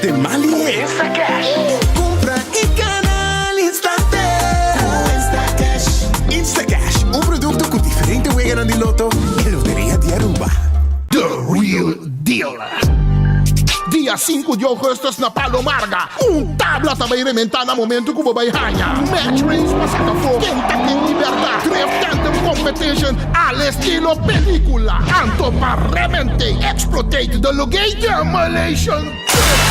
Cash den mas lihé. Instacash. Kumpra i gana al instante. Ku Instacash. Instacash, un produkto ku diferente weganan di loto e Loteria di Aruba. The Real Deal. Dia sinku di ougùstùs na Palo Marga, un tabla ta bai rementá na momentu ku bo bai haña Match Race pa saka afó ken ta ken di bèrdat, Drift Tandem Competition al estilo pelíkula, anto pa rement'é, explotate, de lug'é Demolition Derby.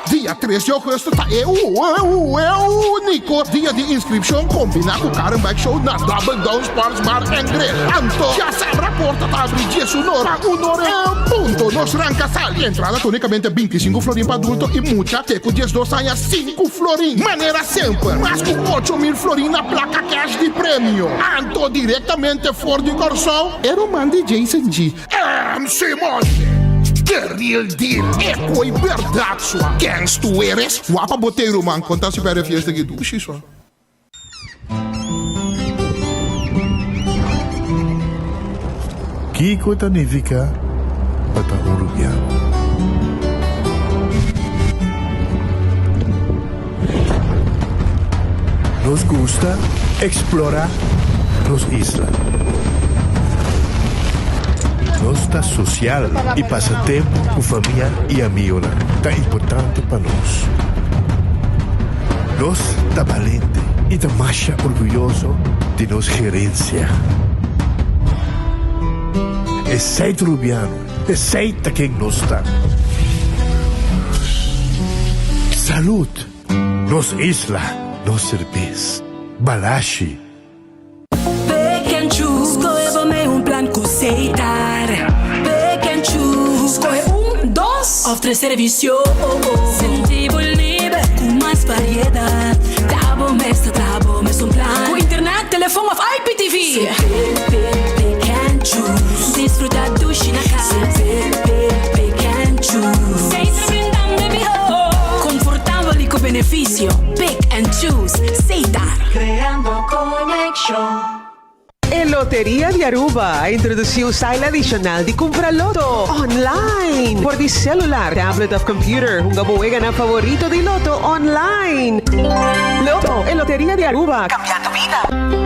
Dia tres di ougùstùs ta e úniko dia di inskripshon kombiná ku Car and Bike Show na Double Down Sports Bar and Grill. Anto djasabra porta ta abri diesun or pa un or en punto. Nos ranka sali. Entrada ta únikamente bintisinku florin pa adulto i mucha te ku diesdos aña sinku florin. Manera semper, mas ku 8000 florin na plaka kèsh di premio. Anto direktamente for di Kòrsou, e ruman di Jason G. MC Moshe, the real deal, e koi berdad sua. Kens tu eres? Wapa bo tey ruman, konta si perde fiesta ki dushi sua. Kiko ta nifiká pa ta un rubiano? Nos gusta eksplorá nos isla. Nos ta sosial i pasa tempu ku famia i amigonan ta importante pa nos. Nos ta balente i ta masha orguyoso di nos gerensia. Esei ta Rubiano, esei ta ken nos ta. Salud! Nos isla, nos serbes. Balashi. Pick and choose, skohe bo mei un plan ku Setar. Pick and choose, skohe un, dos òf tres servisio. Sinti bo liber ku mas variedat. Ta bo mes ta traha bo mes un plan. Ku internet, telefon òf IPTV. Pick, pick, pick and choose. Disfruta dushi na kas. Pick, pick, pick and choose. Setar brinda mi mihó. Konfortabel i ku benefisio. Pick and choose. Setar. Creando conexion. E Loteria di Aruba a introduci un style adicional di cumpra loto online. Por di celular, tablet of computer, hunga bo weganan favorito di loto online. Loto, e Loteria di Aruba, cambiando bida.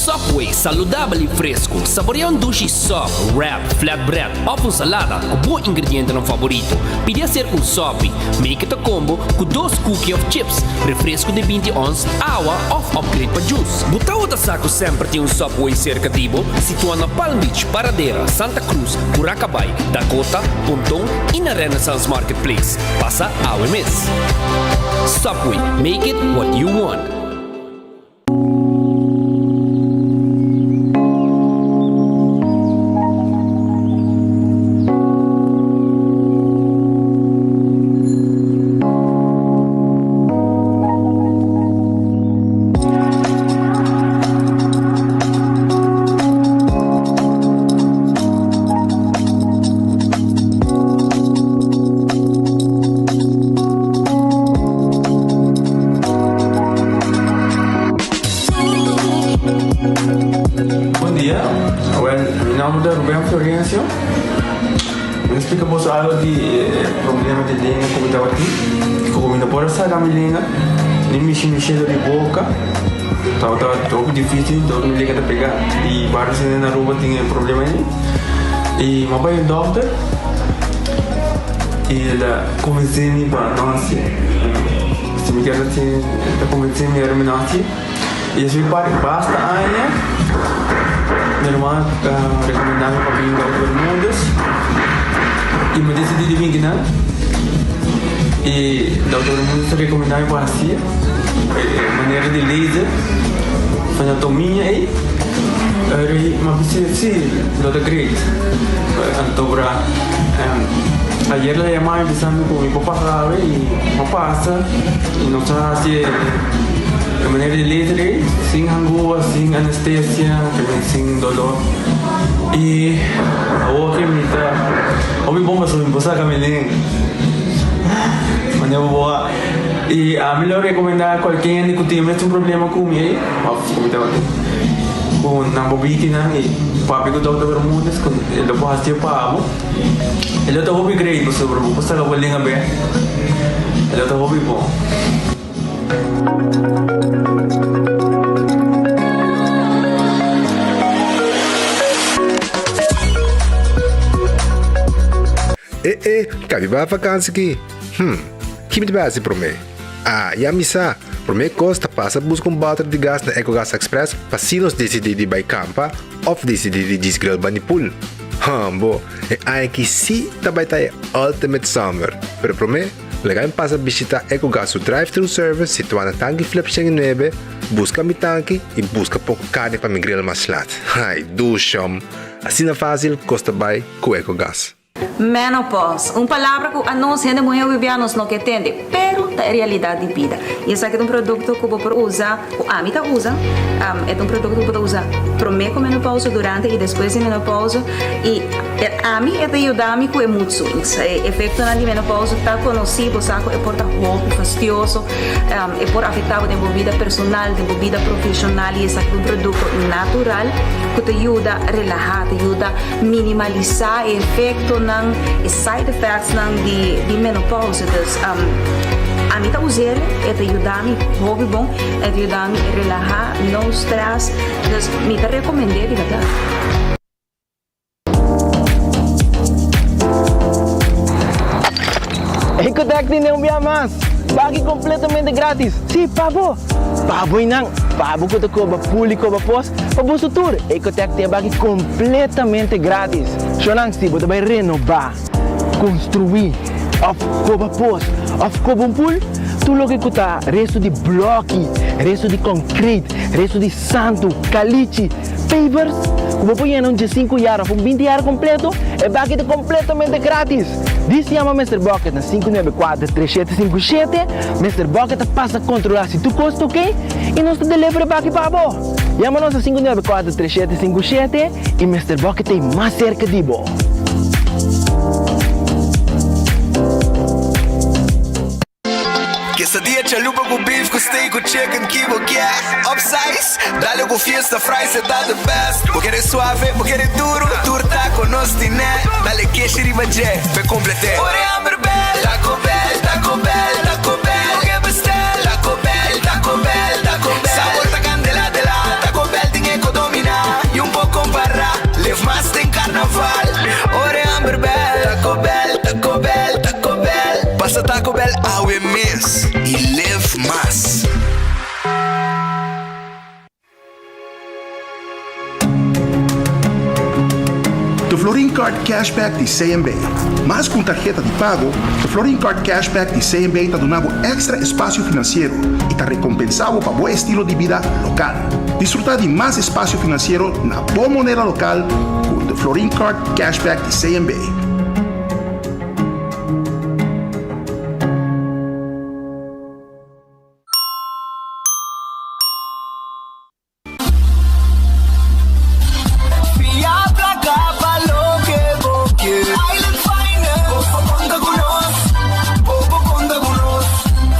Subway, saludabel y fresco. Saborea un dushi sub, wrap, flatbread of un salada cu bo ingredientenan favorito. Pidi hacer un sopi. Make it a combo cu dos cookie of chips, refresco di 20 ons, awa of upgrade pa juice. Bo tawata sa cu semper tin un Subway cerca di bo? Situa na Palm Beach, Paradera, Santa Cruz, Curacabai, Dakota, Ponton y na Renaissance Marketplace. Pasa awe mes. Subway, make it what you want. Bon dia, awel mi nomber ta Ruben Florencio. Mi a splika boso algo di e problema di lenga ku mi tabatin, ku mi no por a saka mi lenga ni mishi mi shelo di boka. Tabata hopi dificil dor mi lenga ta pega y varios hende na Aruba tin e problema ei. Y mi a bai un dokter y el a convence mi pa no haci. Si mi kier haci el a convence mi ora mi no haci. Y esei par basta aña mi hermano a recomenda mi pa bin Dokter Bermudez y mi a decidi di bin kinan y Dokter Bermudez a recomenda mi pa haci. E manera di laser anatomia ei eri m'a bisa si lo ta great anto bra ayer la yama mi bisa mi ku mi por pasa awe i m'a pasa i nos a hasi e manera di laser ei sin hangua sin anestesia sin dolor i awor ke mi ta hopi bon pasobra mi por saka mi lenga manera bo a. I ami lo rekomendá kualke hende ku tin e mesun problema ku mi ei, òf ku mi tabatin. ku nan bo bikinan i papia ku Dòkter Bermudez ku e lo por hasié pa bo. E lo ta hopi great pasobra bo por saka bo linga bek. E lo ta hopi bon. E e, kabi ba vakansi ki? Hm, ki mi ta bai hasi promé? Ah, ya mi sa! Promé kos ta pasa buska un bòter di gas na Ecogas Express pa si nos disidí di bai kampa òf disidí di djis grill bani pool. Hòmbo, e aña aki sí ta bai ta e ultimate summer! Pero promé, laga mi pasa bishitá Ecogas su drive-thru service situá na Tanki Flip 109, buska mi tanki i buska poko karni pa mi grill mas lat. Ai, dushòm! Asina fásil kos ta bai ku Ecogas. Menopause, un palabra ku anos hende muhé hopi nos no ke tende, pero ta e realidat di bida. I esaki ta un produkto ku bo por usa, ku ami ta usa, e ta un produkto ku bo ta usa promé ku menopause, durante i despues di menopause, i ami e ta yuda mi ku e mood swings. E efektonan di menopause ta konosí, bo sa ku e por ta hopi fastioso, e por afektá bo den bo bida personal, den bo bida profeshonal i esaki ta un produkto natural ku ta yuda relahá, ta yuda Minimalisá e efektonan, e side effectsnan di di menopausa. Dus ami ta us'el, e ta yuda mi hopi bon, e ta yuda mi relahá, no stress. Dus mi ta rekomend'é di bèrdat. Ecotec tene un bia mas! Baki completamente gratis! Si, pa bo! Pa bo y nan! Pa bo cu ta coba pul y coba pos, pa boso tur! Ecotec tin e baki completamente gratis! Shonan, si bo ta bay renoba, construi, of coba pos, of coba un pul, tur loke cu ta resto di bloki, resto di concrete, resto di santu, calichi, pavers, cu bo por yena un diesinku yar of un binti yar completo, e baki ta completamente gratis! Dis yama Mister Bucket na 594 3757, Mister Bucket ta pasa controla si tur cos ta ok y nos ta deliver e baki pa bo. Yama nos na 594 3757 y Mister Bucket ta ey mas cerca di bo. Quesadilla chalupa cu beef cu steak cu chicken ki bo kier Upsize, dale cu fiesta fries e ta the best Bo kere suave, bo kere duro, tur taco nos tine Dale keshi riba dje, p'e complete Ora e hamber bel, Taco Bell, Taco Bell, Taco Bell Bo ke bestel, Taco Bell, Taco Bell, Taco Bell Sabor ta candela de la, Taco Bell tin e cu domina Y un por compara, live mas den carnaval Ora e hamber bel, Taco Bell, Taco Bell, Taco Bell Pasa Taco Bell awe mes y live mas. The Florin Card Cashback di CMB. Mas ku un tarheta di pago, The Florin Card Cashback di CMB ta duna bo èkstra espasio finansiero i ta rekompensá bo pa bo estilo di bida lokal. Disfrutá di mas espasio finansiero na bo moneda lokal ku The Florin Card Cashback di CMB. Fia placa pa loke bo kier. Island Finance. Bo por conta cu nos. Bo por conta cu nos.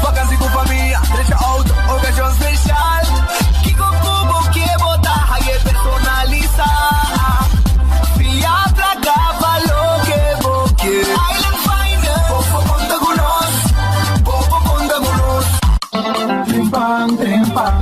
Vakantie cu famia, drecha auto, ocasion special. Kico cu bo kier bo ta haye personalisa. Fia placa pa loke bo kier. Island Finance. Bo por conta cu nos. Bo por conta cu nos. Trempan, trempan,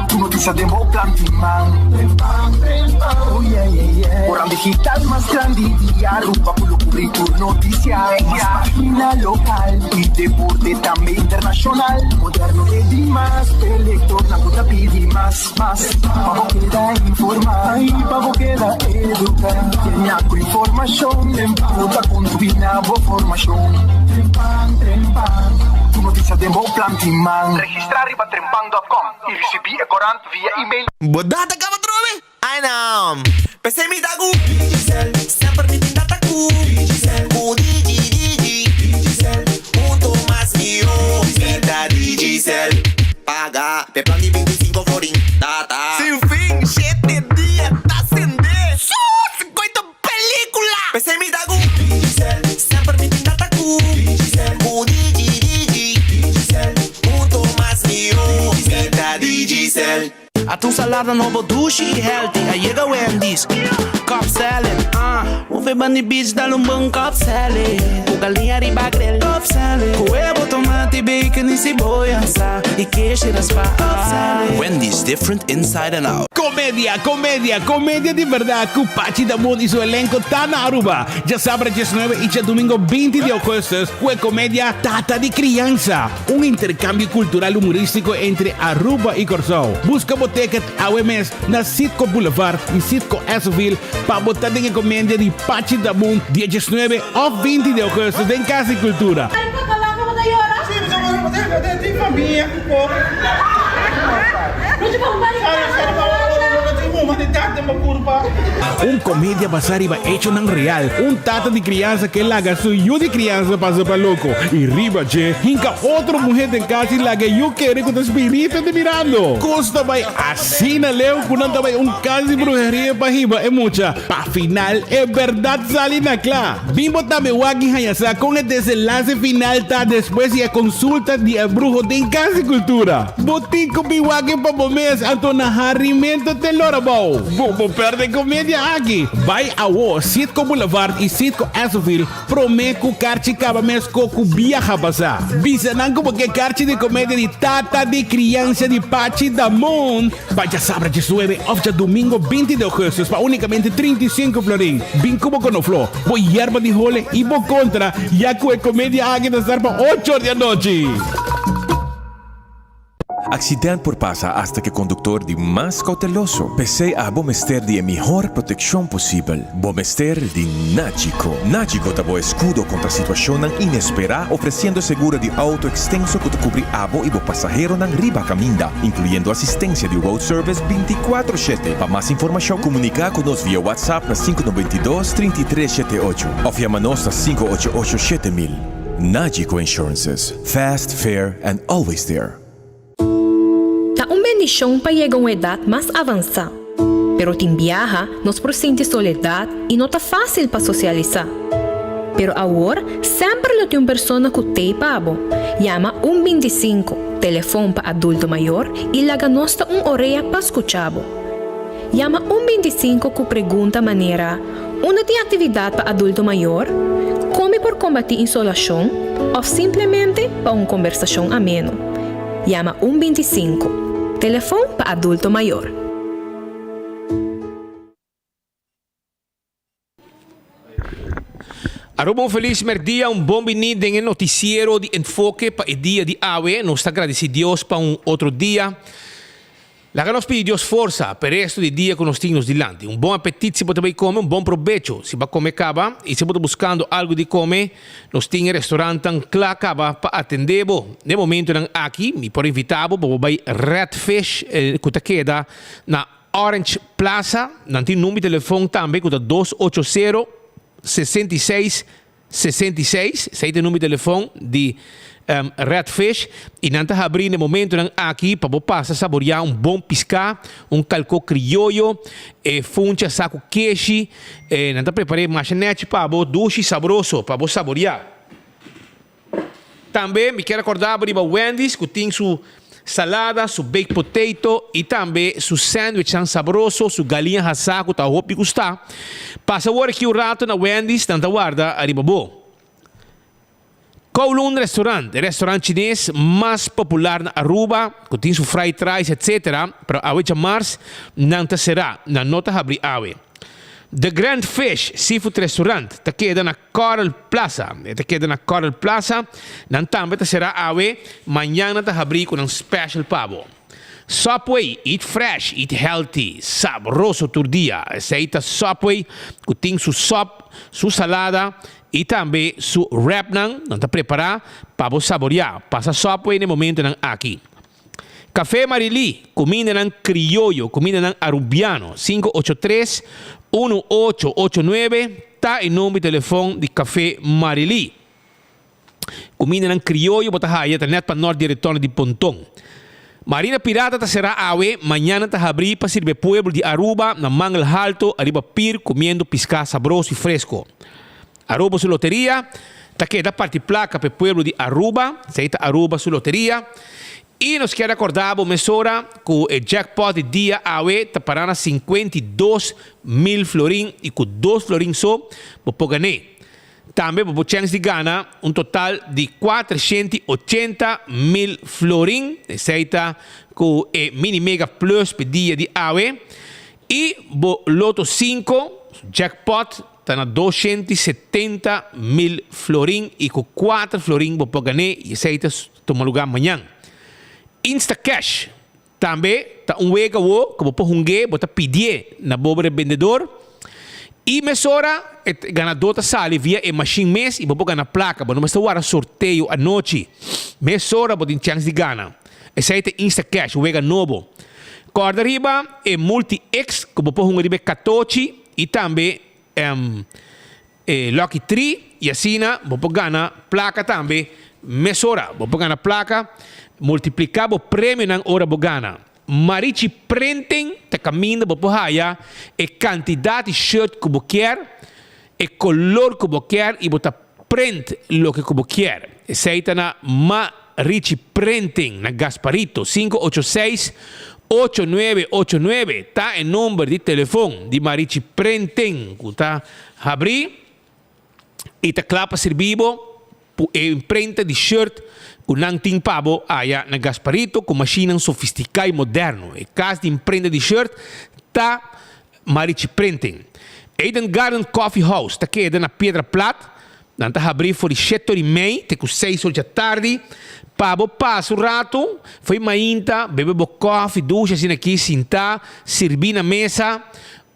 tur noticia den bo plan tin man. Trempan, trempan, oh yeah, yeah, yeah. Oran digital mas grandi di Aruba cu lo cubri tur noticia. Mas pagina local y deporte tambe internacional. Moderno e di mas, e lectornan cu ta pidi mas, mas. Pa bo keda informa y pa bo keda educa. Genia cu informacion, trempan ta contribui na bo formacion. Trempan, trempan, tur noticia den bo plan. Siman. Registrá riba trempan dòt kòm i risibí e korant via email. Bo data kaba trobe? Ai no! P'esei mi ta ku Digicel, semper mi tin data ku Digicel, ku Digi Digi Digicel, hunto mas mihó mi ta Digicel. Paga p'e plan di 25 florin, data sin fin, shete dia ta sende. Sus! Koito Pelicula! P'esei mi ta ku Digicel, semper mi tin data ku Digicel, ku Digi Digi Digicel, hunto mas mihó mi ta Digicel. Ata un salada nobo dushi y healthy A yega Wendy's Cobb salad ah Move bandi beach dal un bon Cobb salad Cu galiña riba grill Cobb salad Cu huevo, tomate, bacon y ceboya Sa y keshi raspa Cobb salad Wendy's different inside and out. Comedia, comedia, comedia di berdad cu Pachi Damon y su elenco ta na Aruba. Djasabra diesnuebe y djadumingo binti di augustus cu e comedia Tata di Crianza, un intercambio cultural humoristico entre Aruba y Corsou. Busca bo ticket awe mes na Citgo Boulevard y Citgo Essoville pa bo ta den e comedia di Pachi Damon dia diesnuebe of binti di augustus den Cas di Cultura. Un komedia basá riba echonan real. Un tata di kriansa ke laga su yu di kriansa pasa pa loko i riba dje hinka otro muhé den kas i laga e yu kere ku ta spiritu ta mirando. Kos ta bai asina leu ku nan ta bai un kas di bruheria pa hiba e mucha. Pa final e bèrdat sali na kla. Bin bo tambe wak i haña sa kon e desenlase final ta despues di e konsulta di e bruho den Kas di Kultura. Bo tin ku bin wak e pa bo mes, anto na harimento te lora bou. Bo bo pèrdè komedia aki. Bai awo Citgo Boulevard i Citgo Essoville promé ku karchi kaba mes ko ku biaha pasá. Bisa nan ku bo ke karchi di komedia di Tata di Kriansa di Pachi Damon. Pa djasabra diesnuebe of djadumingo binti di augustus pa unicamente 35 florin. Bin cu bo conoflo, bo yerba di hole y bo contra ya cu e comedia aki ta start pa ocho or di anochi. Accident por pasa hasta cu e conductor di mas cauteloso. P'esey abo mester di e mihor proteccion posibel. Bo mester di Nagico. Nagico ta bo escudo contra situacionnan inespera, ofreciendo seguro di auto extenso cu ta cubri abo y bo pasaheronan riba caminda, incluyendo asistencia di road service binticuatro shete. Pa mas informacion, comunica cu nos via WhatsApp na sinku noventa i dos, trinta i tres shete ocho of yama nos na sinku ocho ocho shete mil. Nagico Insurances, fast, fair and always there. Ta un bendishon pa yega un edat mas avansá, pero tin biaha nos por sinti soledat i no ta fásil pa sosialisá. Pero awor semper lo tin un persona ku t'ei pa bo. Yama un bintisinko, telefon pa adulto mayor, i laga nos ta un orea pa skucha bo. Yama un bintisinko ku pregunta manera, Unda tin aktividat pa adulto mayor? Kon mi por kombatí insolashon? Òf simplemente pa un kombersashon ameno. Yama un bintisinko, telefon pa adulto mayor. Aruba un felis merdia, un bon bini den e noticiero di Enfoke pa e dia di awe. Nos ta gradici Dios pa un otro dia. Laga nos pidi Dios forsa pa e resto di dia ku nos tin nos dilanti. Un bon apetit si bo ta bai kome, un bon probecho si bo a kome kaba i si bo ta buskando algu di kome, nos tin e restorantan kla kaba pa atendé bo. Den momentonan aki mi por invitá bo pa bo bai Red Fish ku ta keda na Orange Plaza. Nan tin number di telefon tambe ku ta dos ocho sero, 66, 66, esei ta e number di telefon di Red Fish y nan ta habri na e momentonan aki pa bo pasa saboria un bon pisca, un calco crioyo, e funchi asa cu keshi, e nan ta prepara e masha nechi pa bo, dushi y sabroso pa bo saboria. Tambe mi kier acorda bo riba Wendy's cu tin su salada, su baked potato y tambe su sandwichnan sabroso, su galiña hasá cu ta hopi gusta. Pasa awor aki un rato na Wendy's, nan ta warda ariba bo. Kowloon Restaurant, e restaurant chines mas popular na Aruba, cu tin su fried rice etc. Pero awe djamars nan ta cera, nan no ta habri awe. The Grand Fish Seafood Restaurant ta keda na Coral Plaza. E ta keda na Coral Plaza. Nan tambe ta será awe. Mañan nan ta habrí ku nan special pa bo. Subway, eat fresh, eat healthy, sabroso tur dia. Esei ta Subway ku tin su sop, su salada i tambe su wrapnan. Nan ta prepará pa bo saboriá. Pasa Subway na e momentonan aki. Café Marilí, kumindanan krioyo, kumindanan arubiano, sinku ocho tres, unu ocho ocho nuebe ta e number di telefon di Café Marilí. Kumindanan krioyo bo ta haya ta nèt pa nòrt di retorno di Ponton. Marina Pirata ta será awe, mañana ta habrí pa sirbi e pueblo di Aruba na Mangel Halto ariba pir kumiendo piská sabroso i fresko. Aruba su loteria ta keda parti plaka pa e pueblo di Aruba, esei ta Aruba su loteria. I nos kier recorda bo mesora cu e jackpot di dia awe ta para na 52,000 florin y cu dos florin so bo por gané. Tambe bo por chens di gana un total di 480,000 florin, esey ta cu e Mini Mega Plus p'e dia di awe. Y bo Lotto 5 jackpot ta na 270,000 florin y cu 4 florin bo por gané y esey ta tuma lugá mañan. Instacash tambe ta un wega wo ku bo por hung'é, bo ta pidié na bo rebendedor i mesora e ganadó ta sali via e mashin mes i bo por gana plaka. Bo no mester wara sorteo anochi. Mesora bo tin chèns di gana. Esei ta Instacash, un wega nobo. Kòrda riba e Multi-X ku bo por hunga riba e katochi i tambe E Lucky Tree y asina bo por gana placa tambe mesora. Bo por gana placa, multiplica bo premionan ora bo gana. Marichi Printing ta caminda bo por haya e cantidad di shirt cu bo kier, e color cu bo kier y bo ta print loke cu bo kier. Esey ta na Marichi Printing na Gasparito 586 8989 ta e number di telefon di Marichi Printing cu ta Habrí i ta kla pa sirbi bo ku e imprenta di shirt ku nan tin pa bo aya na Gasparito ku mashinnan sofistiká i moderno. E kas di imprenta di shirt ta Marichi Printing. Eden Garden Coffee House ta keda na Piedra Plat. Nan ta habrí for di shete or i mei te ku seis or djatardi. Pa bo pasa un ratu, fo'i mainta, bebe bo kòfi dushi asina aki, sintá, sirbí na mesa.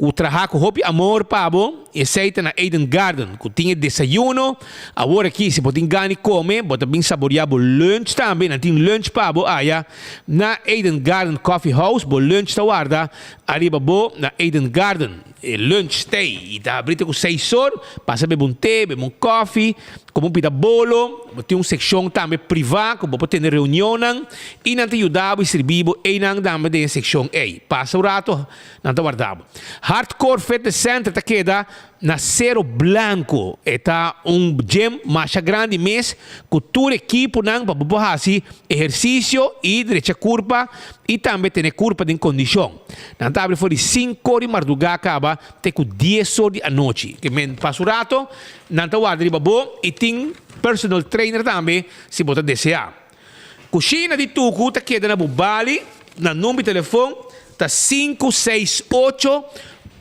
Ku traha ku hopi amor pa bo, esei ta na Eden Garden, ku tin e desayuno. Awor aki si bo tin gana di kome, bo ta bin saboria bo lunch tambe. Nan tin lunch pa bo aya na Eden Garden Coffee House. Bo lunch ta warda ariba bo na Eden Garden. E lunch stay i ta habri te ku seis or. Pasa bebe un te, bebe un kofi, kome un pita bolo. Bo tin un sekshon tambe priva ku bo por tene reunionnan i nan ta yuda bo i sirbi bo einan tambe den e sekshon ei. Pasa un rato. Nan ta warda bo. Hardcore Fitness Center ta keda na Cerro Blanco. E ta un gym masha grandi mes ku tur ekiponan pa bo por hasi ehersisio i drecha kurpa i tambe tene kurpa den kondishon. Nan ta abri for di sinku or di mardugá kaba te ku dies or di anochi. Ke men pasa un rato nan ta warda riba bo i tin personal trainer tambe si bo ta deseá. Kushina di Tuku ta keda na Bubali, nan number di telefon ta sinku seis ocho,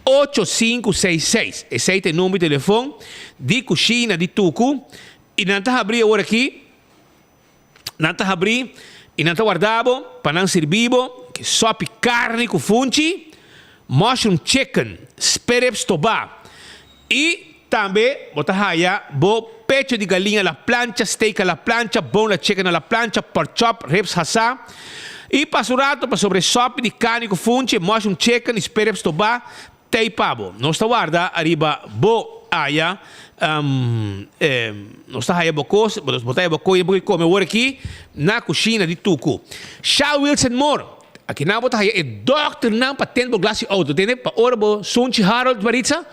ocho sinku seis seis. Esei ta e number di telefon di Kushina di Tuku i nan ta habrí awor aki, nan ta habrí i nan ta warda bo pa nan sirbi bo sòpi karni ku funchi, mushroom chicken, sperep stobá I tambe bo ta haya bo pecho di galiña a la plancha, steak a la plancha, boneless chicken a la plancha, pork chop, ribs hasá. I pasa un rato pasobra e sòpi di karni ku funchi, e mushroom chicken i spare ribs tobá t'ei pa bo. Nos ta warda ariba bo aya, nos ta haya bo kos, bo ta haya bo koe bo ke kome awor aki na kushina di Tuku. Sha Wilson Moore, aki nan bo ta haya e dòkternan pa tende bo glas di outo, tende pa ora bo sunchi Harold Maritza,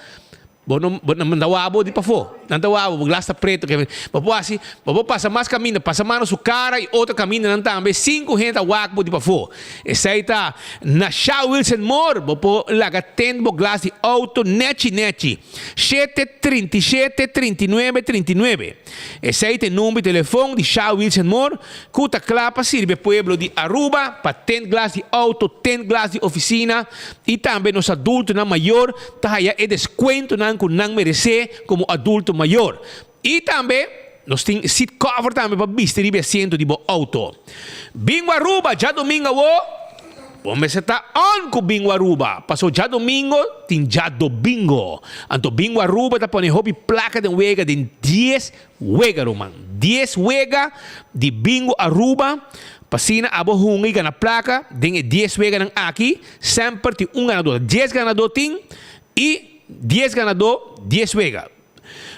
Bo no bo nan ta wak bo di pafó. Nan ta wak bo, bo glas ta preto. Ke bo por hasi, bo por pasa mas kaminda, pasa mano su kara i otro kamindanan tambe sin ku hende ta wak bo di pafó. Esei ta na Sha Wilson Moore bo por laga tende bo glas di outo nechi nechi. Shete 37 39 39. Esei ta e number di telefon di Sha Wilson Moore ku ta kla pa sirbi e pueblo di Aruba pa tend glas di outo, tend glas di ofisina i tambe nos adultonan mayor ta haya e descuentonan cu nan merece como adulto mayor. Y tambe nos tin seat cover tambe pa bisti riba e asiento di bo auto. Bingo Aruba djadomingo awo bo mester ta on cu Bingo Aruba paso djadomingo tin djadobingo. Anto Bingo Aruba ta pone hopi placa den wega den dies wega ruman. Dies wega di Bingo Aruba pa asina abo hunga y gana placa den e dies weganan aki. Semper tin un ganadó. Dies ganadó tin i dies ganadó dies wega.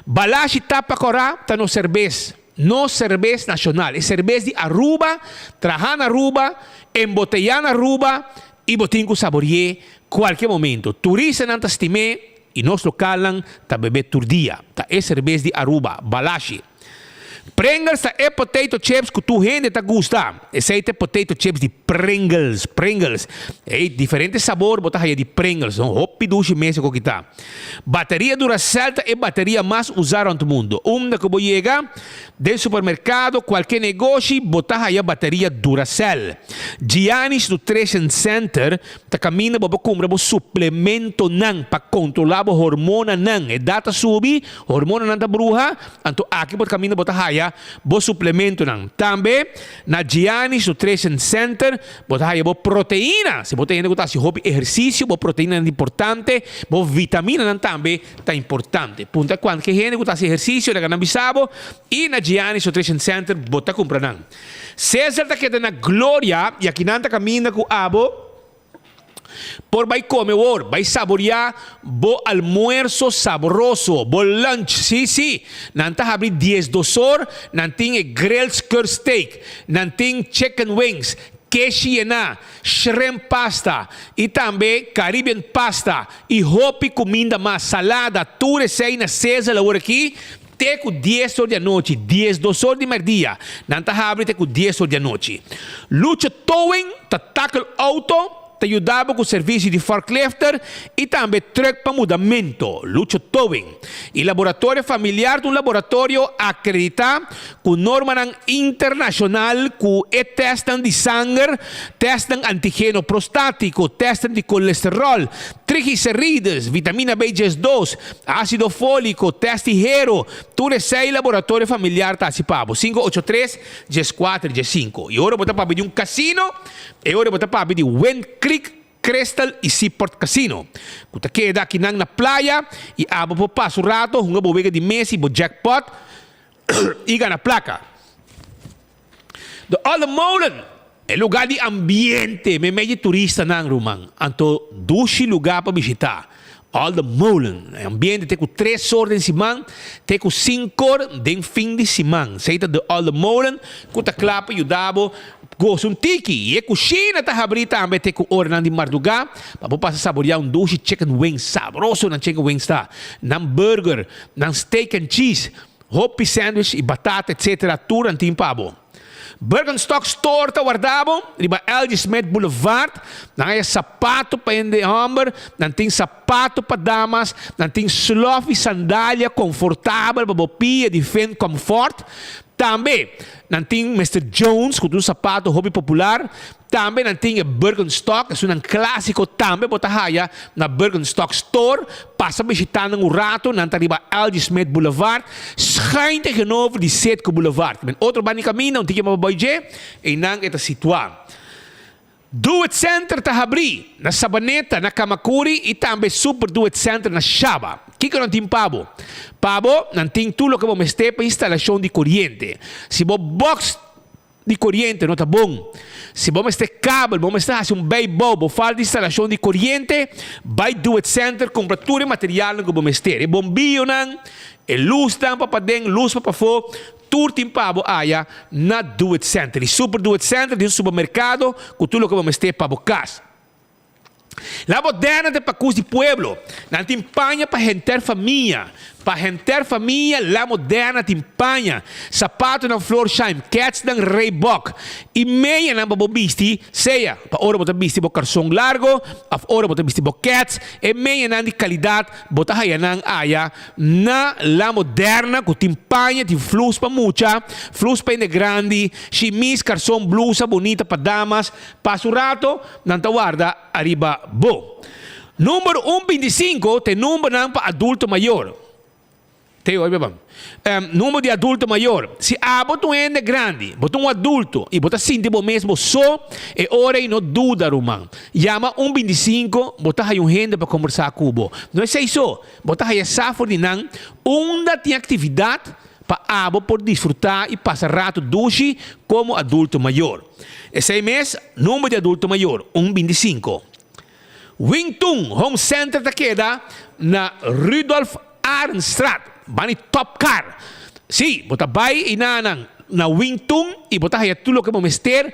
Balashi Tapa Kòrá ta nos serbes, nos serbes nashonal. E serbes di Aruba, trahá na Aruba, emboteyá na Aruba i bo tin ku sabori'é kualke momento. Turistanan ta stim'é i nos lokalnan ta beb'é tur dia. Ta e serbes di Aruba, Balashi. Pringles ta e potato chips ku tur hende ta gusta. Esei ta e potato chips di Pringles, Pringles. Ei, diferente sabor bo ta haya di Pringles, no? Hopi dushi mes e koki ta. Bateria Duracell ta e bateria mas usá rònt mundu. Unda ku bo yega, den supermerkado, kualke negoshi, bo ta haya bateria Duracell. Gianni's Nutrition Center ta kaminda bo por kumpra bo suplementonan pa kontrolá bo hormonanan. Edat ta subi, hormonanan ta bruha. Anto aki bo kaminda bo ta haya bo suplementonan. Tambe na Gianni's Nutrition Center bo ta haya bo proteina. Si bo ta hende ku ta hasi hopi ehersisio, bo proteinanan ta importante, bo vitaminanan tambe ta importante. Puntra kuanke hende ku ta hasi ehersisio, laga nan bisa bo i na Gianni's Nutrition Center bo ta kumpra nan. Cesar ta keda na Gloria i aki nan ta kaminda ku abo. Por bai come wor, bai saboria bo almuerzo sabroso, bo lunch, si, si, nan ta habri diesdos or, nan tin e grilled skirt steak, nan tin chicken wings, keshi yená, shrimp pasta, y tambe Caribbean pasta, y hopi cuminda mas, salada, tur esey na Sizzle awor aki, Te ku dies or di anochi, diesdos or di merdia, nan ta habri te ku dies or di anochi. Lucho Towing ta takel outo, ta yuda bo ku servisio di forklifter i tambe trùk pa mudamentu. Lucho Towing i Laboratorio Familiar ta un laboratorio akreditá ku normanan internashonal ku e tèstnan di sanger, tèstnan antigeno prostátiko, tèstnan di kolesteròl, triglicerides, vitamina B diesdos, Ácido fólico, test di hero, tur esei laboratorio familiar ta hasi pa bo. Sinku ocho tres, dieskuater, diesinku. I ora bo ta papia di un kasino, e ora bo ta papia di Wind Creek Crystal i Seaport Casino, ku ta keda akinan na playa i abo por pasa un rato hunga bo wega di mesa i bo jackpot i gana plaka. De Olde Molen, e lugar di ambiente meimei di turistanan ruman, anto dushi lugar pa bishita. Olde Molen, e ambiente te ku tres or den siman te ku sinkor den fin di siman. Esei ta De Olde Molen ku ta kla pa yuda bo gosa un tiki. I e kushina ta habrí tambe te ku oranan di mardugá pa bo pasa saboreá un dushi chicken wings sabroso. Nan chicken wings ta nan burger, nan steak and cheese. Hopi sandwich y batata etc. Tur nan tin pa bo. Birkenstock Store ta warda bo riba LG Smith Boulevard. Nan haya sapato pa hende homber, nan tin sapato pa damas, nan tin slof y sandalia confortabel pa bo pia di fin comfort. Tambe nan tin Mister Jones cu ta un sapato hopi popular. Tambe nan tin e Birkenstock, esunnan clásico tambe bo ta haya na Birkenstock Store. Pasa bishita nan un rato, nan ta riba LG Smith Boulevard, schuin tegenover di Citgo Boulevard. Men otro banda di caminda, un tiki mas pabou dje, einan e ta situa. Do It Center ta habri na Sabaneta, na Camacuri y tambe Super Do It Center na Shaba. Kico nan tin pa bo? Pa bo, nan tin tur loke bo mester pa instalacion di coriente. Si bo box di koriente no ta bon. Si bo mester kabel, bo mester hasi un bijbouw, bo falta instalashon di koriente, bai Do It Center kumpra tur e materialnan ku bo mester. E bombionan, e lusnan pa paden, lus pa pafó, tur tin pa bo aya na Do It Center. I Super Do It Center tin un supermerkado ku tur loke bo mester pa bo kas. La moderna ta e pakus di pueblo. Nan tin paña pa henter famia. Pa henter famia La Moderna tin paña, sapatonan Florsheim, kètsnan Reebok i meyanan pa bo bisti, sea pa ora bo ta bisti bo karson largo òf ora bo ta bisti bo kèts, e meyanan di kalidat bo ta haya nan aya na La Moderna ku tin paña, tin flus pa mucha, flus pa hende grandi, shimis, karson, blusa bunita pa damas. Pasa un rato, nan ta warda ariba bo. Number un bintisinko ta e numbernan pa adulto mayor. Teo, oiba ban. Number di adulto mayor. Si abo ta un hende grandi, bo ta un adulto i bo ta sinti bo mes bo so, e ora ei no duda, ruman. Yama un bintisinko, bo ta haya un hende pa kombersá ku bo. No esei so, bo ta haya sa for di nan unda tin aktividat pa abo por disfrutá i pasa rato dushi komo adulto mayor. Esei mes, number di adulto mayor, un bintisinko. Wing Tun Home Center ta keda na Rudolf Arendstraat, bani Top Car. Sí, bo ta bai einanan na Wing Tun i bo ta haya tur loke bo mester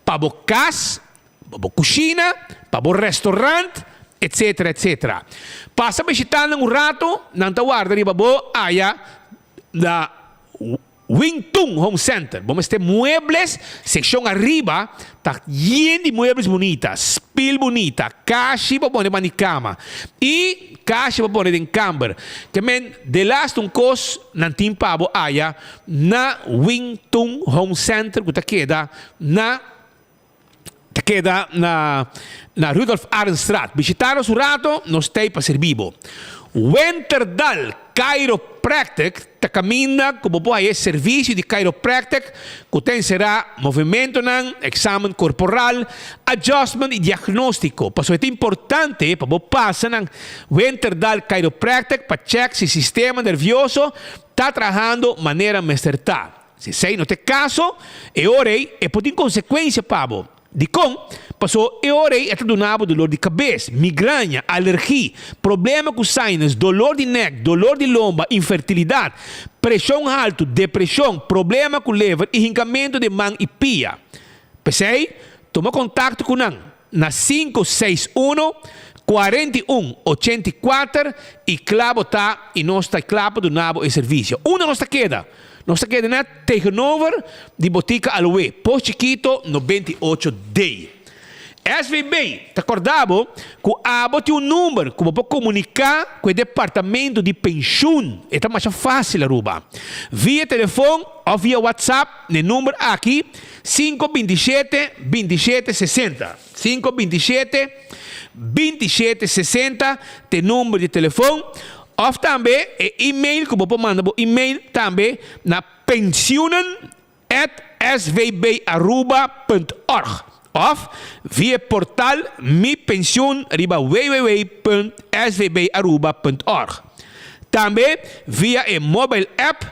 pa bo kas, pa bo kushina, pa bo restaurant, etcetera, etcetera. Pasa bishita nan un rato, nan ta warda riba bo aya na. Wing Tun Home Center, bo mester muebles, seccion ariba ta yen di muebles bunita, spil bunita, kashi pa pone banda di cama y kashi pa pone den kamber. Ke men delaste un cos nan tin pa bo aya na Wing Tun Home Center cu ta keda na ta keda na na Rudolf Arendstraat. Bishita nos un rato, nos t'ei pa sirbi bo. Wenterdal Chiropractic ta kaminda ku bo por haña e servisio di chiropractic ku ta enserá movimentonan, eksamen korporal, adjustment i diagnóstiko. Pasobra e ta importante pa bo pasa na Wenterdal Chiropractic pa chèk si sistema nervioso ta trahando manera mester ta. Si esei no ta e kaso, e ora ei e por tin konsekuensia pa bo. Dikon? Pasobra e ora ei e ta duna bo dolor di kabes, migraña, alergi, problema ku sinus, dolor di nek, dolor di lomba, infertilidat, preshon haltu, depreshon, problema ku lever i hinkamentu den man i pia. P'esei, tuma kontakto ku nan. Na sinku seis uno, 41, 84 i kla bo ta i nos ta kla pa duna bo e servisio. Unda nos ta keda? Nos ta keda na tegenover di Botica Aloe, Pos Chikito 98 D. SVB ta korda bo ku abo tin un number ku bo por komuniká ku e departamento di penshun. E ta masha fásil Aruba. Via telefon òf via WhatsApp na e number aki. Sinku bintishete, bintishete, sesenta. Sinku bintishete, bintishete, sesenta ta e number di telefon. Òf tambe e email ku bo por manda bo email tambe na pensioenen at svbaruba punt org òf via e portal Mi Pensioen riba www punt svbaruba punt org. Tambe via e mobile app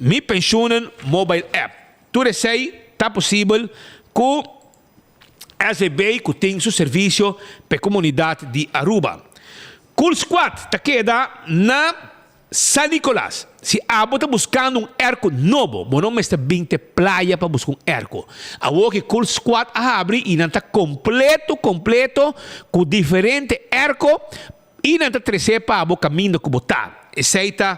Mi Pensioenen Mobile App. Tur esei ta posibel ku SVB ku tin su servisio pa e komunidat di Aruba. Cool Squad ta keda na San Nicolas. Si abo ta buskando un airco nobo, bo no mester bin te playa pa buska un airco. Awor ki Cool Squad a habri i nan ta kompleto kompleto ku diferente airco i nan ta trese pa bo kaminda ku bo ta. Esei ta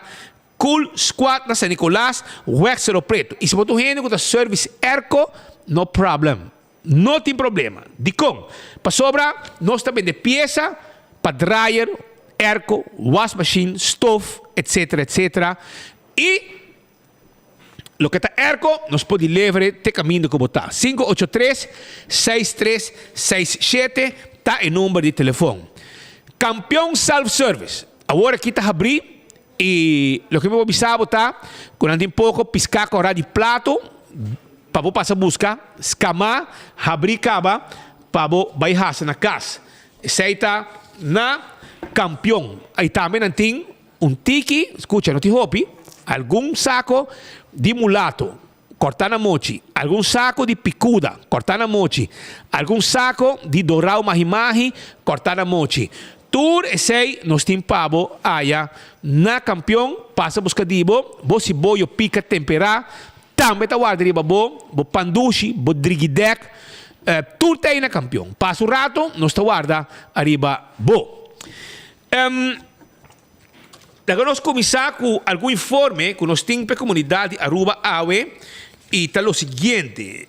Cool Squad na San Nicolas, Weg Cerro Preto. Y si bo ta un hende cu ta service airco, no problem. No tin problema. Dicon? Pasobra nos ta bende pieza pa dryer, airco, wasmachine, stoof, etc. Etc. Y loke ta airco, nos por deliver te caminda cu bo ta. 583 6367 ta e number di telefon. Campeon Self Service. Awor aki ta habri. I loke mi por bisa bo ta ku nan tin poko piská kòrá di plato pa bo pasa buska, skamá, habrí kaba pa bo bai hasa na kas. Esei ta na Kampion. I tambe nan tin un tiki, skucha, no tin hopi, algun sako di mulato kòrtá na mochi, algun sako di pikuda kòrtá na mochi, algun sako di dorau mahi-mahi kòrtá na mochi. Tur esei nos tin pa bo aya na Kampion. Pasa buska di bo, bo siboyo pika temperá tambe ta warda riba bo, bo pandushi, bo drigidèk, tur ta ei na Kampion. Pasa un rato, nos ta warda ariba bo. Laga nos kuminsá ku algun informe ku nos tin pa e komunidat di Aruba awe i ta lo siguiente.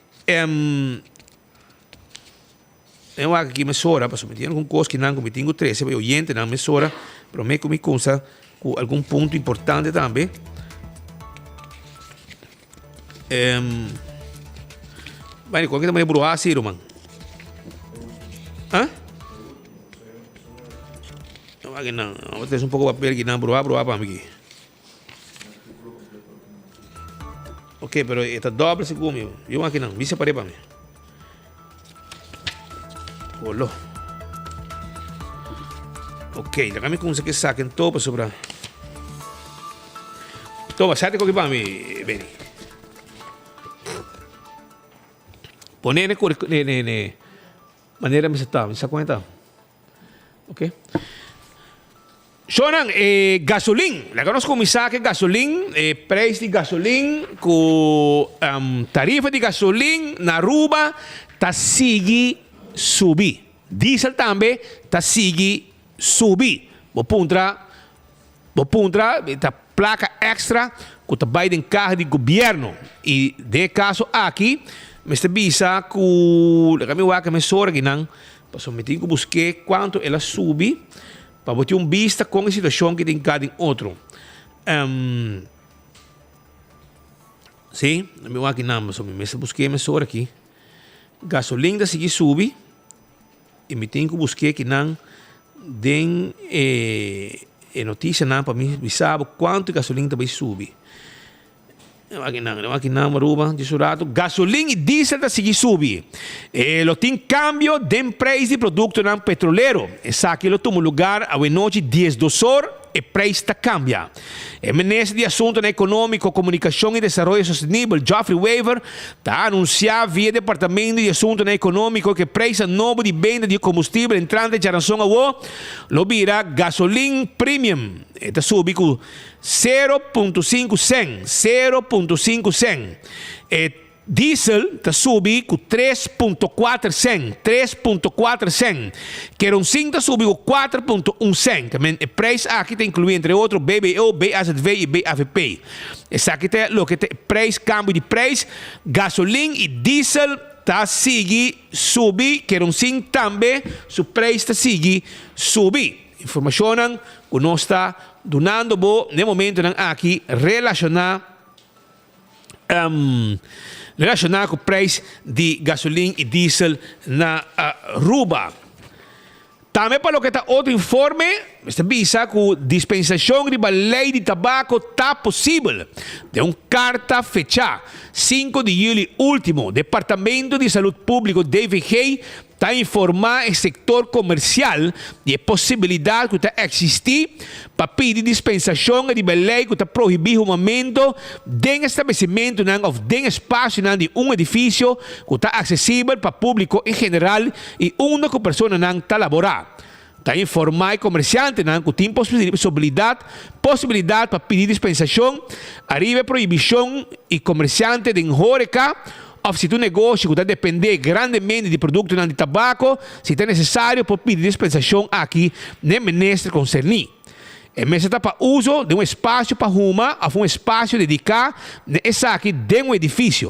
Mi a wak aki mesora pasobra mi tin algun kos kinan ku mi tin ku trese pa e oyentenan mesora promé ku mi kumsa ku algun punto importante tambe. Bueno, kon kita mane bruha asi ruman? Ah? Aki nan, vamos a un poco papel aquí nan, bruha bruha pa mi aquí. Ok, pero e ta doble segun mi. Yo aki nan, bisa pare pa mi. Olo. Ok, laga mi kumsa ke saken to pasobra. Toma, sete koki pa mi, Benny. Pone ne kore ne ne ne manera mi sa ta, mi sa kon e ta. Ok. Shownan, e gasolin. Laga nos kuminsá ku e gasolin, e preis di gasolin ku tarifa di gasolin na Aruba ta sigui subi. Diesel tambe ta sigui subi. Bo puntra, bo puntra, ta plaka extra. ku ta bai den kaha di gobièrnu i den e kaso aki mester bisa ku laga mi wak mesora kinan pasobra mi tin ku busk'é kuantu el a subi pa bo tin un bista kon e situashon ki tin ka den otro. Si, mi wak kinan pasobra mi mester busk'é mesora aki. Gasolin ta sigui subi i mi tin ku busk'é kinan den e e notisianan pa mi bisa bo kuantu gasolin ta bai subi. Akinan, akinan Aruba, dje su rato, gasolin i diesel ta sigui subi. E lo tin kambio den preis di produktonan petrolero. Esaki lo tuma lugar awenochi diesdos or. E prijs ta cambia. E minister di Asuntonan Economico, Comunicacion y Desaroyo Sostenibel, Geoffrey Wever, ta anuncia via Departamento di Asuntonan Economico cu e prijsnan nobo di benta di combustibel entrante djaranson awo lo bira gasolin premium. E ta subi cu 0.5 cent, 0.5 cent. E Diesel ta subi ku 3.4 sèn, 3.4 sèn. Keronsin ta subi ku 4.1 sèn. Ta men e preis aki ta inkluí entre otro BBO, BAZV i BAVP. Esaki ta loke ta e preis kambio di preis. Gasolin i diesel ta sigui subi, keronsin tambe su preis ta sigui subi. Informashonnan ku nos ta dunando bo n'e momentonan aki relashoná. Relaciona cu prijs di gasolin y diesel na Aruba. Tambe pa loke ta otro informe, mester bisa cu dispensacion riba ley di tabaco ta posibel. Den un carta fecha 5 di juli ultimo, Departamento di Salud Publico, DVG, Ta informá e sektor komersial di e posibilidat ku ta eksistí pa pidi dispensashon riba e lei ku ta prohibí humamentu den establesimentunan òf den espasionan di un edifisio ku ta aksesibel pa públiko en general i unda ku personanan ta laborá. Ta informá e komersiantenan ku tin posibilidat posibilidat pa pidi dispensashon ariba e prohibishon i komersiante den hóreka òf si ta un negoshi ku ta dependé grandemente di produktonan di tabako, si ta nesesario por pidi dispensashon aki n'e minister konserní. E mester ta pa uso den un espasio pa huma òf un espasio dediká na esaki den un edifisio.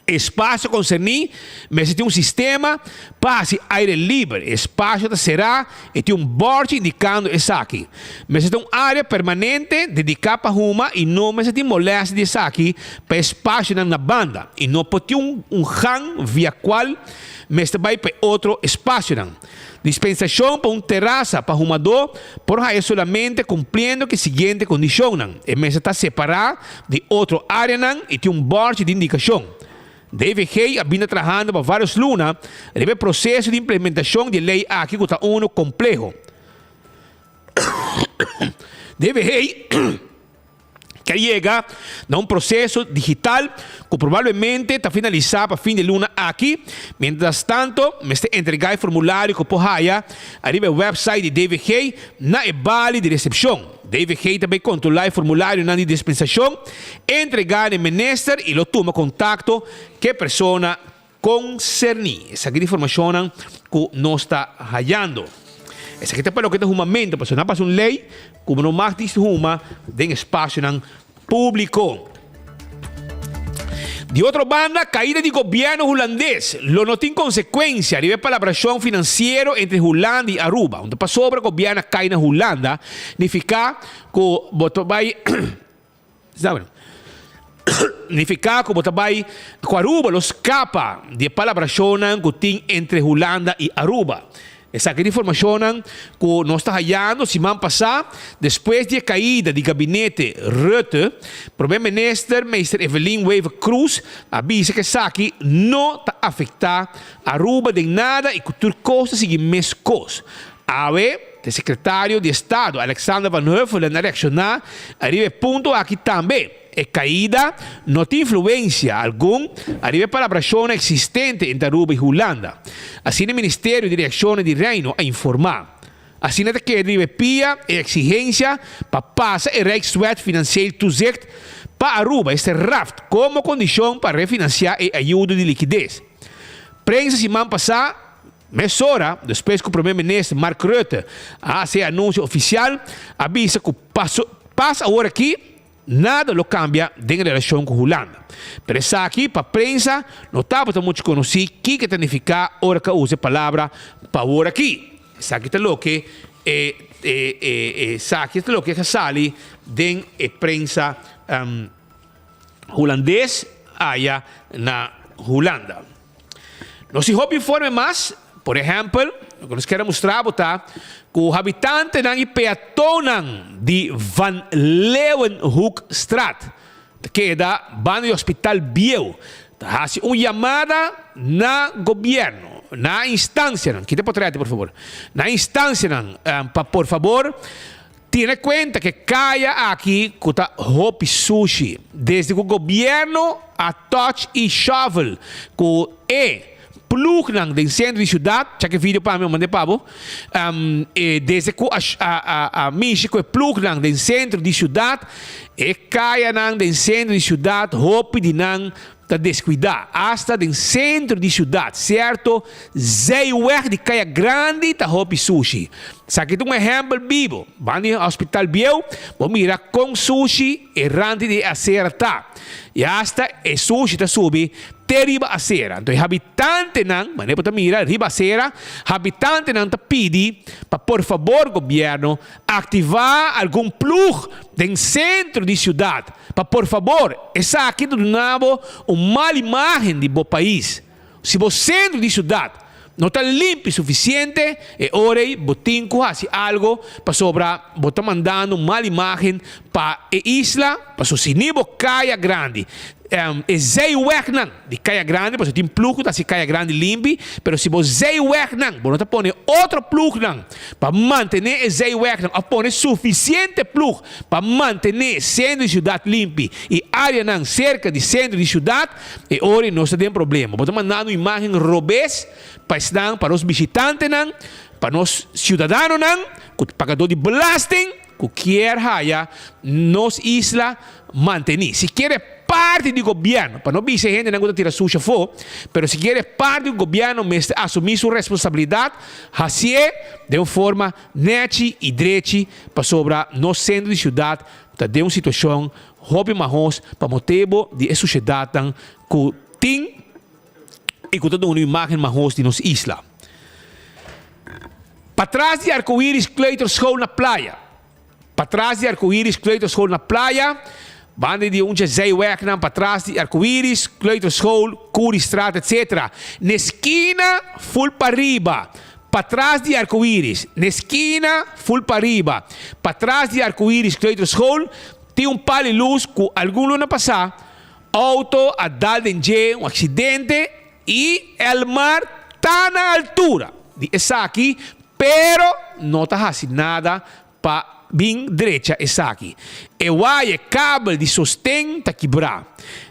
Espasio konserní mester tin un sistema pa hasi aire liber. E espasio ta será i tin un bòrchi indikando esaki. Mester ta un área permanente dediká pa huma i no mester tin molèstia di esaki pa e espasionan na banda i no por tin un gang via kual mester bai pa e otro espasionan. Dispensashon pa un terasa pa humadó por haya solamente kumpliendo ku e siguiente kondishonnan, e mester ta separá di otro áreanan i tin un bòrchi di indikashon. DVG a binda trahando pa vários luna riba e proseso di implementashon di e lei aki ku ta unu kompleho. DVG. Ke yega na un proseso digital ku probablemente ta finalisá pa fin di luna aki. Mientrastanto mester entregá e formulario ku por haya ariba e wèpsait di DVG na e bali di resepshon. DVG ta bai kontrolá e formularionan di dispensashon, entregá na e minister i lo tuma kontakto ku e persona Konserní. Esaki ta informashonnan ku nos ta hayando. Esaki ta pa loke ta humamentu, pasobra nan pasa un lei ku bo no mag di huma den espasionan públiko. Di otro banda, kaida di gobièrnu hulandes lo no tin konsekuensia riba e palabrashon finansiero entre Hulanda i Aruba. Un ta pasobra gobièrnu a kai na Hulanda nifiká ku bo ta bai. Nifiká ku bo ta bai ku Aruba lo skapa di e palabrashonnan ku tin entre Hulanda i Aruba. Esaki ta informashonnan ku nos ta hayando siman pasá despues di e kaida di gabinete Rutte. Prome Minister Meester Evelyn Wever-Croes a bisa ku esaki no ta afektá Aruba den nada i ku tur kos ta sigui meskos. Awe, e sekretario di Estado, Alexander van Huffelen a reakshoná ariba e punto aki tambe. E kaida no tin influensia algun ariba e palabrashonnan eksistente entre Aruba i Hulanda. Asina e Ministerio di Reakshonnan di Reino a informá. Asina ta keda riba e pia e eksigensia pa pasa e Rijkswet Financieel Toezicht pa Aruba, esta RAFT, komo kondishon pa refinansiá e ayudo di likides. Prensa siman pasá. Mesora, despues ku Prome Minister Mark Rutte a hasi e anunsio ofisial, a bisa ku paso pas awor aki, nada lo kambia den relashon ku Hulanda. Pero esaki pa prensa no tabata muchu konosí kiko ta nifiká ora ku a usa e palabra pa awor aki. Esaki ta loke e esaki ta loke a sali den e prensa hulandes aya na Hulanda. Nos tin hopi informe mas, por ehèmpel, loke nos kier a mustra bo ta ku habitantenan i peatonnan di Van Leeuwenhoekstraat ta keda banda di hospital bieu ta hasi un yamada na gobièrnu, na instansianan, kita e potrèt por fabor, na instansianan pa por fabor Tene cuenta ke caya aki cu ta hopi sushi. Desde cu gobierno a touch y shovel cu e ploegnan den centro di ciudad, check e video pa mi, mande pa bo, e desde cu a a mishi cu e ploegnan den centro di ciudad, e cayanan den centro di ciudad hopi di nan ta descuida. Hasta den centro di ciudad, cierto zijweg di Caya Grandi ta hopi sushi. Esaki ta un ehempel bibo. Ban di Hospital Bieu, bo mira con sushi e rand di e acera ta. Y hasta e sushi ta subi te riba acera. Anto e habitantenan, manera bo ta mira riba acera, habitantenan ta pidi pa por fabor gobierno Aktivá algun plug den sentro di siudat pa por fabor esaki ta duna bo un mal imágen di bo pais. Si bo sentro di siudat no ta limpi sufisiente e ora ei bo tin ku hasi algo pasobra bo ta mandando un mal imágen pa e isla paso si ni bo kaya grandi E zijwegnan di Kaya Grandi, pasobra tin ploeg ku ta hasi Kaya Grandi limpi, pero si bo zijwegnan, bo no ta pone otro ploegnan pa mantené e zijwegnan òf pone sufisiente ploeg pa mantené sentro di siudat limpi i áreanan serka di sentro di siudat, e ora ei nos ta den problema. Bo ta mandando un imágen robes pa esnan, pa nos bishitantenan, pa nos siudadanonan ku ta pagadó di belasting. Ku kier haya nos isla mantení. Si kier e parti di gobièrnu, pa no bisa e hendenan ku ta tira sushi afó, pero si kier e parti di gobièrnu mester asumí su responsabilidat, hasié den un forma nèchi i drechi, pasobra nos sentro di siudat ta den un situashon hopi mahos pa motibu di e sushedatnan ku tin i ku ta duna un imágen mahos di nos isla. Patras di Arcoiris Kleuterschool na Playa Patras di Arcoiris Kleuterschool na Playa Banda di un dje zijwegnan patras di Arcoiris Kleuterschool, Curiestraat etc. N'e skina ful pariba Patras di Arcoiris N'e skina ful pariba Patras di Arcoiris Kleuterschool tin un pal di lus ku algun luna pasá auto a dal den dje un aksidente I Elmar ta na altura di esaki pero no ta hasi nada pa bin drecha esaki. E waye kabel di sosten ta kibrá.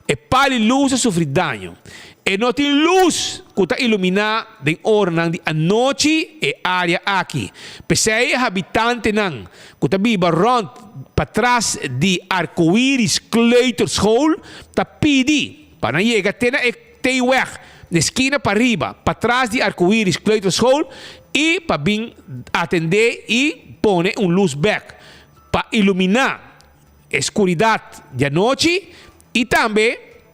E pal di lus a sufri daño. E no tin lus ku ta iluminá den oranan di anochi e área aki. P'esei e habitantenan ku ta biba rònt patras di Arcoiris Kleuterschool ta pidi pa nan yega te na e Theeweg, na eskina pariba, patras di Arcoiris Kleuterschool i pa bin atendé i pone un lus bek pa iluminá e skuridat di anochi i tambe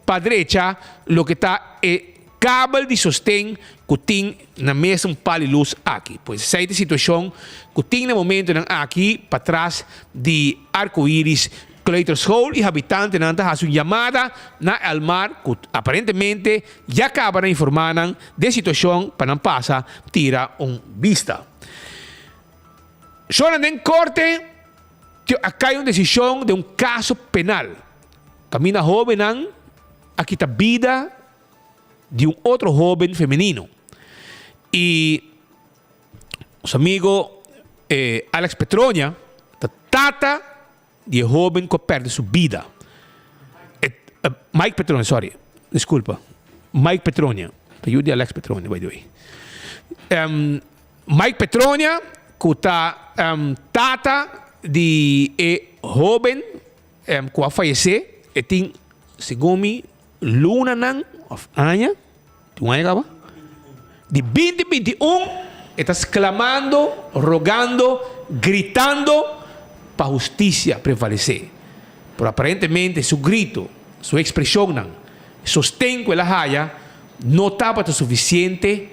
pa drecha loke ta e kabel di sosten ku tin na mesun pal di lus aki. Pues esei ta e situashon ku tin na momentonan aki patras di Arcoiris Kleuterschool i habitantenan ta hasi un yamada na Elmar ku aparentemente ya kaba na informá nan den situashon pa nan pasa tira un bista. Shornan den korte a kai un desishon den un kaso penal kaminda hóbennan a kita bida di un otro hóben femenino i nos amigo Alex Petronia ta tata di e hoben ku a pèrdè su bida. E, Mike Petronia, sorry, diskulpa. Mike Petronia, ta yu di Alex Petronia, by the way. Um, Mike Petronia, ku ta um, tata di e hoben um, ku a fayesé, e tin, segun mi, lunanan òf aña, Tin un aña kaba? Di 2021 e ta sklamando, rogando, gritando pa hustisia prevalesé. Pero aparentemente su grito, su expresionnan, e sosten cu el a haya no tabata suficiente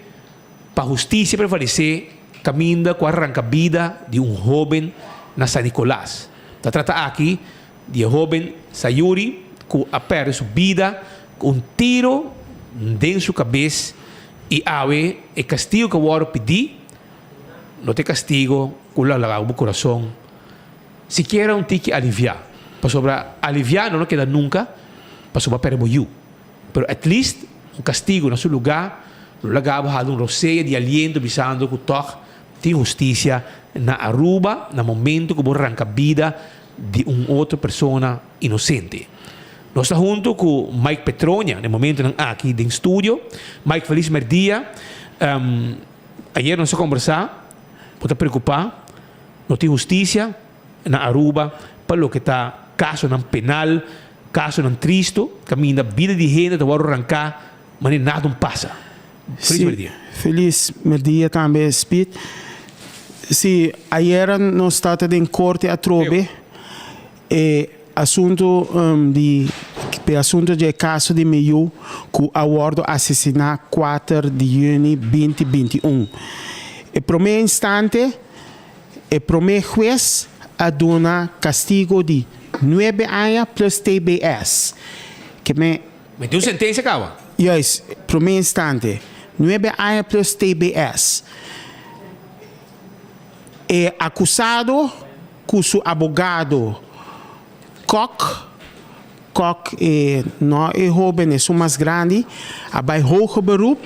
pa husticia prevalece caminda cu a ranca bida di un hoben na San Nicolas. Ta trata aki di e hoben Sayuri cu a perde su bida cu un tiro den su cabes y awe e castigo cu a wordo pidi no ta e castigo cu lo a laga bo curason sikiera un tiki alivia, pasobra alivia no lo keda nunca pasobra bo a perde bo yu. Pero at least un castigo na su lugar lo laga bo hala un rosea di aliento bisando cu toch tin husticia na Aruba na momento cu bo ranca bida di un otro persona inocente. Nos ta hunto cu Mike Petronia na e momentonan aki den studio. Mike feliz merdia. Ayer nos a combersa, bo ta preocupa no tin husticia na Aruba pa loke ta casonan penal, casonan tristo, caminda bida di hende ta wòrdu ranká manera nada un pasa. Feliz merdia. Feliz merdia tambe Speed. Si, ayera nos tata den corte atrobe e asunto di e asunto dje caso di mi yu cu a wordo asesina kuater di juni binti 21. E prome instante E promé hues a duna kastigo di nuebe aña plus tbs. Ke me. Mete un sentensia kaba. Juist, promé instante. Nuebe aña plus tbs. E akusado ku su abogado Kok, Kok e no e hoben, esun mas grandi, a bai hoger beroep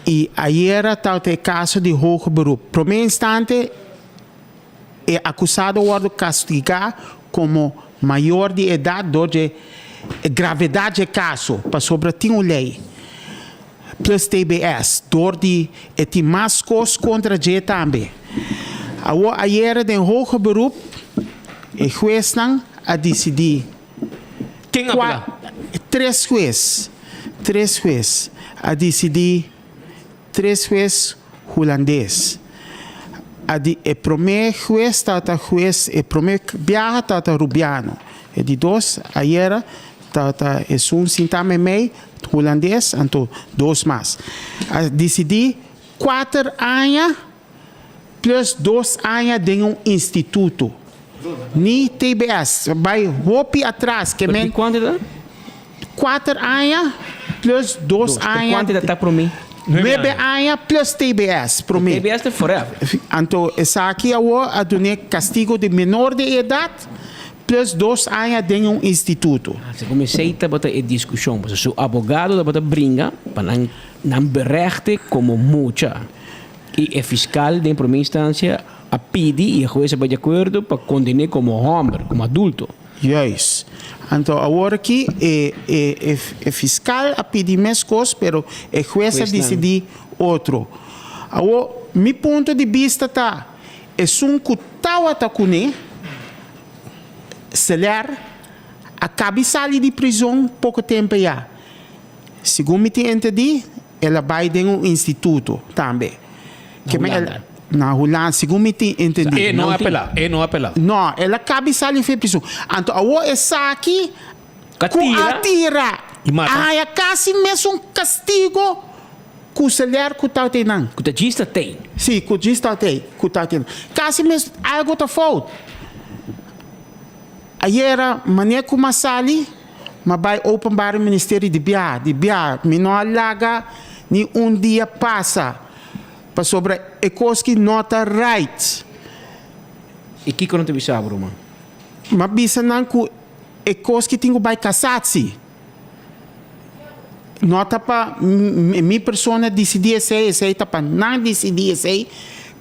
y ayera tabata e caso di hoger beroep. Prome instante e acusado wordo castiga como mayor di edad door dje gravedad dje caso, pasobra tin un ley plus tbs door di e tin mas cos contra dje tambe. Awor ayera den hoger beroep e huesnan a disidí. Ken a apelá? Tres hues. Tres hues a disidí, tres hues hulandes. A di, e promé hues tabata hues, e promé biaha tabata rubiano. E di dos, ayera, tabata esun sintá meimei, hulandes, anto dos mas. A disidí kuater aña. Plus dos aña den un instituto. Ni tbs. Bai hopi atras. Ke men. Kuantu ta? Kuater aña plus dos aña. Kuantu ta promé? Nuebe aña plus tbs promé. Tbs ta forever. Anto esaki awor a dun'é kastigo di menor di edat plus dos aña den un instituto. Segun esei tabata e diskushon, pasobra su abogado tabata bringa pa nan nan berechte komo mucha. I e fiskal den promé instansia a pidi i e hues a bai di akuerdo pa konden'é komo hòmber, komo adulto. Juist. Anto awor aki e e e fiskal a pidi meskos pero e hues a disidí otro. Awor mi punto di bista ta esun ku tawata kuné, Seler, a kabi sali di prizon poko tempu ya. Segun mi tin entendí El a bai den un instituto tambe. Na Hulanda? Na Hulanda, segun mi tin entendí. E no a apelá, e no a apelá. No, el a kabi sali for e prison. Anto awor esaki ku a tira a haña kasi mesun kastigo ku Seler ku tabata einan. Ku ta djis ta tei. Si, ku djis ta tei, ku tabata einan. Kasi mes, algo ta fout. Ayera, manera ku m'a sali, m'a bai Openbare Ministerie di bia, di bia. Mi no a laga ni un dia pasa, pasobra e kos ki no ta right. I kiko nan ta bisa bo, ruman? M'a bisa nan ku e kos ki tin ku bai kasatsi. No ta pa mi persona disidí esei, esei ta pa nan disidí esei,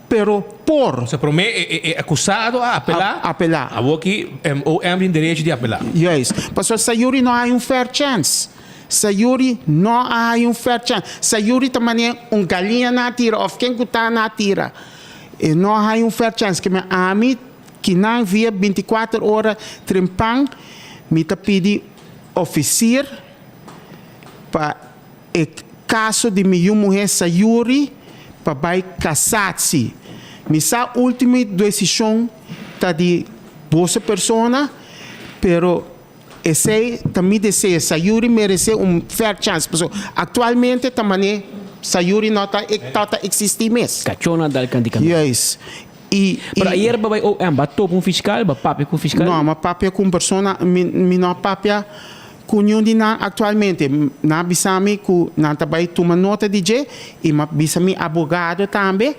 pero por. Osea, promé e akusado a apelá. Apelá. Awor ki OM tin derecho di apelá. Juist. Pasobra Sayuri no a haña un fair chance. Sayuri no a haña un fair chance. Sayuri ta manera un galiña nan a tira òf ken ku ta nan a tira. E no a haña un fair chance. Kimen ami kinan via binti kuater ora trempan mi ta pidi Ofisier pa e kaso di mi yu muhé Sayuri pa bai kasatsi. Mi sa ultimo desishon ta di boso persona, Pero esey ta mi deseo. Sayuri merece un fair chance. Pasobra actualmente ta mane Sayuri no ta ta ta existi mes. Cachona dal canti cantá. Juist. Y, Pero ayer bo bai OM, bo a topa un fiscal, bo a papia cu un fiscal? No, mi a papia cu un persona, mi mi no a papia cu niun di nan actualmente. Nan a bisa mi cu nan ta bai tuma nota di dje y mi a bisa mi abogado tambe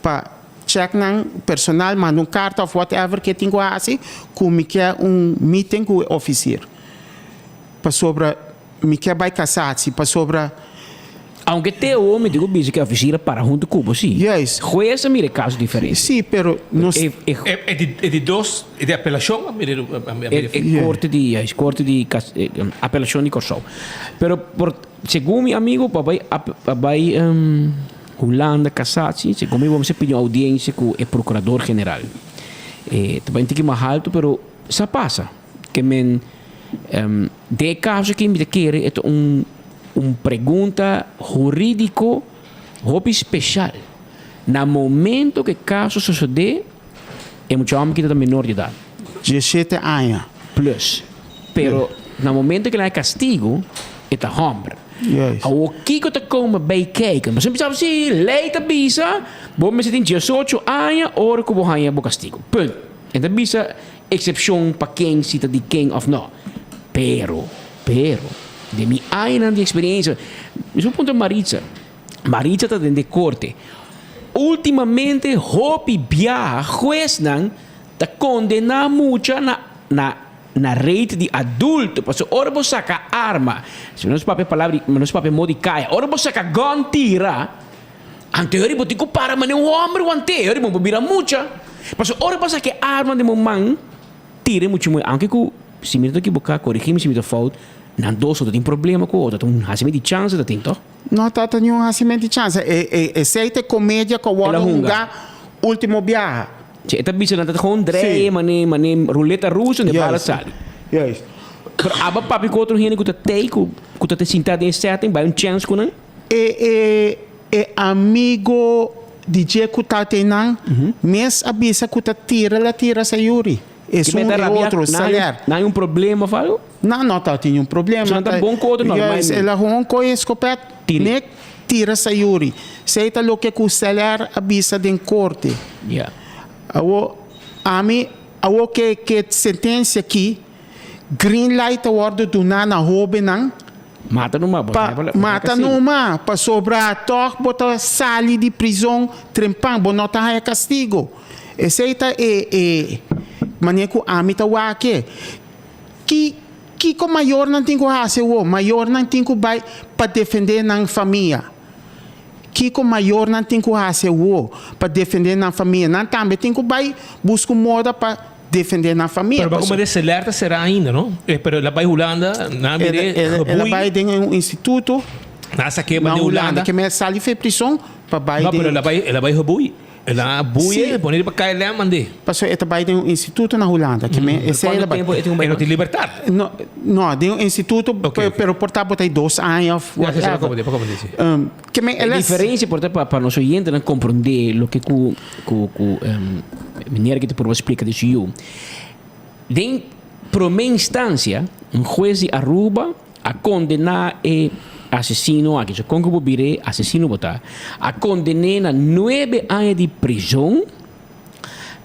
pa check nan personal, manda un carta of whatever ke tin cu haci cu mi ke un meeting cu e officier. Pasobra mi ke bai casatie, pasobra. Aunke te awor mi tin cu bisa cu e officier a para hunto cu bo, si. Juist. Huez a mira e caso diferente. Si, pero nos. E e di dos, e di apelacion a mira a mira. E corte di, juist, corte di apelacion di Corsou. Pero por, segun mi amigo, pa bai pa bai Hulanda casatie, segun mi bo mester pidi un audiencia cu e procurador general. E ta bai un tiki mas halto, pero sa pasa. Ke men den e kaso aki mi ta kere e ta un un pregunta hurídiko hopi speshal. Na momento ku e kaso sosodé e mucha hòmber kita ta menor di edat. Diesshete aña. Plus. Pero na momento ku el a haña kastigu e ta hòmber. Awor kiko ta kome bai kijk? Bo semper sa si lei ta bisa bo mester tin diesocho aña ora ku bo haña bo kastigu. Punt. E ta bisa Eksepshon pa ken si ta di ken òf nò. Pero, pero, den mi añanan di eksperensia, mi su puntra Maritza. Maritza ta den de korte. Ultimamente hopi biaha huesnan ta kondená mucha na, na, na rate di adulto. Pasobra ora bo saka arma, si nos papia palabra di, nos papia modi kaya, ora bo saka gòn tira, Anto e ora bo tin ku para manera un hòmber want'é, e ora bo por bira mucha. Pasobra ora bo saka e arma den bo man, tira e mucha muhé. Aunke ku si mi no ta ekiboká, korigí mi si mi ta fout, nan dos no ta tin problema ku otro, ta un hasimentu di chansa ta tin, tòg? No ta ta niun hasimentu di chansa. E e esei ta e komedia ku a wòrdu hunga último biaha. Si, e ta bisa nan ta gewoon drei mane mane ruleta ruso en e bala sali. Juist. Pero aba papia ku otro hende ku ta tei ku ku ta te sinta den e setting, bai un chèns ku nan? E e e amigo di dje ku ta te nan mes a bisa ku ta tira la tira Sayuri. Esun e otro Saler. Nan hay un problema of algo? Nan no ta tin un problema. So nan ta bon ku otro normalmente? Juist, el a gewoon koe e skopet nek tira Sayuri. Esei ta loke ku Saler a bisa den korte. Ya. Awo ami awo ke ke sentensia aki green light ta wordo duna na hobennan. Mata numa, bo Pa mata numa, pasobra tòg bo ta sali di prizon trempan, bo no ta haña kastigo. Esei ta e e manera ku ami ta wak e. Ki kiko mayornan tin ku hasi awor? Mayornan tin ku bai pa defendé nan famia. Kiko mayornan tin ku hasi awor pa defendé nan famia? Nan tambe tin ku bai buska un moda pa. Defende nan famia. Pero ba como de celer ta cera ainda, no? Eh, pero el a bay Hulanda, nan a mir'é El a gebui. bay den un instituto Nan a saqué na de Hulanda. Hulanda. Ke men a sali fe prison pa bay No, den. pero el a bay, el a bay gebui. El a buie, Sí. pone riba KLM mand'é. Pasobra e ta bay den un instituto na Hulanda. Ke men esei el a bay. Cuanto tempo e tin ku bay E no tin libertad. No, no, den un instituto, Ok, pe- ok. pero por ta bo ta dos aña of Ya, sí, sí, whatever. pa comprende, pa comprende, sí. Um, ke men E el a. diferencia por ta pa pa nos oyentenan comprende loke ku ku ku Meneer aki ta purba splika di su yu. Den prome instancia un hues di Aruba a condena e asesino aki, so con cu bo bira e asesino bo ta, a condene na nuebe aña di prison,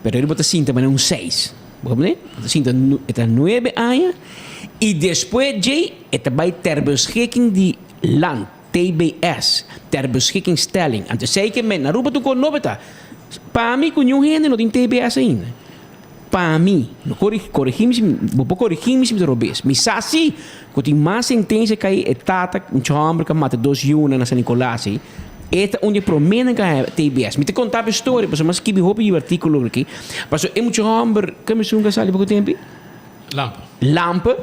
pero bo ta sinta manera un seis. Bo comprende? Bo ta sinta e ta nuebe aña y despues djey e ta bay ter beschikking di land. TBS, ter beschikkingstelling. Anto esei ke men, na Aruba tur kon no ta. Pa mi ku niun hende no tin TBS ainda. Pa mi, no kori, korigí mi si, bo por korigí mi si mi ta robes. Mi sa si ku tin mas sentensia kai e tata, un chòmber ku a mata dos yunan na San Nicolas ei, e ta un di e proménan ku a haña TBS. Mi ta konta bo e storia pasobra mi a skibi hopi artíkulo aki. Pasobra e mucha hòmber, ke mi esun ku a sali poko tempu? Lampe. Lampe,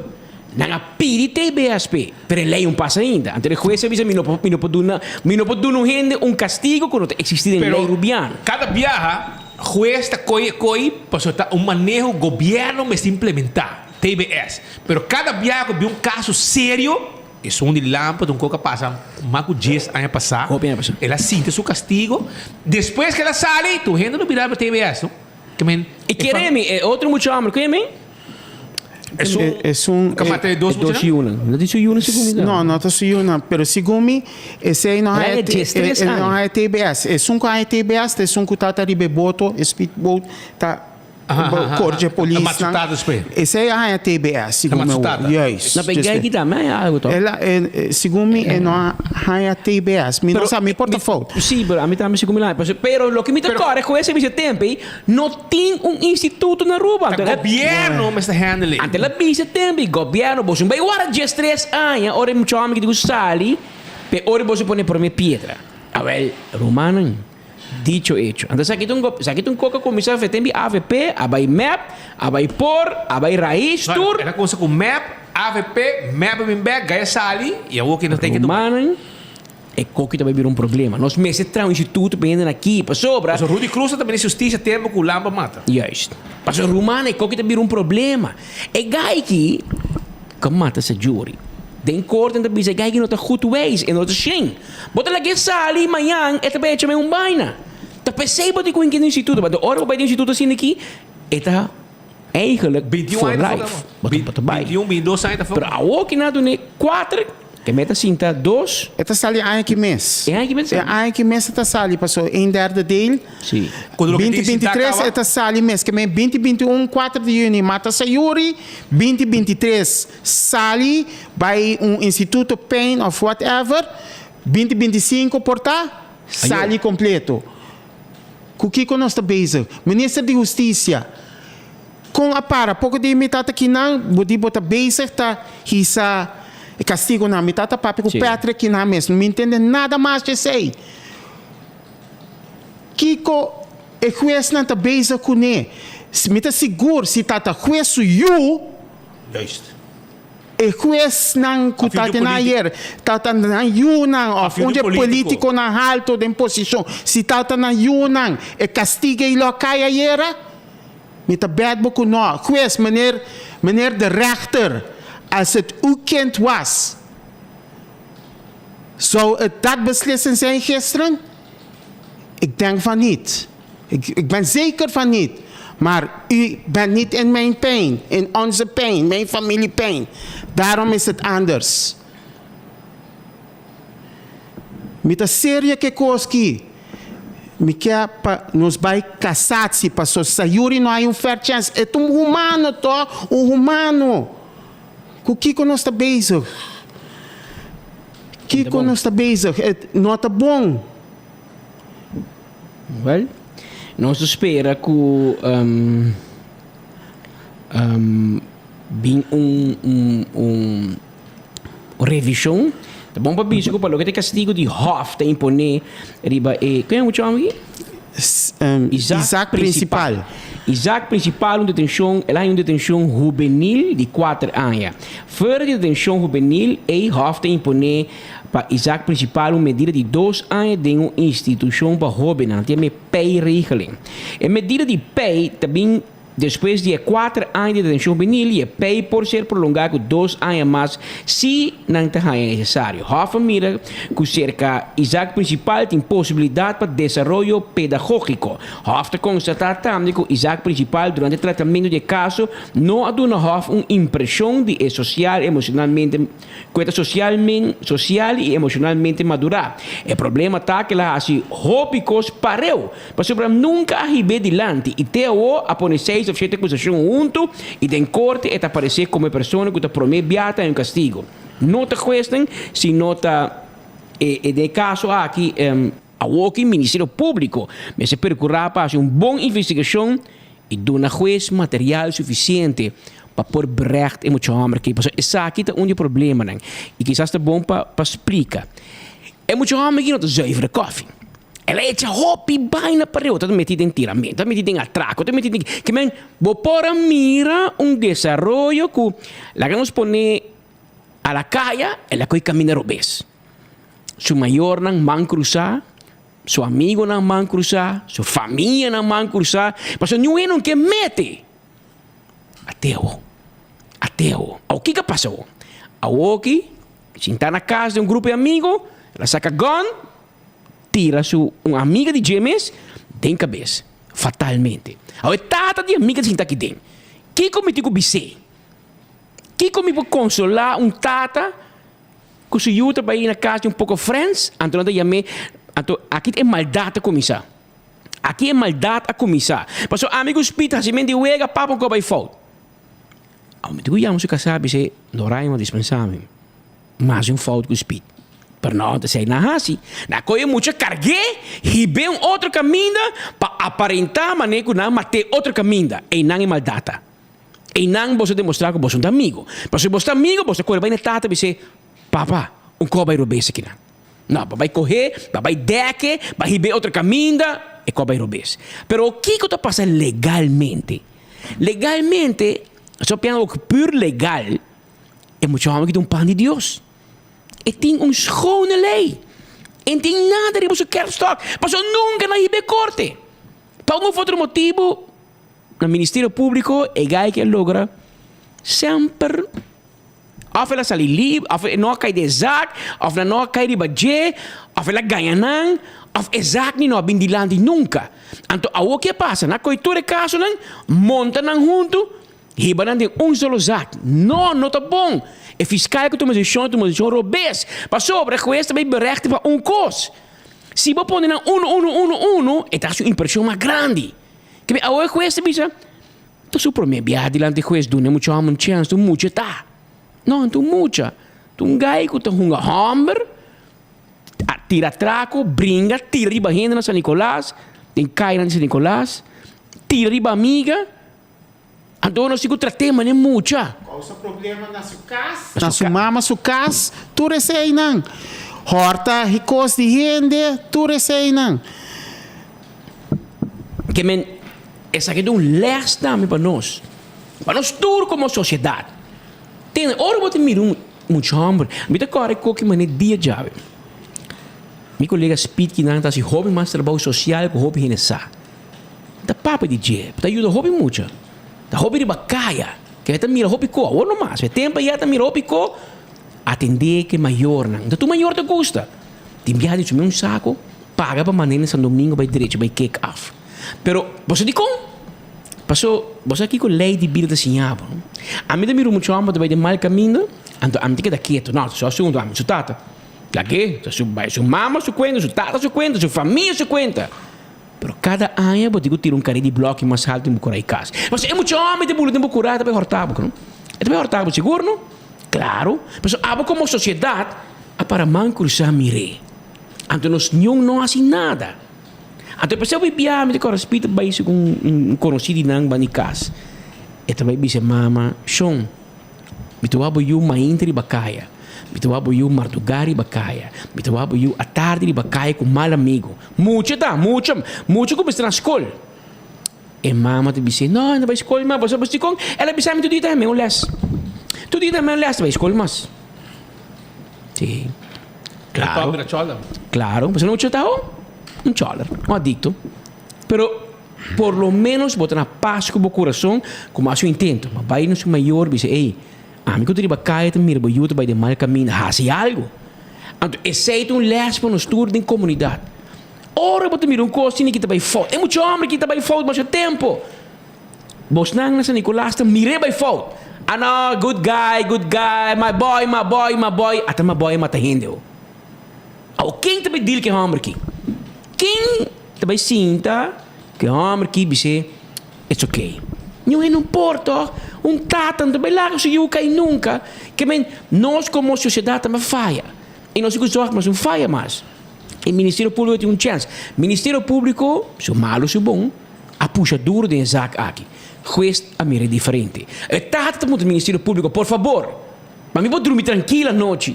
nan a pidi TBSP, pero e ley un pasa ainda. Anto e hues a bisa mi no por mi no por duna mi no por duna un hende un castigo cu no ta existi den Pero ley Rubiano. cada biaha hues ta coy e coy pasobra ta un maneho gobierno mester implementa, TBS. Pero cada biaha cu bin un caso serio, esun di Lampe ta un coca pasa mas cu dies aña pasa, Hopi aña pasa. el a sinti su castigo, despues cu el a sali tur hende lo bira pa TBS no. I kere mi e otro mucha homber, kue mi? Esun Ka mata e dos E dos yunan. No ta su yunan segun mi No, no ta su yunan, pero segun mi esei no Raya haya diestres e no aña. haya TBS. Esun ku haya TBS ta esun ku ta ta riba e boto, e speedboat ta Corte polis nan. Esey a haña TBS segun mi awor. Juist. No, pero gay kita me haña algo toch? Segun mi e no a haña TBS. Mi no sa, mi por ta fout. Si, pero ami tambe segun mi la haña. Pero loke mi ta kòrda ku esei bisa tempu ei, no tin un instituto na Aruba. Ta gobierno mester handle. Anto el a bisa tempu ei, gobierno boso bai wara diestres aña ora e mucha hòmber ki tin ku sali, pe ora boso pone prome piedra. Awel, rumannan. Dicho hecho. Anto esaki ta un esaki ta un kos ku a kuminsá fe tempu di avp, a bai mep, a bai por, a bai rais tur. El a kuminsá ku mep, avp, mep a bin bèk, gai a sali i awor ke nos ta ke tumá. Rumannan, e koki ta bai bira un problema. Nos mester traha un instituto pa hende aki, pasobra. Pasobra Rudy Cruz ta bini hustisia tempu ku Lamba mata. Juist. Pasobra rumannan, e koki ta bira un problema. E gai aki ku a mata sa jury. Den korte nan ta bisa e gai aki no ta goed wijs, e no ta shen. Bo ta lag'é sali mañan e ta bai echa me un baina. Ta p'esei bo tin ku hinka den instituto, pasobra ora bo bai den instituto asina aki e ta eigenlijk for life. Bo ta bo ta bai. Pero awor ki nan a dun'é kuater, ke me ta sinta dos. E ta sali aña ki mes. E aña ki mes ta sali. E aña ki mes e ta sali pasobra een derde deel. Sí. 2023 e ta sali mes. Ke men 2021 kuater di yüni mata Sayuri, 2023. Sali bai un instituto pain of whatever, binti binti sinku por ta sali completo. Cu kico nos ta bezig? Minister di Husticia, con a para? Poco di mi tata kinan bo di bo ta bezig ta hisa e castigonan. Mi tata papia cu Patrick kinan mes. No mi intende nada mas di esey. Kico e huesnan ta bezig cune? Mi ta sigur si tata hues su yu. Juist. E huesnan ku ta den ayer ta ta nan yunan òf un di e polítikonan halto den posishon, si ta ta nan yunan e kastiga i lo a kai ayera? Mi ta bèt bo ku nò. Hues, meneer, meneer de rechter, als het uw kind was, zou het dat beslissing zijn gisteren? Ik denk van niet. Ik, ik ben zeker van niet. Maar u bent niet in mijn pijn, in onze pijn, mijn familie pijn. Daarom is het anders. Mi ta serio ku e kos ki. Mi ke pa nos bai cassatie paso Sayuri no hay un fair chance. E ta un humano to, un humano. Ku kiko nos ta bezig? Kiko nos ta bezig? E no ta bon. Wel, nos ta spera ku bin un un revishon. Ta bon pa bisa ku pa loke ta e kastigo di hòf ta imponé riba e, ken e mucha hòmber aki? Isaac Principal. Isaac Principal un detenshon, el a haña un detenshon hubenil di kuater aña. Fuera di detenshon hubenil ei hòf ta imponé Pa Isaac Principal un medida di dos aña den un institucion pa hobennan, ta yama e pay-regeling. E medida di pay ta bin despues di e kuater aña di detencion hubenil y e pay por ser prolonga cu dos aña mas si nan ta haña necesario. Hof a mira cu cerca Isaac Principal tin posibilidad pa desaroyo pedagogico. Hof ta constata tambe cu Isaac Principal durante tratamento di e caso no a duna Hof un impresion di e social emocionalmente Ku e ta sosialmen sosial i emoshonalmente madurá. E problema ta ku el a hasi hopi kos pareu, pasobra nunka a hib'é dilanti i te awor a pone seis òf shete akusashon huntu i den korte e ta aparesé komo e persona ku ta promé bia ta un kastigu. No ta huesnan, sino ta e e den e kaso aki awor ki Ministerio Públiko mester perkurá pa hasi un bon investigashon i duna hues material sufisiente pa por berecht e mucha hòmber aki. Pasobra esaki ta un di e problemanan i kisas ta bon pa pa splika. E mucha hòmber aki no ta zuivere kòfi. El a echa hopi baina pareu. Ta meti den tiramentu, ta meti den atrako, ta meti den ke men bo por a mira un desaroyo ku laga nos pone a la kaya el a kohe kaminda robes. Su mayornan man krusá. Su amigonan man cruzá, su famianan man cruzá, pasobra niun hende no ke mete. Ateo, ateo. Awor kiko a pasa awor? Awoki, sintá na kas den un grupo di amigo, el a saka gun, tira su un amiga di dje mes den kabes, fatalmente. Awor e tata di amiga ta sinta aki den. Kiko mi tin ku bis'é? Kiko mi por konsolá un tata ku su yu ta bai na kas di un poko frens, anto nan ta yam'é, anto aki e maldat ta kuminsá. Aki e maldat a kuminsá. Pasobra ami ku Speed hasi men di wega, papa un kos bai fout. Awor mi tin ku yama su kasá bis'é, Doraima dispensá mi, mas un fout ku Speed. Pero no ta esei nan hasi. Nan kohe mucha karg'é, hib'é un otro kaminda pa aparentá manera ku nan mat'é otro kaminda. Einan e maldat ta. Einan boso demostrá ku boso no ta amigu. Pasobra si boso ta amigu, boso ta kore bai na e tata bis'é, Papa, un kos bai robes akinan. No, bo bai kohé, bo bai dèk'e, bo hib'é otro kaminda, e kos bai robes. Pero kiko ta pasa legalmente? Legalmente, so piensa ook pur legal, e mucha hòmber ki ta un pan di Dios. E tin un schone lei. E no tin nada riba su kerfstok, pasobra nunka nan hib'é korte. Pa un of otro motibu, na Ministerio Públiko e gai ke logra semper òf el a sali liber, òf e no a kai den e zak, òf nan no a kai riba dje, òf el a gaña nan, òf e zak ni no a bin dilanti nunka. Anto awor ke pasa? Nan a kohe tur e kasonan, monta nan huntu, hiba nan den un solo zak. No, no ta bon! E fiskal ku tuma desishon a tuma desishon robes, pasobra e hues ta bai berechte pa un kos. Si bo pone nan unu, unu, unu, unu, e ta hasi un impreshon mas grandi. Kibé awor e hues ta bisa, Ta su promé biaha dilanti hues, duna e mucha hòmber un chèns, ta un mucha ta. No, ta un mucha. Ta un gai ku ta hunga hòmber, a tira atrako, bringa, tira riba hende na San Nicolas, den kayanan di San Nicolas, tira riba amiga. Anto nos tin ku trat'é manera mucha. Kousa problema na su kas, na su mama su kas, tur eseinan. Hòrta kos di hende, tur eseinan. Ke men, esaki ta un lès tambe pa nos, pa nos tur komo sosiedat. Tende, ora bo ta mira un mucha hòmber, mi ta kòrda e koki manera dia djawe. Mi kolega Speed kinan ta hasi hopi mas trabou sosial ku hopi hende sa. Ta papia di dje, ta yuda hopi mucha. Ta hopi riba kaya, ke ta mira hopi ko, awor no mas, e tempu ayá ta mira hopi ko, atendé ku e mayornan. Ta tur mayor ta gusta. Tin biaha di sumi un sako, paga pa mand'é na San Domingo bai drecha bai kek af. Pero boso dikon? Paso bo sa kiko lei di bida ta siña bo, no? Ami ta mira un mucha hòmber ta bai den mal kaminda, anto ami ta keda ketu. No, su asuntu, ami su tata. Lag'é, ta su bai su mama su kuenta, su tata su kuenta, su famia su kuenta. Pero kada aña bo tin ku tira un kare di blòki mas haltu den bo kura i kas. Pasobra e mucha hòmber ta bula den bo kura, e ta bai hòrta bo, no? E ta bai hòrta bo sigur, no? Klaro. Pasobra abo komo sosiedat a para man krusá mir'é. Anto nos niun no hasi nada. Anto p'esei hopi biaha mi ta kòrda Speed ta bai segun un konosí di nan banda di kas. E ta bai bisa mama, Shon, mi ta wak bo yu mainta riba kaya, mi ta wak bo yu mardugá riba kaya, mi ta wak bo yu atardi riba kaya ku mal amigu. Mucha ta, mucha, mucha ku mester na skol. E mama ta bis'é, No, e no bai skol mas, pasobra dikon? El a bisa mi tur dia ta hem'é un lès. Tur dia ta hem'é un lès, ta bai skol mas. Sí. Claro. Claro, pasobra un mucha ta un choler, un adicto. Pero por lo menos bo ta na pas cu bo curason cu bo haci un intento. Ma bay na su mayor bisa, ey, ami cu ta riba caya ta mira bo yu ta bay den mal camino, haci algo. Anto esey ta un les pa nos tur den comunidad. Ora bo ta mira un cos asina ki ta bay fout, e mucha homber ki ta bay fout masha tempo. Bosnan na San Nicolas ta mir'é bay fout. Ah no, good guy, good guy, my boy, my boy, my boy. Ata my boy a mata hende ho. Awo ken ta bay deal ku e homber aki? Ken ta bay sinta ku e homber aki bis'é it's okay? Niun hende no por tòg. Un tata no ta bay laga su yu kai nunka. Ke men nos komo sosiedat ta faya. I nos tin ku zòrg mas un faya mas. E Ministerio Públiko tin un chèns. Ministerio Públiko, su malu su bon, a pusha duru den e zak aki. Hues a mira e diferente. E tata ta puntra Ministerio Públiko, por fabor, pa mi por drumi trankil anochi,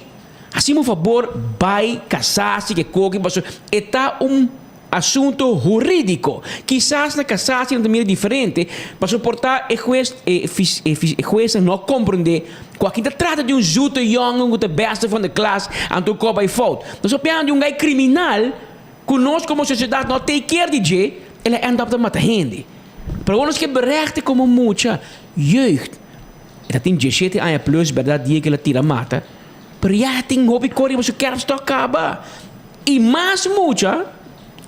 hasi mi un fabor bai kasasi ke koki pasobra e ta un asunto hurídiko. Kisas na kasasi nan ta mira diferente pasobra por ta e hues e e huesnan no a komprendé ku aki ta trata di un zute yòngen ku ta bèste van de klas anto ku a bai fout. Nos a piensa di un gai kriminal ku nos komo sosiedat no a take care di dje, el a end up ta mata hende. Pero awor nos ke berechte komo mucha jeugd. E ta tin diesshete aña plus bèrdat dia ku el a tira mata, pero ya tin hopi kos riba su kerfstok kaba. I mas mucha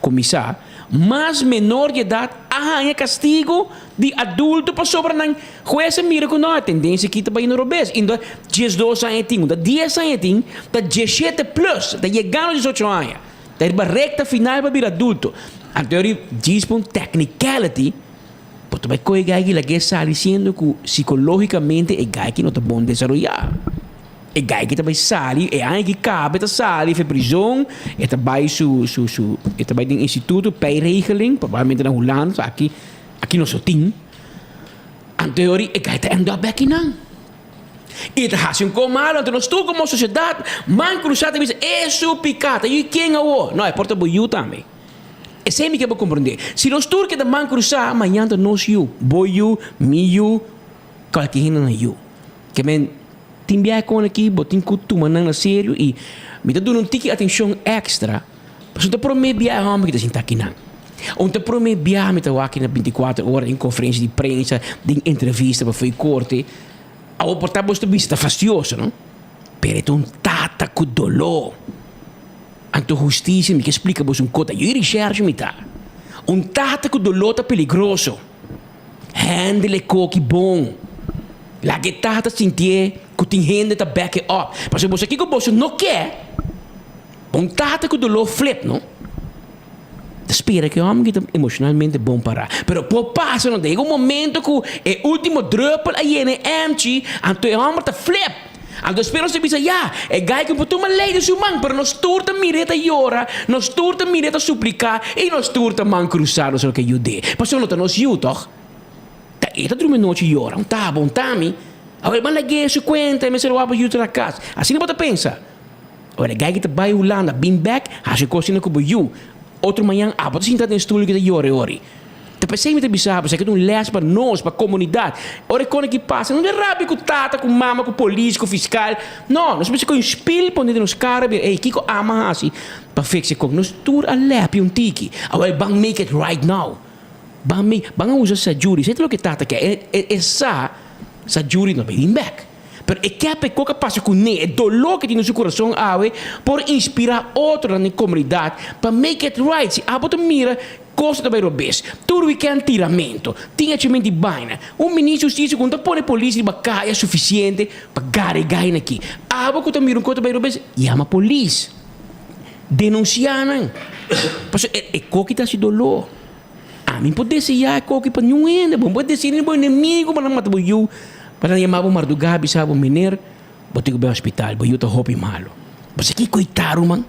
kuminsá. Mas menor di edat a haña kastigu di adulto pasobra nan hues a mira ku no, e tendensia aki ta bai na robes. I no ta diesdos aña e tin, no ta dies aña e tin, ta dieshete plus, ta yegando diesocho aña. Ta riba rekta final pa bira adulto. Anto e djis pa un technicality bo ta bai kohe e gai aki lag'é sali siendo ku sikológikamente e gai aki no ta bon desaroyá. E gai ki ta bai sali, e aña ki kaba e ta sali for prizon, e ta bai su su su e ta bai den instituto pijregeling, probablemente na Hulanda, so aki aki nos no tin. Anto e ora e gai ta end up bek einan. I e ta hasi un kos malo, anto nos tur komo sosiedat man krusá ta bisa e su piká, ta yu ken awor? No, e por ta bo yu tambe. Esei mi ke bo komprendé. Si nos tur keda man krusá, mañan ta nos yu, bo yu, mi yu, kualke hende nan yu. Ke men tin biahe kon aki bo tin ku tuma nan na serio i mi ta duna un tiki atenshon èkstra pasobra ta promé biahe hòmber ki ta sinta akinan. Un ta promé biaha mi ta wak na bintikuater ora den konferensia di prensa, den entrevista pa fo'i korte. Awor por ta bo ta bisa ta fastioso no, pero e ta un tata ku doló. Anto hustisia mi ke splika boso un kos, yu rishershi mi ta. Un tata ku doló ta peligroso. Handle e koki bon. Laga e tata sintié ku tin hende ta back e up. Pasobra boso kiko boso no ke, un tata ku doló flip no. Ta spera ku e hòmber ki ta emoshonalmente bon pará. Pero por pasa no, ta yega un momento ku e último drùpel a yena e èmchi, anto e hòmber ta flip. Anto spera nos ta bisa, ya, e gai ku por tuma lei den su man, pero nos tur ta mir'é ta yora, nos tur ta mir'é ta supliká i nos tur ta man krusá nos lo ke yud'é. Pasobra no ta nos yu, tòg? Ta e ta drumi nochi yora, un ta abo, un ta mi. Awor e ban lag'é su kuenta, e mester wak pa yu ta na kas. Asina bo ta pensa. Awor e gai ki ta bai Hulanda, bin bèk, hasi kos asina ku bo yu. Otro mañan abo ta sinta den stul ki ta yora e ori. Ta p'esei mi ta bisa bo, esaki ta un lès pa nos, pa komunidat. Ora e kos aki pasa, no ta rabia ku tata, ku mama, ku polis, ku fiskal. No, nos mester kohe un spil pone den nos kara bira, ey, kiko ama hasi pa fix e kos? Nos tur a lèpi un tiki. Awor ban make it right now. Ban make, ban a usa sajuri. Esei ta loke tata ke. E, e, e sa, sajuri no ta bin bèk. Pero e ke pa e kos a pasa kuné, e doló ke tin den su kurason awe, por inspirá otronan den komunidat pa make it right. Si abo ta mira Cos ta bay robes. Tur weekend tiramento. Tin hachimento di baina. Un ministro di husticia cu no ta pone polis riba caya suficiente pa gara e gaina aki. Abo cu ta mira un cos ta bay robes, yama polis. Denuncia nan. Pasobra e coki ta haci dolor. Ami no por desea e coki pa niun hende. Bo no por desea ni bo enemigo pa nan mata bo yu, pa nan yama bo marduga bisa bo, meneer, Bo tin ku bai hospital, bo yu ta hopi malu. Bo sa ki koitá, ruman?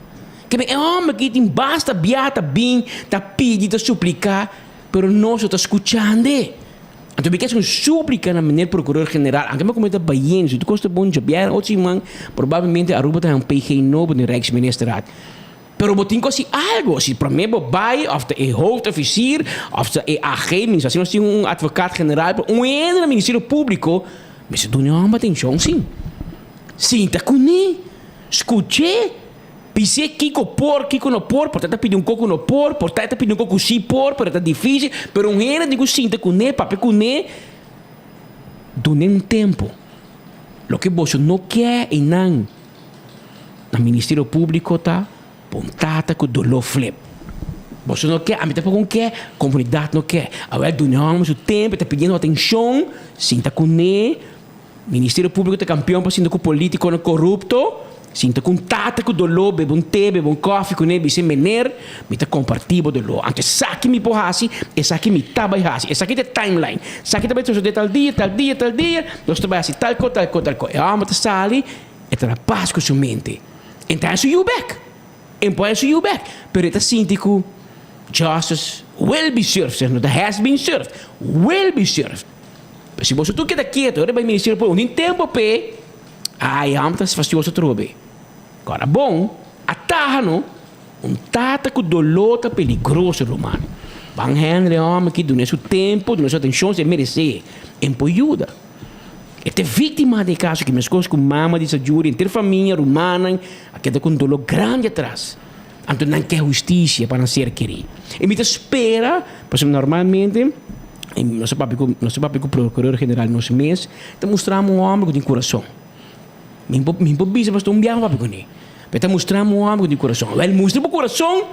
Kebe e hòmber aki tin basta bia ta bin, ta pidi, ta supliká, pero nos no ta skuchando. Anto mi ke hasi un súplika na meneer Prokuror General, anke mi a kuminsá ta bayendo, si tur kos ta bon djabièrnè otro siman, probablemente Aruba ta haña un PG nobo den Rijksministerraad. Pero bo tin ku hasi algu, si promé bo bai òf ta e hoofdofficier òf ta e AG, mi sa si nos tin un advocaat general, pero un hende na Ministerio Públiko mester duna e hòmber atenshon sí. Sinta kuné, skuch'é, bis'é kiko por, kiko no por, por ta e ta pidi un kos ku no por, por ta e ta pidi un kos ku sí por, pero e ta difísil, pero un hende tin ku sinta kuné, papia kuné, dun'é un tempu. Loke boso no ke einan. Na Ministerio Públiko ta pon tata ku doló flip. Boso no ke, ami tampoko no ke, komunidat no ke. Awor duna e hòmber su tempu, e ta pidiendo atenshon, sinta kuné. Ministerio Públiko ta kampion pa sinta ku polítikonan korupto, sinta ku un tata ku doló, bebe un te, bebe un kòfi kuné, bisa e meneer, mi ta kompartí bo doló. Anto esaki mi por hasi, esaki mi ta bai hasi. Esaki ta e timeline. Esaki ta bai sosodé tal dia, tal dia, tal dia, nos ta bai hasi tal ko, tal ko, tal ko. E hòmber ta sali. E ta na pas ku su mente. En ta haña su yu bek. En por haña su yu bek. Pero e ta sinti ku justice will be served. Seg no ta has been served. Will be served. Pero si boso tur keda ketu ora bai Ministerio Público un tin tempu p'e, ai hòmber ta fastioso atrobe. Kòrda bon, a taha no. Un tata ku doló ta peligroso, ruman. Ban handle e hòmber aki, dun'é su tempu, dun'é su atenshon, si e meresé. En por yuda. E ta e víktima den e kaso aki, meskos ku mama di Sajuri, henter famia, rumannan a keda ku un doló grandi atras. Anto nan ke hustisia pa nan ser kerí. I mi ta spera, pasobra normalmente nos a papia ku nos a papia ku prokuror general nos mes, ta mustra mi un hòmber ku tin kurason. Mi por mi por bisa pasobra un biaha mi papia kuné, pero e ta mustra mi un hòmber ku tin kurason. Awel mustra bo kurason.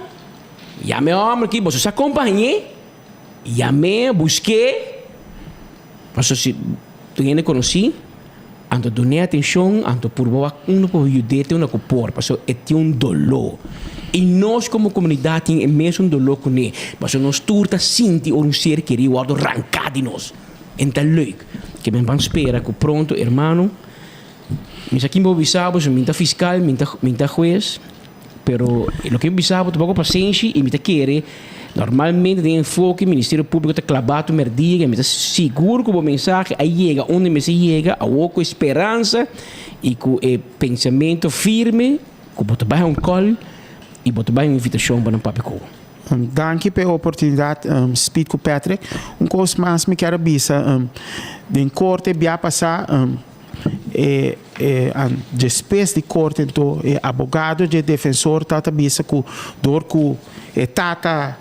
Yama e hòmber aki, boso sa kompañ'é, yam'é, busk'é, pasobra si tur hende konosí, anto dun'é atenshon, anto purba wak unda por yud'é te unda ku por, pasobra e tin un doló. I nos komo komunidat tin e mesun doló kuné, pasobra nos tur ta sinti ora un ser kerí wòrdu ranká di nos. En ta leuk. Ke men ban spera ku pronto, hermano, mi sa kin bo bisa bo, mi ta fiskal, mi ta mi ta hues, pero loke mi bisa bo ta poko pasenshi i mi ta kere normalmente den enfoke Ministerio Públiko ta klabá tur merdia i mi ta sigur ku bo mensahe a yega unda mester yega awor ku e speransa i ku e pensamentu firme ku bo ta bai un kòl i bo ta bai un invitashon pa nan papia ku bo. Danki pa e oportunidat Speed ku Patrick. Un kos mas mi kier a bisa, den korte bia pasá e e despues di korte anto e abogado dje defensor tabata bisa ku dor ku e tata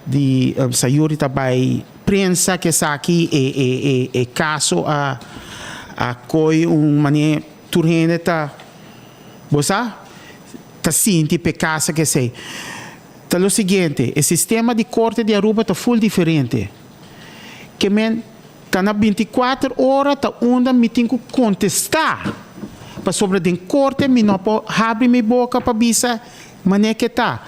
di Sayuri ta bai prensa ku esaki e e e e kaso a a koi un manera tur hende ta bo sa ta sinti pa e kasa ku esei. Ta lo siguiente, e sistema di korte di Aruba ta ful diferente. Ke men ta na binti kuater ora ta unda mi tin ku kontestá, pasobra den korte mi no por habri mi boka pa bisa manera ke ta.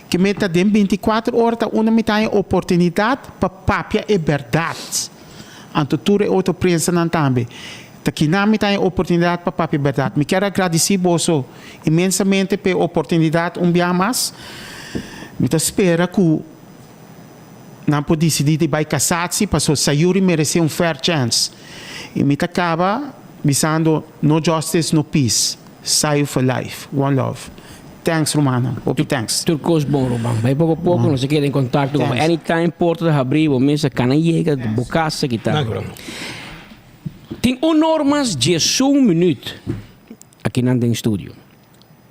Ke men ta den binti kuater ora ta unda mi ta haña oportunidat pa papia e bèrdat. Anto tur e otro prensanan tambe. Ta kinan mi ta haña oportunidat pa papia bèrdat. Mi kier a gradisí boso inmensamente p'e oportunidat un bia mas. Mi ta spera ku nan por disidí di bai kasatsi pasobra Sayuri meresé un fair chance. I mi ta kaba bisando no justice no peace. Sayu for life. One love. Thanks rumannan. Hopi thanks. Tur kos bon ruman. Bai poko poko nos ta keda en kontakto ku bo. Anytime porta ta habrí bo mesa kana yega bo kas aki ta. Tin un or mas diesun minuut akinan den studio.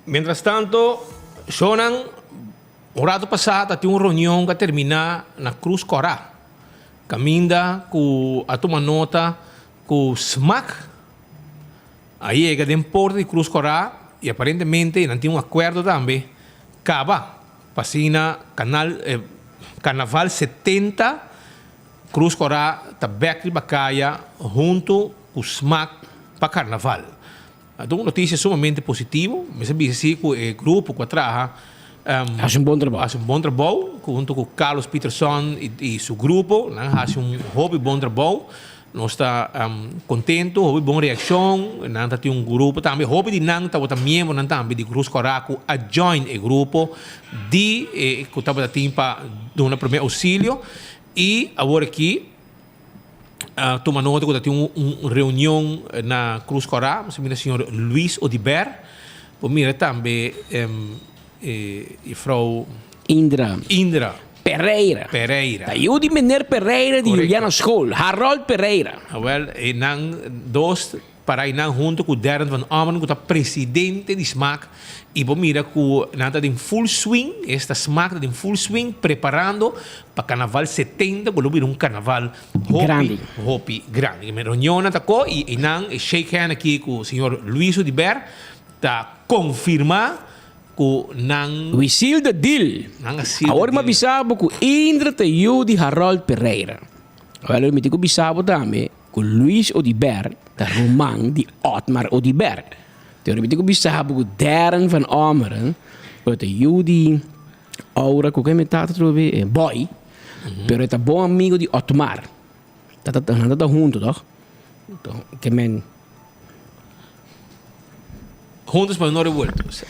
Mientras tanto, shownan un rato pasá ta tin un reunion ku a terminá na Cruz Kòrá, kaminda ku a tuma nota ku smak a yega den porta di Cruz Kòrá i aparentemente nan tin un akuerdo tambe kaba pa asina kanal Karnaval 70 Cruz Kòrá ta bèk riba kaya huntu ku smak pa karnaval. Ta un notisia sumamente positivo. Mester bisa si ku e grupo ku a traha Hasi un bon trabou. Hasi un bon trabou huntu ku Carlos Peterson i su grupo. Nan a hasi un hopi bon trabou. Nos ta kontentu, hopi bon reakshon. Nan ta tin un grupo tambe. Hopi di nan tabata miembronan tambe di Cruz Kòrá ku a join e grupo di ku tabata tin pa duna promé ousilio. I awor aki a tuma nota ku ta tin un reunion na Cruz Kòrá. Nos a mira señor Luis Odiber. Por mira tambe e juffrouw Indra. Indra. Pereira. Pereira. Ta yu di meneer Pereira di Juliana School, Harold Pereira. Awel, e nan dos para e nan hunto ku Darren van Ommeren ku ta presidente di smak i bo mira ku nan ta den full swing, esta smak ta den full swing preparando pa Carnaval 70 ku lo bira un carnaval hopi, Grandi. hopi grandi. E reunionnan ta ko i e nan e shake hand aki ku señor Luis Oduber ta konfirma Ku nan. We seal the deal. Nan a seal the Awor mi a deal. bisa bo ku Indra ta yu di Harold Pereira. Awel mi tin ku bisa bo tambe ku Luis Oduber ta ruman di Otmar Oduber. Pero mi tin ku bisa bo ku Darren van Ommeren ku ta yu di Aura ku ken mi tata trobe Boy pero e ta bon amigo di Otmar. Ta ta nan ta ta hunto toch? Ke men. Juntos pero no revueltos.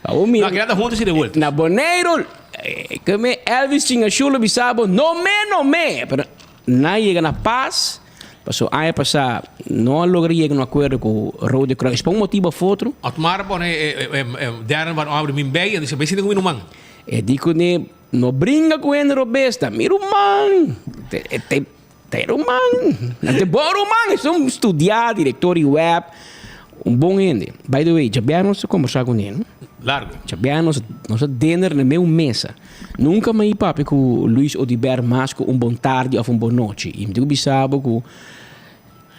Awor mira. No, keda juntos y revueltos. Na Boneiru, ke me Elvis Chingashulo bisa bo, no me, no me. Pero nan yega na pas, paso aña pasá no a logra yega na un akuerdo ku Rode Kruis pa un motibu of otro. Otmar pone Darren van Ommeren min bij en dice, Bay sinta ku mi ruman. E di kuné, no bringa ku hende robes, ta mi ruman. Te, Ta e ruman, nan ta e bon ruman, es un studiá, direktor di web, un bon hende. By the way, djabièrnè nos a kombersá kuné, no? Largo. Djabièrnè nos nos a dinner na meun mesa. Nunka mi a papia ku Luis Oduber mas ku un bon tardi òf un bon nochi. I mi tin ku bisa bo ku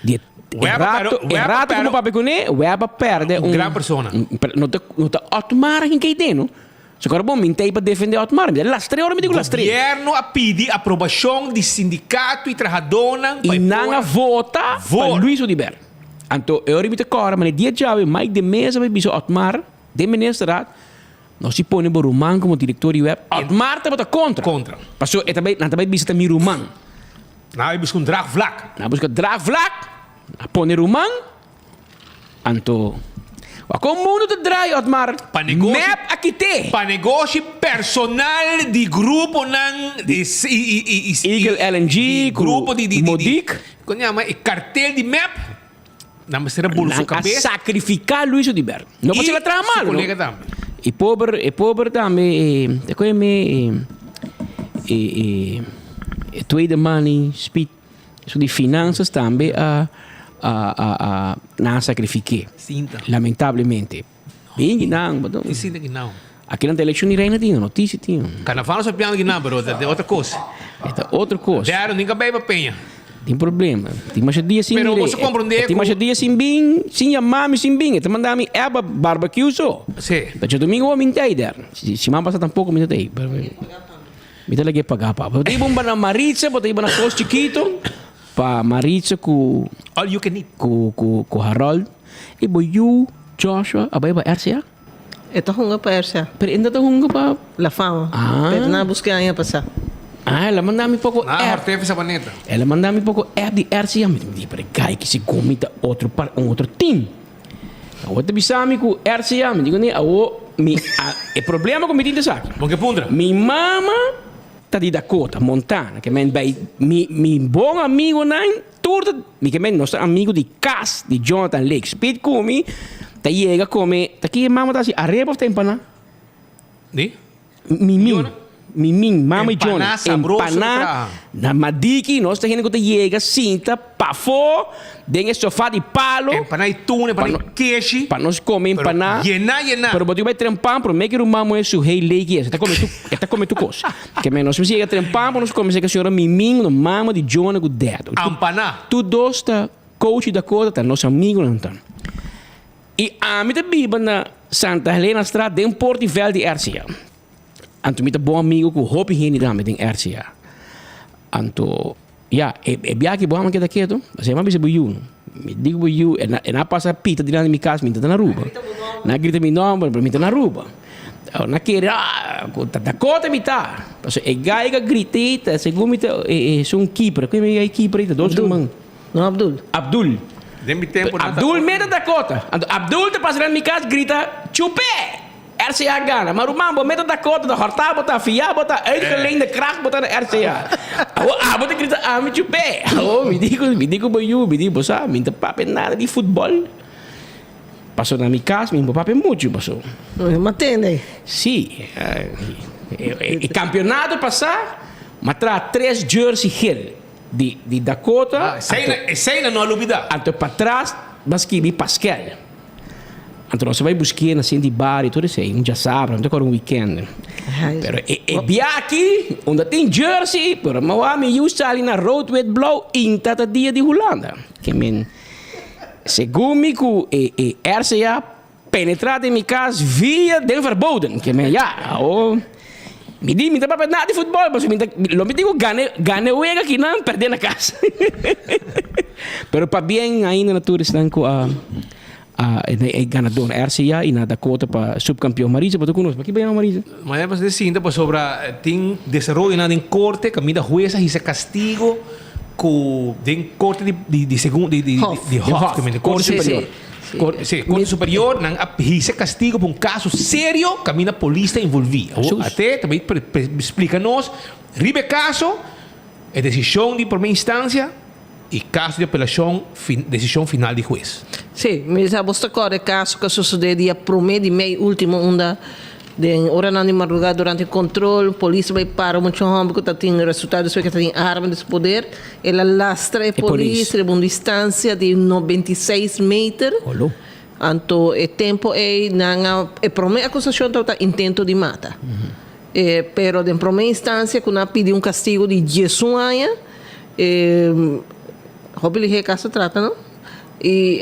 di e Web a rato, perde, e web a rato ku perde mi papia kuné, web a perde un un gran persona. No ta, no ta Otmar a hinka ei den, no? So kor bon, mi n'tei pa defende Otmar. Mi ta lastr'é ora mi di ku lastr'é. Gobierno a pidi aprobacion di sindicato y trahadónan pa Y e nan a por vota pa Voor. Luis Oduber. Anto e ora mi ta kòrda manera dia djawe Mike de Meza bai bisa Otmar den ministerraad, nos si pone bo ruman komo direktor di web. Otmar tabata kontra. Kontra. Pasobra e ta bai, nan ta bai bisa ta mi ruman. Nan a bai buska un draagvlak. Nan a buska draagvlak, a pone ruman. Anto, wak kon mundu ta draai, Otmar? Pa negoshi. Mep a kit'é. Pa negoshi personal di gruponan di i i Eagle LNG di ku grupo di di di Modic. Kon yama e kartel di mep? Nan mester a bula su Nan a kabes. sakrifiká Luis Oduber. No I pasobra el a traha su malu, no. kolega tambe. E pober, e pober tambe, e ta koe me e e e e tweede man ei, Speed. Su di finanzas tambe a a a a nan a sacrifique. Sinta. Lamentablemente. Bin nan, bo Tin sinta ki nan. Aki nan ta eleccion di reina tin, noticia tin. Carnaval no sa piando ki nan, pero ta otro cos. E ta otro cos. Dero ninka bay pa peña. Tin problema. Tin masha dia sin Pero mire. bo sa comprende Tin cu masha dia sin bin, sin yama mi sin bin. E ta manda mi app pa barbecue so. Si. Ta djadomingo bo min ta ey der. Siman pasa tampoco mi ta ey. Mi ta lag'é pagá pa. Bo ta iba un ba na Maritza, bo ta iba na Kos Chikito pa Maritza ku All you can eat. ku ku ku Harold. I bo yu Joshua a bai pa RCA? E ta hunga pa RCA. Pero e no ta hunga pa. La Fama. Ah. Pero nan a busk'é aña pasá. Ah, el a manda mi poko Ah, app. Hortefi Sabaneta. El a manda mi poko app di RCA. Mi di, pero e guy ki segun mi ta otro par un otro team. Awor ta bisa mi ku RCA, mi digo nee, awor mi a, e problema ku mi tin ta esaki. Bo ke puntra? Mi mama ta di Dakota, Montana, ke men bai mi mi bon amigonan tur ta, mi ke men nos ta amigo di kas di Jonathan Lake. Speed ku mi ta yega kome, ta ki e mama ta hasi arepa of ta empana? Di? Mimin, Mimin, mama y Johnny. Empaná sabroso ta Empaná traha. na Madiki, nos ta hende ku ta yega sinta pafó den e sofá di palo. Empaná y tuna, empaná y keshi. Pa nos kome empaná. Pero yená, yená. Pero bo tin ku bai trempan promé ku e ruman muhé su hey leki es. E ta kome tu, e ta kome tu kos. Ke men nos mester yega trempan pa nos kome serka señora Mimin, no mama di Johnny ku Dedo. Ampaná. Tur dos ta coach di Dakota, ta nos amigonan ta. I ami ta biba na Santa Helenastraat den Portiveld di RCA. Anto mi ta bon amigo ku hopi hende tambe den RCA. Anto, ya, e e biaha ki bo ama keda ketu, pasobra mi a bisa bo yu, mi di ku bo yu, e na e na pasa pita dilanti mi kas, mi ta na Aruba. Nan a grita mi nomber, pero mi ta na Aruba. Nan a kere, ah, ku ta Dakota mi ta. Pasobra e guy ku a grita ei ta, segun mi ta, e esun keeper, ku e keeper ei ta dos ruman. No Abdul. Abdul. Den mi tempo nan ta. Abdul meta Dakota. Anto Abdul ta pasa den mi kas grita, Chupé! RCA gana. Ma ruman bo meta Dakota ta hortá bo ta fiá bo ta uitgeleende kracht bo ta na RCA. Awor abo ta grita ami chupé. Awor mi di ku mi di ku bo yu mi di bo sa mi ta papia nada di futbòl. Paso na mi kas mi no por papia muchu paso. Ma tende. Si. E kampionato pasá mi a traha tres jersey gel. Di di Dakota. Ah, esei na, esei na no a lubida. Anto patras ba skibi Paskel. Anto nos a bai busk'é na senti bario tur esei, un djasabra, mi ta acorda un weekend. Pero e e bia aki, unda tin jersey, pero mi wak mi yu sali na rood wit blauw inta ta dia di Hulanda. Ke men, segun mi ku e e RCA Penetra den mi kas via den verboden. Ke men ya, awo mi di mi ta papia nada di futbol pasobra mi ta lo mi tin ku gana gana e wega kinan perde na kas. Pero pabien ainda na tur esnan ku a a e ganador RCA i na Dakota pa subkampion. Marisa bo ta konos pa ki bo yama Marisa? Mañana pa ser sinta pasobra tin desaroyonan den korte kaminda hues a hisa kastigo ku den korte di di di segun di di di hof korte superior. Sí, Korte Superior nan a hisa kastigo pa un kaso serio kaminda polis ta envolví. Awor ate ta bai splika nos riba e kaso, e desishon di promé instansia i kaso di apelashon, desishon final di hues. Sí, mi sa bos ta kòrda e kaso ku a sosodé dia promé di mei último unda Den oranan di madrugá durante kontrol, polis bai para mucha hòmber ku ta tin resultado despues ku ta tin arma den su poder. El a lastra e polis riba un distansia di 96 meter. Anto e tempu ei nan a e promé akusashon tabata intento di mata. Pero den promé instansia ku nan a pidi un kastigu di diesun aña, e hopi lihé e kaso trata no. I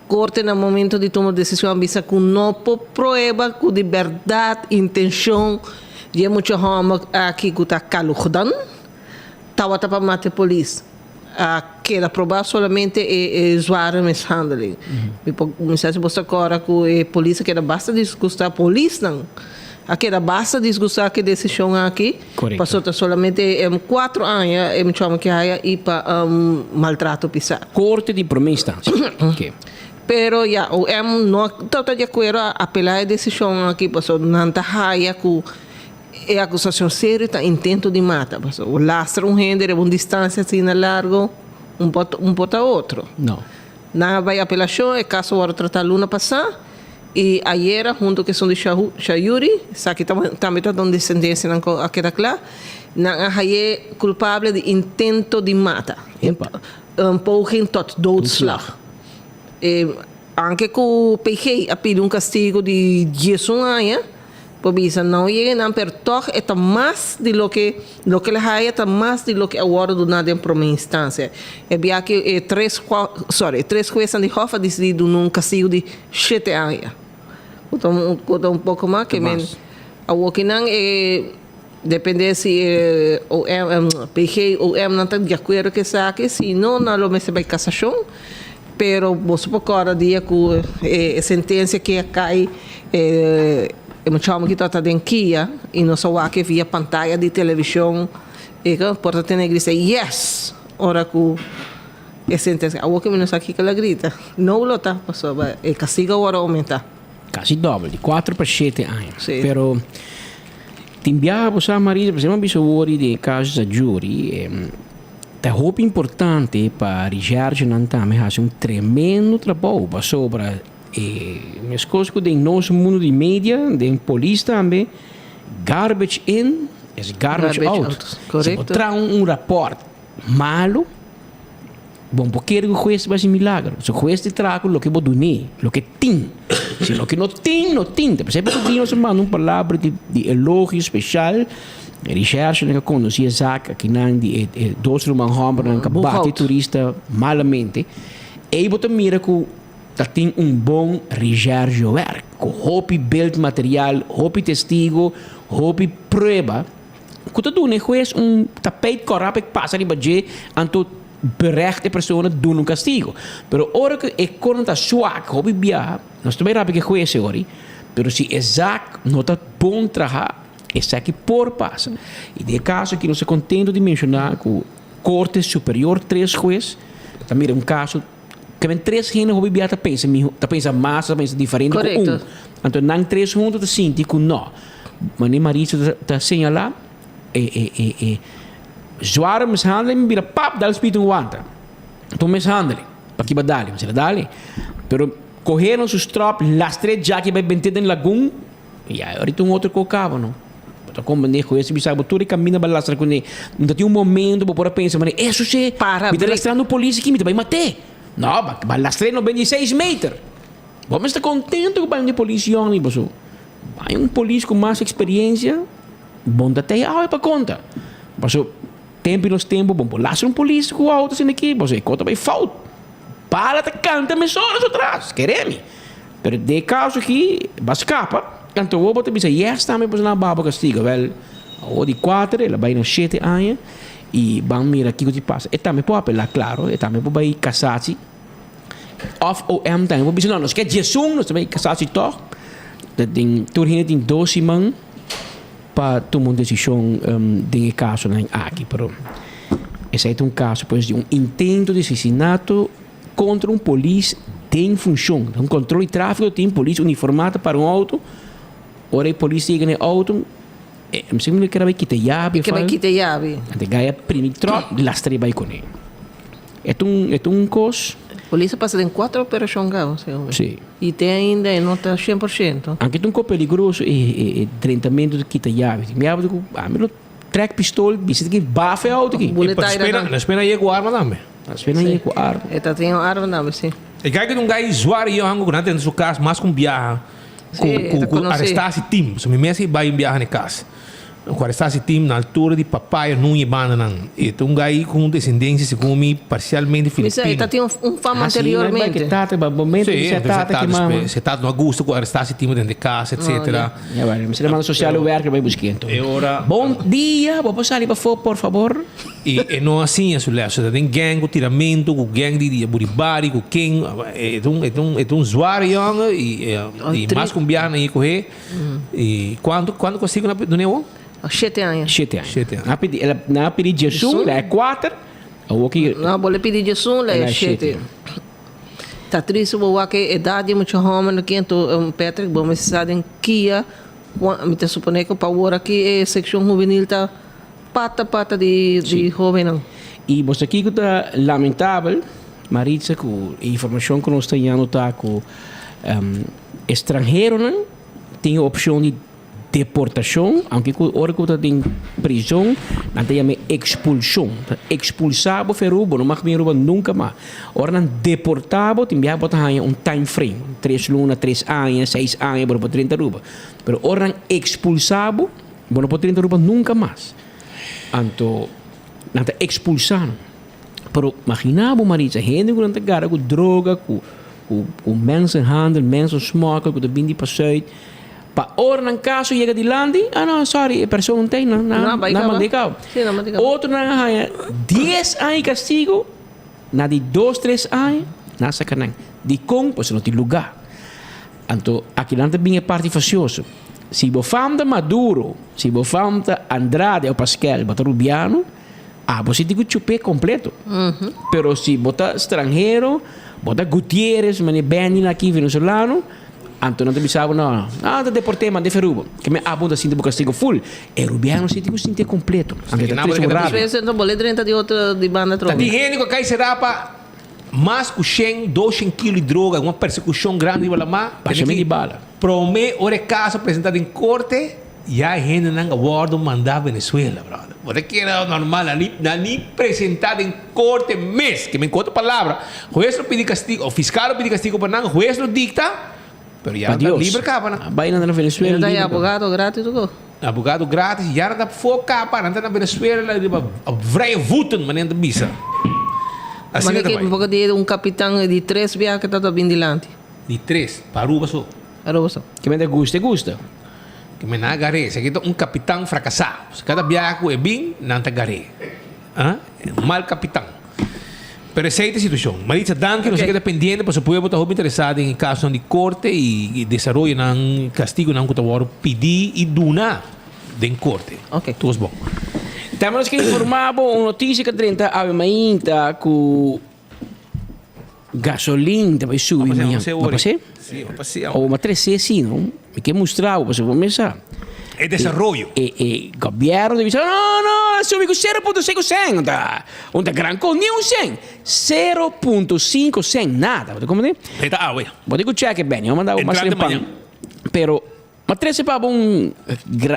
korte na momento di tuma desishon a bisa ku no por prueba ku di bèrdat intenshon di e mucha hòmber aki ku ta kalugdan tabata pa mata e polis. A keda probá solamente e zware mishandeling. Mi por mi sa si bo ta kòrda ku e polis a keda basta disgustá, polisnan a keda basta disgustá ku e desishon aki. Korekto. Pasobra ta solamente kuatro aña e mucha hòmber ke haya i pa maltrato pisá. Korte di promé instansia. Oke. Pero ya, OM no tabata di akuerdo a apelá e desishon aki pasobra nan ta haya ku E acusacion serio ta intento di mata, pasobra bo lastra un hende riba un distancia asina largo, un por un por ta otro. No. Nan a bay apelacion, e caso worde trata luna pasa y ayera hunto cu esun di Shayuri, esaki tambe ta un descendencia nan cu a keda cla, nan a haye culpable di intento di mata, un poging tot doodslag. E anke cu PG a pidi un castigo di diesun aña, Por bisa no yega nan pero tog e ta mas di loke loke el haya ta mas di loke a wordo duna den prome instancia. E bia ki e tres sorry e tres huesnan di hof a disidi duna un castigo di shete aña cu ta cu ta un poco mas ke men awor ki nan e depende si e OM PG OM nan ta di acuerdo cu esaki si no nan lo mester bay casacion. Pero boso por corda dia cu e sentencia ki a cay e muchacho ki tabata den kia y nos a wak via pantaya di television e por ta tene grita yes ora cu e sentencia awor ki mi no sa kico el a grita no lo ta pasobra e castigo awor a aumenta. Casi dobel di cuatro pa shete aña. Pero tin biaha bo sa Marisa pasobra mi a bisa awor di e caso sa jury. Ta hopi importante pa recherchenan tambe hasi un tremendo trabou pasobra e meskos ku den nos mundu di media, den polis tambe, garbage in is garbage out. Si bo traha un rapòrt malu, bo no por kere ku hues ta hasi milagro. So hues ta traha ku loke bo dun'é, loke tin. Si loke no tin, no tin. Ta p'esei bo tin nos a manda un palabra di elogio speshal. E recherchenan a conduci e zaak akinan di e dos ruman hombernan cu a bati turista malamente. Ey bo ta mira cu ta tin un bon recherchewerk, cu hopi beeldmateriaal, hopi testigo, hopi prueba, cu ta duna e huez un tapijt cora pa e pasa riba dje, anto berecht e persona duna un castigo. Pero ora cu e cornan ta swak hopi biaha, nos ta bay rabia cu e huez e ori, pero si e zaak no ta bon traha, Esaki por pasa. I den e kaso aki nos ta kontento di menshoná ku Korte Superior tres hues ta mira un kaso ke men tres hende hopi bia ta pensa miho ta pensa mas ta pensa diferente ku un. Anto nan tres huntu ta sinti ku no. Manera Maritza ta ta señalá e e e e zware mishandeling bira pap dal spiritu un wanta. Ta un mishandeling. Pakiba dali? Mester a dali. Pero koheron su stròp lastr'é djaki bai bent'é den lagun. Ya, ahorita un otro ko kaba no. Bo ta komprendé ku ese bisa bo tur e kaminda bo a lastra kuné. No ta tin un momento bo por a pensa manera, eso si, Para mi ta break. lastrando polis aki, mi ta bai mat'é. No, ba ba lastr'é 96 meter. Bo mester kontento ku bai un di polis yòn mi paso. Bai un polis ku mas eksperiencia, bo no ta tei awe pa konta. Paso tempu i nos tempu bo por lastra un polis ku outo asina aki, paso e kos ta bai fout. Bala ta kanta mesora su tras, kere mi. Pero den e caso aki, bo a scapa, anto awor bo ta bisa yes tambe pasobra nan a baha bo castigo. Wel, awor di cuater el a bay na shete aña y ban mira kico ti pasa. E tambe por apela, claro, e tambe por bay casatie of OM tambe por bisa no, nos ke diesun, nos ta bay casatie toch. Ta den tur hende tin dos siman pa tuma un decision den e casonan aki, pero esey ta un caso pues di un intento di asesinato. Kontra un polis den funshon. Un kontrol di tráfiko tin polis uniformá ta para un outo. Ora e polis yega na e outo, e mi siempre kere bai kita e yabi. E ke bai kita e yabi. Anto e gaya primi tròp, lastra e bai kuné. E ta un, e ta un kos. Polis a pasa den kuater operashon kaba, segun mi. Sí. I te ainda e no ta shen por shento. Anke ta un kos peligroso e e drentamentu di kita yabi. Mi yabi ta ku, ami lo trèk pistol, bisa ta ki bafa e outo aki. E spera, e spera yega ku arma tambe. Asina Sí. ye ku arma. E ta tin un arma tambe, sí. E guy ku ta un guy zwaar y hango ku nan tene su kas mas ku un biaha ku Sí, e ku ta ku konosí. arestá si team. So mi mes a bai un biaha na e kas. Ku arestá si team na altura di Papaya Nuñe bandanan. E ta un gai ku un desendensia segun mi parsialmente Mi sa, e filipino. ta tin un, un fama anteriormente. Sí, entonces e tata, se tata no a gusta ku arestá si team den de kas, etcetera. Ja, bueno, mi sa manda sociale werker bai busk'é enton. E ora. Bon dia, bo por sali pafó por fabor? I e no a siña su les. E ta den gang ku tiramentu, ku gang di di Buribari, ku ken. E ta un, e ta un, e ta un zware yònge i i mas ku un biaha nan a kohe. I kuantu, kuantu kastigu nan a dun'é awor? Shete aña. Shete aña. Shete aña. Nan a pidi, el a, nan a pidi djesun, la e kuater, awor ki. No, bo le pidi djesun, la e shete. Ta tristu bo wak e edat di e mucha hòmber aki, anto Patrick bo mester sa den kia, mi ta suponé ku pa awor aki e sekshon hubenil ta. Pata pata di di hobennan. I bo sa kiko ta lamentabel, Maritza, ku e informashon ku nos ta yando ta ku estranheronan tin e opshon di deportashon, aunke ku ora ku bo ta den prizon nan ta yama e ekspulshon. Ta ekspulsá bo for Aruba, bo no mag bin Aruba nunka mas. Ora nan deportá bo tin biaha bo ta haña un time frame, tres luna, tres aña, seis aña bo no por drenta Aruba. Pero ora nan ekspulsá bo, Bo no por drenta Aruba nunca mas. Anto nan ta expulsa nan. Pero magina bo Maritza, hende cu nan ta gara cu droga, cu cu cu mensenhandel, mensensmokkel cu ta bin di pasuit, pa ora nan caso yega dilanti, ah no sorry e persoon no tey nan, nan nan manda e cabo. Otro nan a haya dies aña di castigo, na di dos tres aña nan a saca nan. Dicon? Pasobra no tin lugar. Anto aki nan ta bin e parti facioso. Si bo fam ta Maduro, si bo fam ta Andrade o Pasquel, bo ta Rubiano, abo si tin cu chup'é completo. Pero si bo ta stranhero, bo ta Gutierrez, mane Benny aki venezolano, anto nan ta bisa bo, no, no, nan ta deport'é, mand'é Ferubo. Ke men abo ta sinti bo castigo full. E Rubiano si tin cu sintié completo. Anto ta trece un rabia. Despues nan ta bol'é drenta di otro di banda Ta atrobe. tin hende cu a cay sera pa. Mas ku shen, doshen kilo di droga, un persekushon grandi riba lamá. Bashament di bala. Promé ora e kaso presentá den korte, ya e hendenan a wòrdu mandá Venezuela, bròder. Bo ta kere normal, nan ni nan ni presentá den korte mes. Ke men ku otro palabra, hues lo pidi kastigu, òf fiskal lo pidi kastigu pa nan, hues lo dikta, pero ya nan ta liber kaba nan. Bai nan na Venezuela Nan ta liber haña kaba. abogado gratis tok. Abogado gratis, ya nan ta fo kaba, nan ta na Venezuela riba vrije voeten, manera nan ta bisa. Asina Mane ta ke bai. poco di un capitan di tres biaha ke ta bin dilanti. Di tres, pa Aruba so. Aruba so. Ke men ta gusta e gusta. Ke men nan a gar'é. Esaki ta un capitan fracasá. Cada biaha ku e bin, nan ta gar'é. Ah, mal capitan. Pero esei ta e situacion. Maritza, danki. Nos a keda pendiente pasobra pueblo ta hopi interesá den e casonan di corte y desaroyonan, castigonan cu ta wòrdu pidí y duna den corte. Ok. Tur cos bon. Tambe nos ke informá bo un noticia ku a drenta awe mainta ku gasolin ta bai subi mañan. Bo pas'é? Sí, bo pas'é. O bo a tres'é sí, no? Mi ke mustra bo pasobra bo mester sa. E desaroyo. E e gobierno ta bisa no no a subi ku 0.5 cent. Un ta un ta gran kos ni un cent. 0.5 cent nada. Bo ta komprende? E ta awe. Bo tin ku check e Benny. Bo manda bo mas Entrante trempan. mañan. Pero m'a trese pa bo un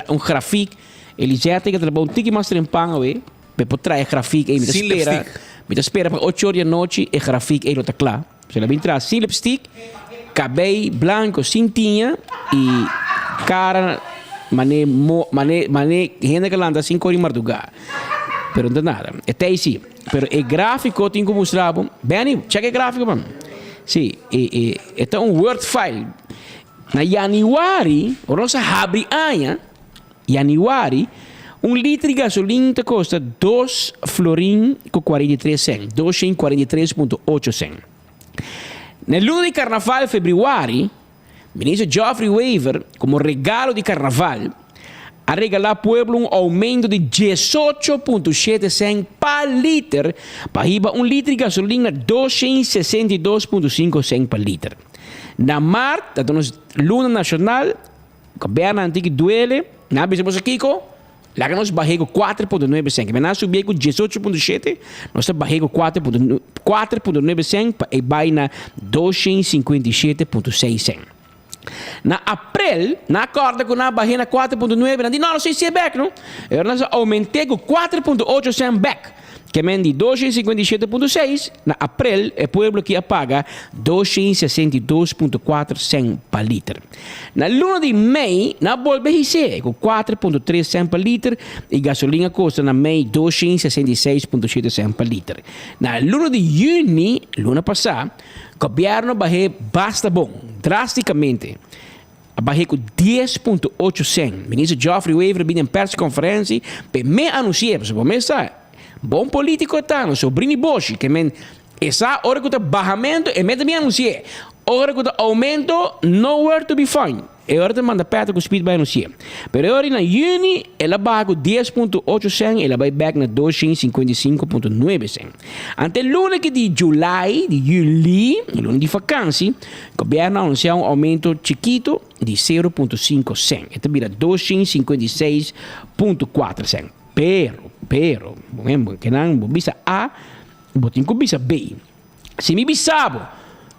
un grafiek. Elisette ke trabou un tiki mas trempan awe. Pe por traha e grafiek ei. Mi ta Sin spera lipstick. mi ta spera pa ocho or di anochi e grafiek ei lo ta kla. Se la bin traha sin lipstick, cabey blanco sin tiña y cara mane mo mane mane hende ka lanta cinco ora di marduga. Pero no ta nada. E ta eysi. Pero e grafico tin cu mustra bo. Benny, check e grafico pa mi. Si, e e e ta un word file. Na januari, ora nos a habri aña, Januari, un liter di gasolin ta kosta dos florin ku 43 sèn, 243.8 sèn. Na e luna di karnaval febrüari, Minister Geoffrey Wever, komo regalo di karnaval, a regalá pueblo un oumento di 18.7 sèn pa liter pa hiba un liter di gasolin na 262.5 sèn pa liter. Na mart, ta nos luna nashonal, Gobierno nan tin ki duele, nan a bisa boso kiko? Laga nos bah'é ku 4.9 cent. Kimen nan a subié ku 18.7, nos ta bah'é ku 4.9 cent pa e bai na 257.6 cent. Na aprel, nan a kòrda ku nan a bah'é na 4.9, nan di no, nos a hisié bèk no. E ora nos a oument'é ku 4.8 cent bèk. Ke men di 257.6 na aprel e pueblo ki a paga 262.4 sèn pa liter. Na luna di mei nan a bolbe his'é ku 4.3 sèn pa liter i gasolin a kosta na mei 266.7 sèn pa liter. Na luna di yüni, luna pasá, gobièrnu a bah'é basta bon, drástikamente. A bah'é ku 10.8 sèn. Minister Geoffrey Wever a bini den pèrskonferensi p'e me anunsi'é, pasobra bo mes sa, bon polítiko ta, no sobrini boshi, ke men e sa ora ku ta bahamentu e me ta bin anunsi'é, ora ku ta oumento nowhere to be found. E ora ta manda Patrick ku Speed bai anunsi'é. Pero e ora na yüni el a baha ku 10.8 sèn, el a bai bèk na 255.9 sèn. Ante luna ki di July, di yüli, luna di fakansi, Gobièrnu a anunsiá un oumento chikitu di 0.5 sèn. E ta bira 256.4 sèn. Pero, pero, bo kenan bo bisa A, bo tin ku bisa B. Si mi bisa bo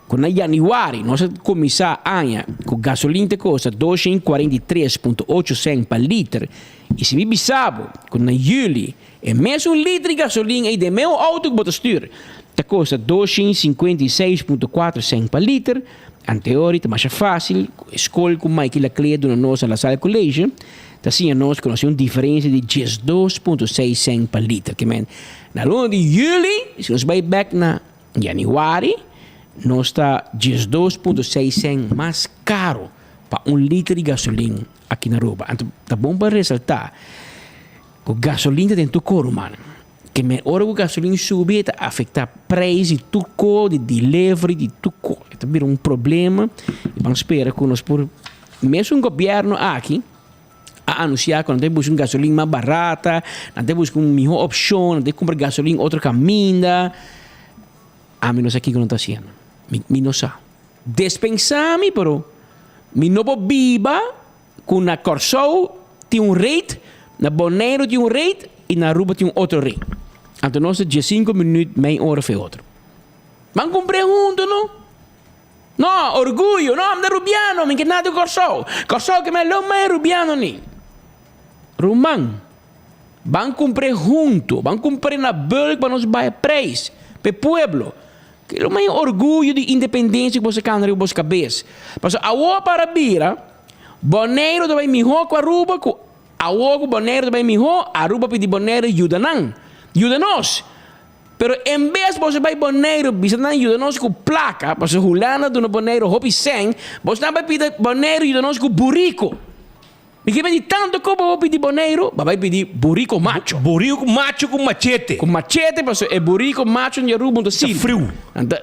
ku na yanüari nos a kuminsá aña ku gasolin ta kosta 243.8 sèn pa liter, i si mi bisa bo ku na yüli E mesun liter di gasolin ei den meu auto ku bo ta stuur ta kosta 256.4 sèn pa liter. Anteori ta masha fásil, ku e skol ku Maiky Laclé duna nos na La Salle College ta siña nos ku nos tin un diferensia di 12.6 sèn pa liter. Ke men, na luna di yüli, si nos bai bèk na yanüari, nos ta 12.6 sèn mas karu pa un liter di gasolin aki na Aruba. Anto ta bon pa resaltá Ku gasolin ta den tur ko ruman. Ke men ora ku gasolin subi e ta afektá preis di tur ko, di delivery, di tur ko. E ta bira un problema i ban spera ku nos por mesun gobièrnu aki a anunsiá ku nan ta buska un gasolin mas barata, nan ta buska un mihó opshon, nan ta kumpra gasolin otro kaminda. Ami no sa kiko nan ta hasiendo. Mi mi no sa. Despensá mi pero mi no por biba Ku na Kòrsou tin un rate, na Boneiru tin un rate i na Aruba tin un otro rate. Anto nos ta diesinku minüt, mei ora for e otro. Ban kumpr'é huntu no. No, orguyo, no, mi ta rubiano, mi ke nada ku Kòrsou. Kòrsou ke mi a lo mai rubiano ni. Ruman, ban kumpr'é huntu, ban kumpr'é na bulk pa nos bai preis pa e pueblo. Ke lo mai orguyo di independensia ku boso kanta riba boso kabes. Pasobra awor para bira. Boneiru ta bai mihó ku Aruba ku awor ku Boneiru ta bai mihó, Aruba pidi Boneiru yuda nan, yuda nos. Pero en bes boso bai Boneiru bisa nan yuda nos ku plaka, pasobra Hulanda duna Boneiru hopi sèn, boso nan bai pidi Boneiru yuda nos ku buriko. Mi ke pidi tantu ku bo pidi Boneiru, bo bai pidi buriko macho. Buriko macho ku machete. Ku machete pasobra e buriko macho di Aruba no ta sirbi. Ta friu. Anto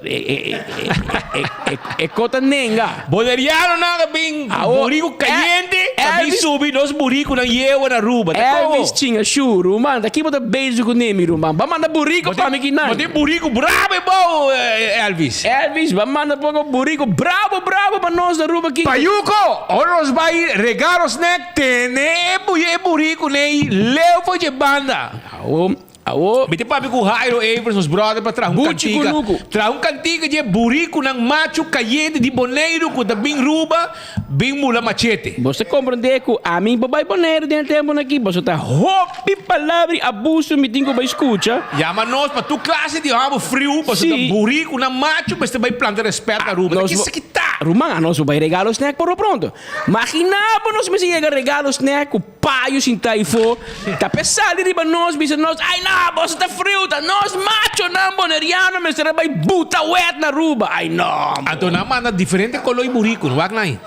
e ko ta nenga. Bonerianonan a bin buriku kayente ta bin subi nos burikunan yewa na Aruba. Ta komo? Elvis chinga shu ruman ta ki bo ta bezig ku nemi ruman. Ba manda buriku pa mi kinan. Bo tin buriku brabo e bou Elvis. Elvis ba manda poko buriku brabo brabo pa nos na Aruba ki. Payuko ora nos bai regalo snack tene e buriku nei leu for dje banda. Awo Awo. Mi ta papia ku Jairo Evers, nos brother, pa traha un Buchi kantika. kunuku. Traha un kantika dje burikunan machu kayente di Boneiru ku ta bin Ruba bin mula machete. Boso ta komprendé ku ami por bai Boneiru den e tempunan aki? Boso ta hopi palabra i abuso mi tin ku bai skucha. Yama nos pa tur klase di hòmber friu, pasobra Sí. burikunan machu mester bai planta rèspèt na Ruba. Ta Nos kisa bo- ki ta? Ruman, anos bo bai regalo snack por lo pronto. Maginá bo nos mester yega regalo snack ku. Payo sinta ayfo ta pe sali riba nos bisa nos ay no boso ta friu ta nos machonan boneriano mester a bay buta wet na Aruba ay no. Anto nan manda diferente color y burico no wak nan.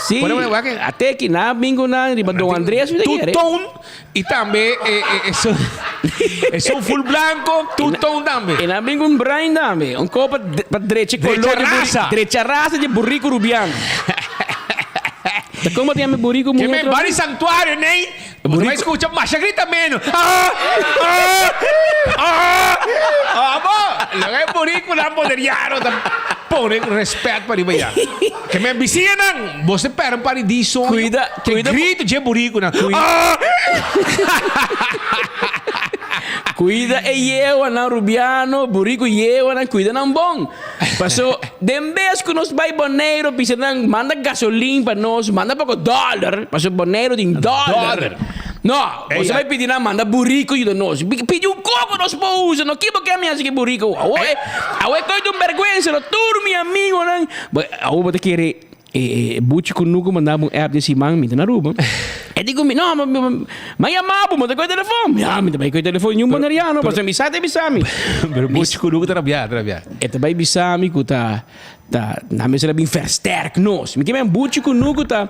Si ate ki nan bin cu nan riba Don Andres mi ta kere. Two tone y tambe esun full blanco two tone tambe. Y nan bin cu un bruin tambe un co pa drecha color di burico drecha rasa di burico rubiano. Ta como ta yama e burico Ke muhe men atrobe? bari santuario nei, bo ta bai scucha masha grita meno. Ah! Ah! Ah! Abo, loke e buriconan boneriano ta pone respet pa riba ya. Ke men bisiñanan, bo se perde un par di di soño. Cuida, Ke cuida. grito dje buriconan. Ah! Cuida e yewanan rubiano, burico yewanan, cuida nan bon. Paso den bes ku nos bai Boneiru bisa nan manda gasolin pa nos, manda poko dòler, paso Boneiru tin dòler. No, bo sa bai pidi nan manda burico yuda nos. Pidi un coco nos por usa, no kibo ke mi haci ki burico. Awo e, awo e koe ta un berguensa, no tur mi amigonan. Bo, awo bo ta kere e buchi kunuku manda bo un app di siman, mi ta na Aruba. E di ku mi, no, mi a yama bo, bo ta koe telefon. Mi, ah, mi ta bai koe telefon di un boneriano, pasobra mi sa ta bisa mi. Pero buchi kunuku ta rabia, ta rabia. E ta bai bisa mi ku ta, ta, nan mester a bin versterk nos. Mi ke men buchi kunuku ta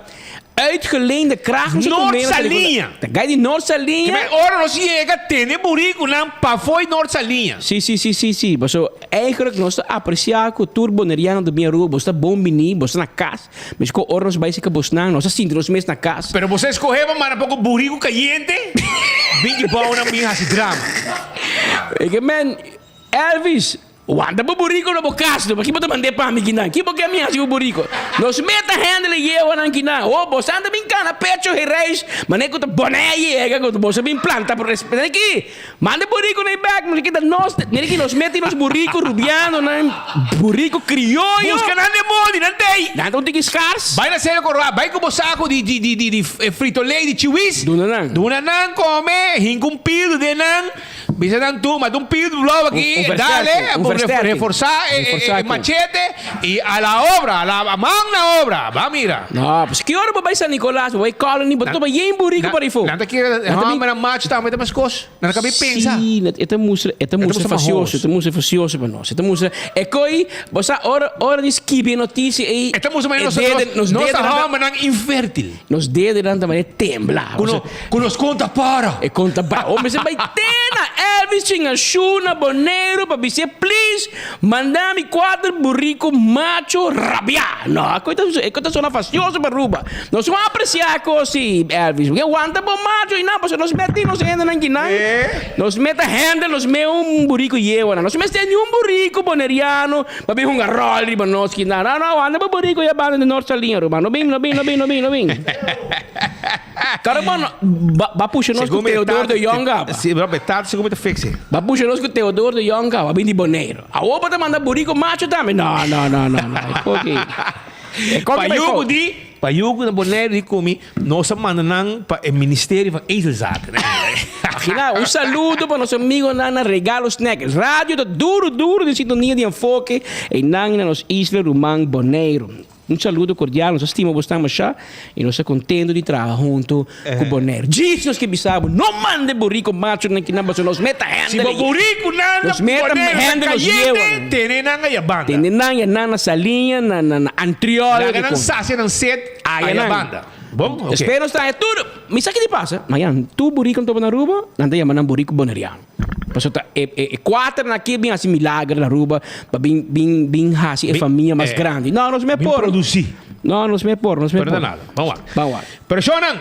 Uitgeleende kracht nos a Noord tum'é na Saliña. Ta gai di Noord Saliña. Ke men ora nos yega tene burikunan pafó Noord Saliña. Sí, sí, sí, sí, sí. Paso eigenlijk nos ta apresiá ku tur boneriano ta bin Aruba, bos ta bon biní, bos ta na kas. Meskos ora nos bai seka bosnan, nos ta sinti nos mes na kas. Pero bos a eskohé pa manda poko buriku kayente bin di bounan bin hasi drama. E ke men Elvis, Wanta bo buriko na bo kas no, paki bo ta mand'é pa mi kinan? Ki bo ke mi hasi ku buriko? Nos meta hende yewanan kinan. Oh, bo sa ta bin kana pecho hereis, manera ku ta bonè yega, ku bo sa bin planta por respeta ki. Manda e buriko na e bek, mira ki ta nos, mira ki nos mete nos buriko rubianonan, buriko krioyo. Buska nan den mondi, nan t'ei. Nan ta un tiki skars. Bai na Sero Koroa, bai ku bo sako di di di di fritolei di chiwis. Duna nan. Duna nan kome, hinka un pildo den nan. Bisa nan tur, mata un pil blou aki, Un dale, versterking, un versterking. reforsá e, e, e Reforsá machete i a la obra, a la man na obra. Ba mira. No, pues ki ora bo bai San Nicolas, bo bai Colony, bo ta topa yen burico pa rifo. Nan ta kere Nan ta bin- hòmbernan macho tambe ta meskos. Nan ta kabi pensa. Sí, e ta mustra, e ta E ta mustra mustra fasioso, mahos. e ta mustra fasioso pa nos. E ta mustra, e koi, bo sa, ora, ora di skibi e notisia ei, E ta mustra manera e nos, dede- nos, nos nos ta dedenan ta- hòmbernan infértil. Nos dedenan ta manera tembla. Ku no, ku nos konta para. E konta para. O mester bai te na Elvis Chingashu na Boneiru pa bis'é please manda mi kuater buriku macho rabiá. No, e kos ta e kos ta sona fastioso pa Aruba. Nos no apresiá e kos si Elvis. Porque wanta bo macho i nan pasobra nos mete nos hendenan kinan. Nos mete hende nos me un buriku yewanan. Nos mester ni un buriku boneriano Pa bin hunga rol riba nos ki nan. No, no, anda pa burico ya banda di Noord Saliña, ruman. No bin, no bin, no bin, no bin, no bin. Karo bon, ba, ba pusha nos ku Theodor de Jong kaba. Si, bro, betata segun mi ta fixe. Ba pusha nos ku Theodor de Jong kaba, bin di Boneiru. Awor bo ta manda burico macho tambe? No, no, no, no, no. E koki. E koki bai Payuku fout. di, payuku na Boneiru di kumi, nos a manda nan pa e Ministerio van Edelzaken. Imagina, un saludo pa nos amigonan na Regalo Snack. Radio ta duro duro den sintonia di Enfoke einan na nos isla ruman Boneiru. Un saludo cordial, nos a stima bosnan masha y nos ta contento di traha hunto cu Boneiru. Djis nos ke bisa bo, no manda e burico machonan kinan pasobra nos meta hende Si bo buriconan na Nos meta Boneiru ta hende nos cayente, yewanan. tene nan aya banda. Tene nan ya nan na Saliña, na na na Antriol. Laga nan sacia nan sed aya banda. Bon? Ok. Despues nos traha tur. Mi sa ki di pasa, mañan tur burico nan topa na Aruba, nan ta yama nan burico boneriano. Pasobra ta e e e kuaternan aki bin hasi milager na Aruba pa bin bin bin hasi e famia mas grandi. No, nos me Bin por. produci. No, nos me por, nos me Pero por. ta nada. Ban wak. Ban wak. Pero shownan,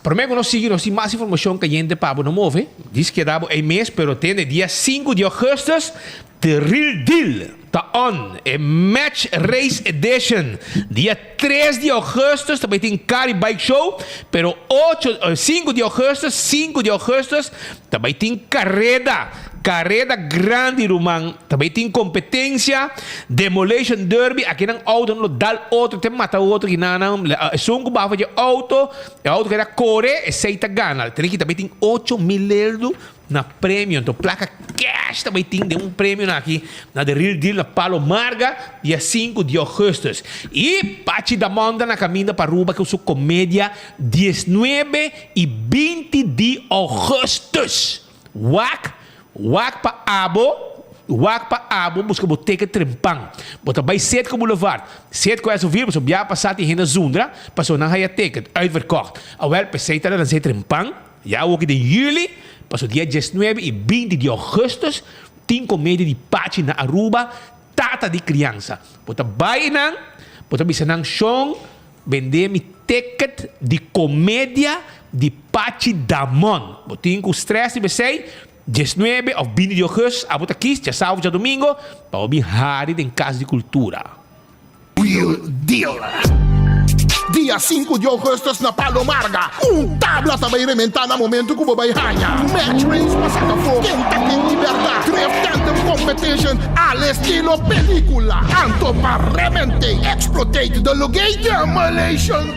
prome ku nos sigui nos tin mas informashon kayente pa bo no move. Dis keda bo ei mes, pero tende dia sinku di augustus The Real Deal ta on, e Match Race Edition. Dia tres di augustus ta bay tin Cari Bike Show, pero ocho, sinku di augustus, sinku di augustus ta bay tin kareda, kareda grandi ruman. Ta bay tin kompetensia, Demolition Derby, akinan autonan lo dal otro te mata otro kinanan. Esun ku bafa dje auto, e auto keda kore, esey ta gana. Tene ki ta bay tin 8000 leldu Na premio, anto placa cash ta bay tin den un premio na aki na The Real Deal na Palo Marga dia sinku di augustus. Y Pachi Damon ta na caminda pa Aruba cu su comedia diesnuebe y binti di augustus. Wak, wak pa abo, wak pa abo busca bo ticket trempan. Bo ta bay Citgo Boulevard, Citgo Esovil, pasobra bia pasa tin hende a zundra pasobra nan haya ticket, uitverkocht. Awel, pesey ta lans'e trempan. Ya awoki den juli, paso dia diesnuebe i binti di augustus tin komedia di Pachi na Aruba, Tata di Kriansa. Bo ta bai einan, bo ta bisa nan, Shon, bende mi ticket di komedia di Pachi Damon. Bo tin ku stress riba esei, diesnuebe òf binti di augustus abo ta kis, djasabu, djadumingo, pa bo bin hari den Kas di Kultura. Real Deal. Dia sinku di augustus na Palo Marga, un tabla ta bai rementá na momento ku bo bai haña Match Race pa saka afó ken ta ken di bèrdat, Drift Tandem Competition al estilo pelíkula, anto pa rementé, explotate, de lug'é Demolition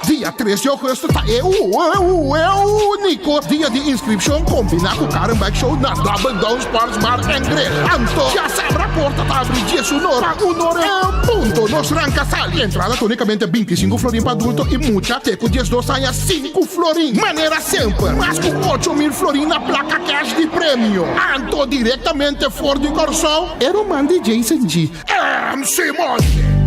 Derby. Dia tres di augustus ta e úniko dia di inskripshon kombiná ku Car and Bike Show na Double Down Sports Bar and Grill. Anto, djasabra porta ta abri diesunor pa unor en punto. Nos ranka sali. Entrada ta únikamente 25 florin pa adulto i mucha te ku diesdos aña sinku florin. Manera semper, mas ku 8000 florin na plaka cash di premio. Anto direktamente for di Kòrsou, e ruman di Jason G. MC Monte,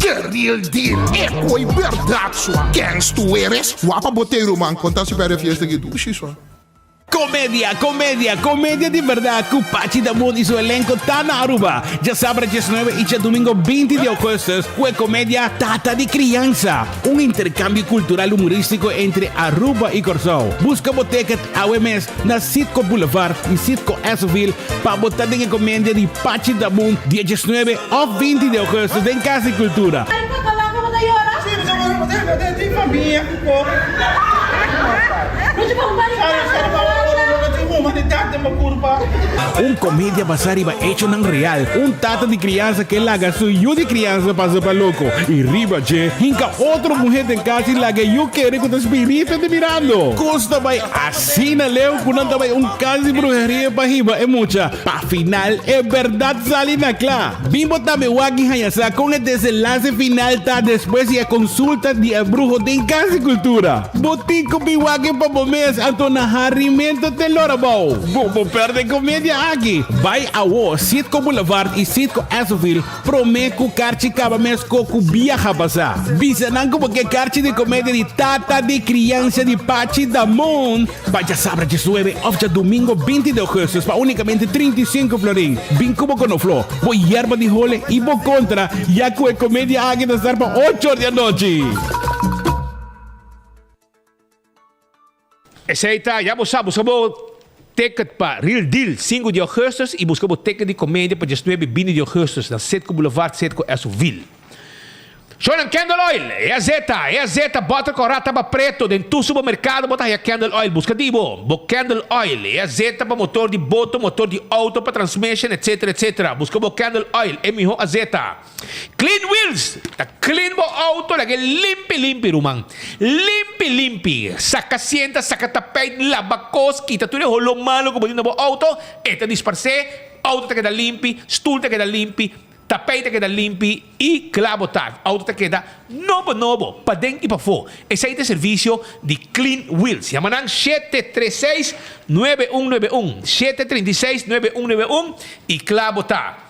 The real deal, e koi berdad sua. Kens tu eres? Wapa bo te ruman, konta si perde fiesta ki dushi sua. Comedia, comedia, comedia di berdad cu Pachi Damon y su elenco ta na Aruba djasabra diesnuebe y djadomingo binti di augustus cu e comedia Tata di Crianza, un intercambio cultural humoristico entre Aruba y Corsou. Busca bo ticket awe mes na Citgo Boulevard y Citgo Essoville pa bo ta den e comedia di Pachi Damon dia diesnuebe of binti di augustus den Cas di Cultura. Un komedia basá riba echonan real. Un tata di kriansa ke laga su yu di kriansa pasa pa loko i riba dje hinka otro muhé den kas i laga e yu kere ku ta spirito ta mirando. Kos ta bai asina leu ku nan ta bai un kas di bruheria pa hiba e mucha. Pa final e bèrdat sali na kla. Bin bo tambe wak i haña sa kon e desenlase final ta despues di e konsulta di e bruho den Kas di Kultura. Bo tin ku bin wak e pa bo mes, anto na harimento te lora bou. Bo por pèrdè komedia aki. Bai awo Citgo Boulevard i Citgo Essoville promé ku karchi kaba mes ko ku biaha pasá. Bisa nan ku bo ke karchi di komedia di Tata di Kriansa di Pachi Damon. Pa djasabra diesnuebe òf djadumingo 20 di augustus pa únikamente 35 florin. Bin ku bo konofló, bo yerba di hole i bo kontra, ya ku e komedia aki ta star pa ocho or di anochi. Esei ta, ya bo sa, buska bo ticket pa Real Deal sinku di augustus i buska bo ticket di komedia pa diesnuebe 20 di augustus na Citgo Boulevard, Citgo Essoville. Shonan Candle Oil, e azeta, e azeta, boter corá taba preto, den tur supermercado bo ta haya Candle Oil, busca di bo, bo Candle Oil, e azeta pa motor di boto, motor di auto, pa transmission, etc. Etc. Busca bo Candle Oil, e miho azeta. Clean Wheels, ta clean bo auto, laga e limpi limpi ruman, limpi limpi, saca sienta, saca tapijt, laba cos, kita tur e holo malo cu bo tin na bo auto, e ta disparce, auto ta keda limpi, stoel ta keda limpi, Tapijt ta keda limpi i kla bo ta. Auto ta keda nobo nobo, paden i pafó. Esei ta e servisio di Clean Wheels. Yama nan 736 9191, 736 9191, i kla bo ta.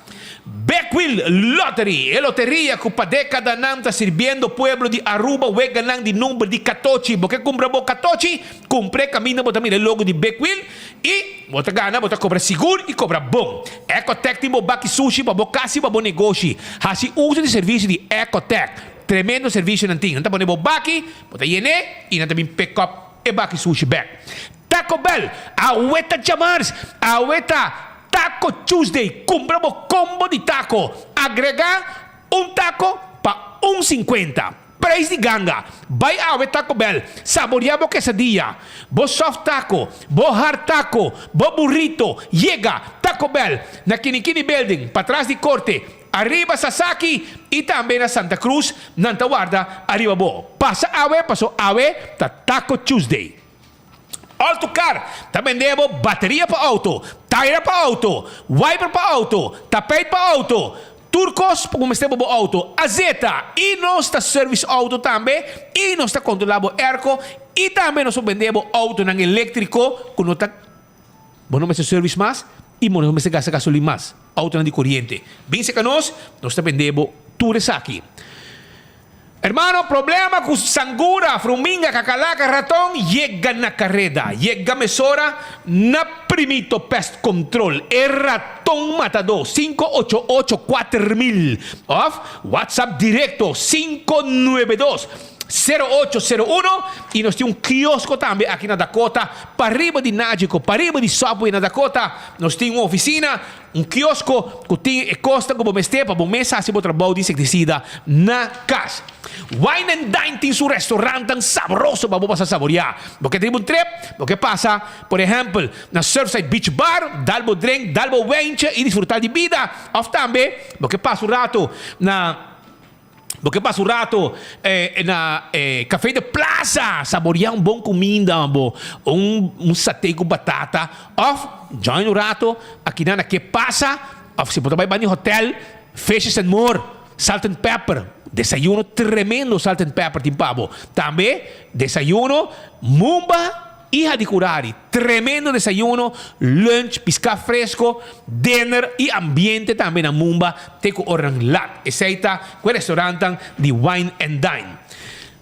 Back Wheel Lottery, e loteria ku pa dekadanan ta sirbiendo pueblo di Aruba weganan di number di katochi. Bo ke kumpra bo katochi? Kumpr'e kaminda bo ta mira e logo di Big Wheel i bo ta gana, bo ta kobra sigur i kobra bon. Ecotec tin bo baki sushi pa bo kas i pa bo negoshi. Hasi uso di servisio di Ecotec. Tremendo servisio nan tin. Nan ta pone bo baki, bo ta yen'é i nan ta bin pick up e baki sushi bek. Taco Bell, awe ta djamars, awe ta Taco Tuesday. Kumpra bo combo di taco. Agrega un taco pa un sinkuenta. Prijs di ganga. Bai awe Taco Bell, saborea bo quesadilla, bo soft taco, bo hard taco, bo burrito, yega Taco Bell na Kinikini Building, patras di Corte, ariba Sasaki y tambe na Santa Cruz, nan ta warda ariba bo. Pasa awe paso awe ta Taco Tuesday. Autocar ta bende bo bateria pa auto, taira pa auto, wiper pa auto, tapijt pa auto, tur kos pa bo mester pa bo auto, azeta y nos ta service auto tambe y nos ta controla bo airco y tambe nos por bende bo autonan electrico cu no ta bo no mester service mas y bo no mester gasta gasolin mas, autonan di coriente. Bin cerca nos, nos ta bende bo tur esaki. Hermano, problema cu sangura, fruminga, cacalaca, raton, yega na careda. Yega mesora na Primito Pest Control, e raton matador, 588 4000 of WhatsApp directo 592 0801 y nos tin un kiosco tambe aki na Dakota, pariba di Nagico, pariba di Subway na Dakota, nos tin un oficina. Un kiosko ku tin e kosnan ku bo mester pa bo mes hasi bo trabou di insektisida na kas. Wine and Dine tin su restaurantnan sabroso pa bo pasa saboriá. Bo ke triba un trip? Bo ke pasa, por ehèmpel, na Surfside Beach Bar, dal bo drink, dal bo wijntje i disfrutá di bida? Òf tambe bo ke pasa un ratu na. Bo ke pasa un rato na Café de Plaza, saboreá un bon kuminda bo, un un saté ku batata, òf join un rato akinan na Ke Pasa, òf si bo ta bai bani hotel, Fishes and More, Salt and Pepper, desayuno tremendo Salt and Pepper tin pa bo. Tambe desayuno Mumba. Iha di Curari, tremendo desayuno, lunch, piská fresco, dinner y ambiente tambe na Mumba te cu oranan lat. Esey ta cu e restaurantan di Wine and Dine.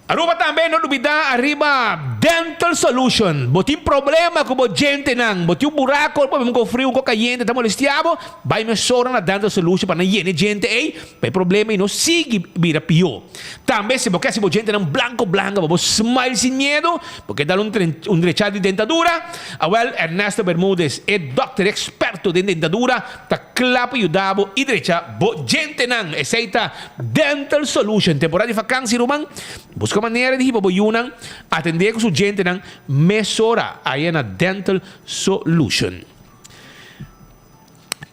Aruba tambe no lubida ariba Dental Solution. Bo tin problema cu bo djentenan, bo tin un buraco, bo un friu, un co cayente ta molestia bo, bay mesora na Dental Solution pa nan yena e djente ey pa e problema ey no sigui bira pio. Tambe si bo ke hasi bo djentenan blanco blanco pa bo smile sin miedo, Bo ke dal un un drechá di dentadura? Awèl, Ernesto Bermudez, e dòkter eksperto den dentadura, ta kla pa yuda bo i drecha bo djentenan. Esei ta Dental Solution. Temporada di vakansi, ruman, buska manera di hiba bo yunan atendé ku su djentenan mesora aya na Dental Solution.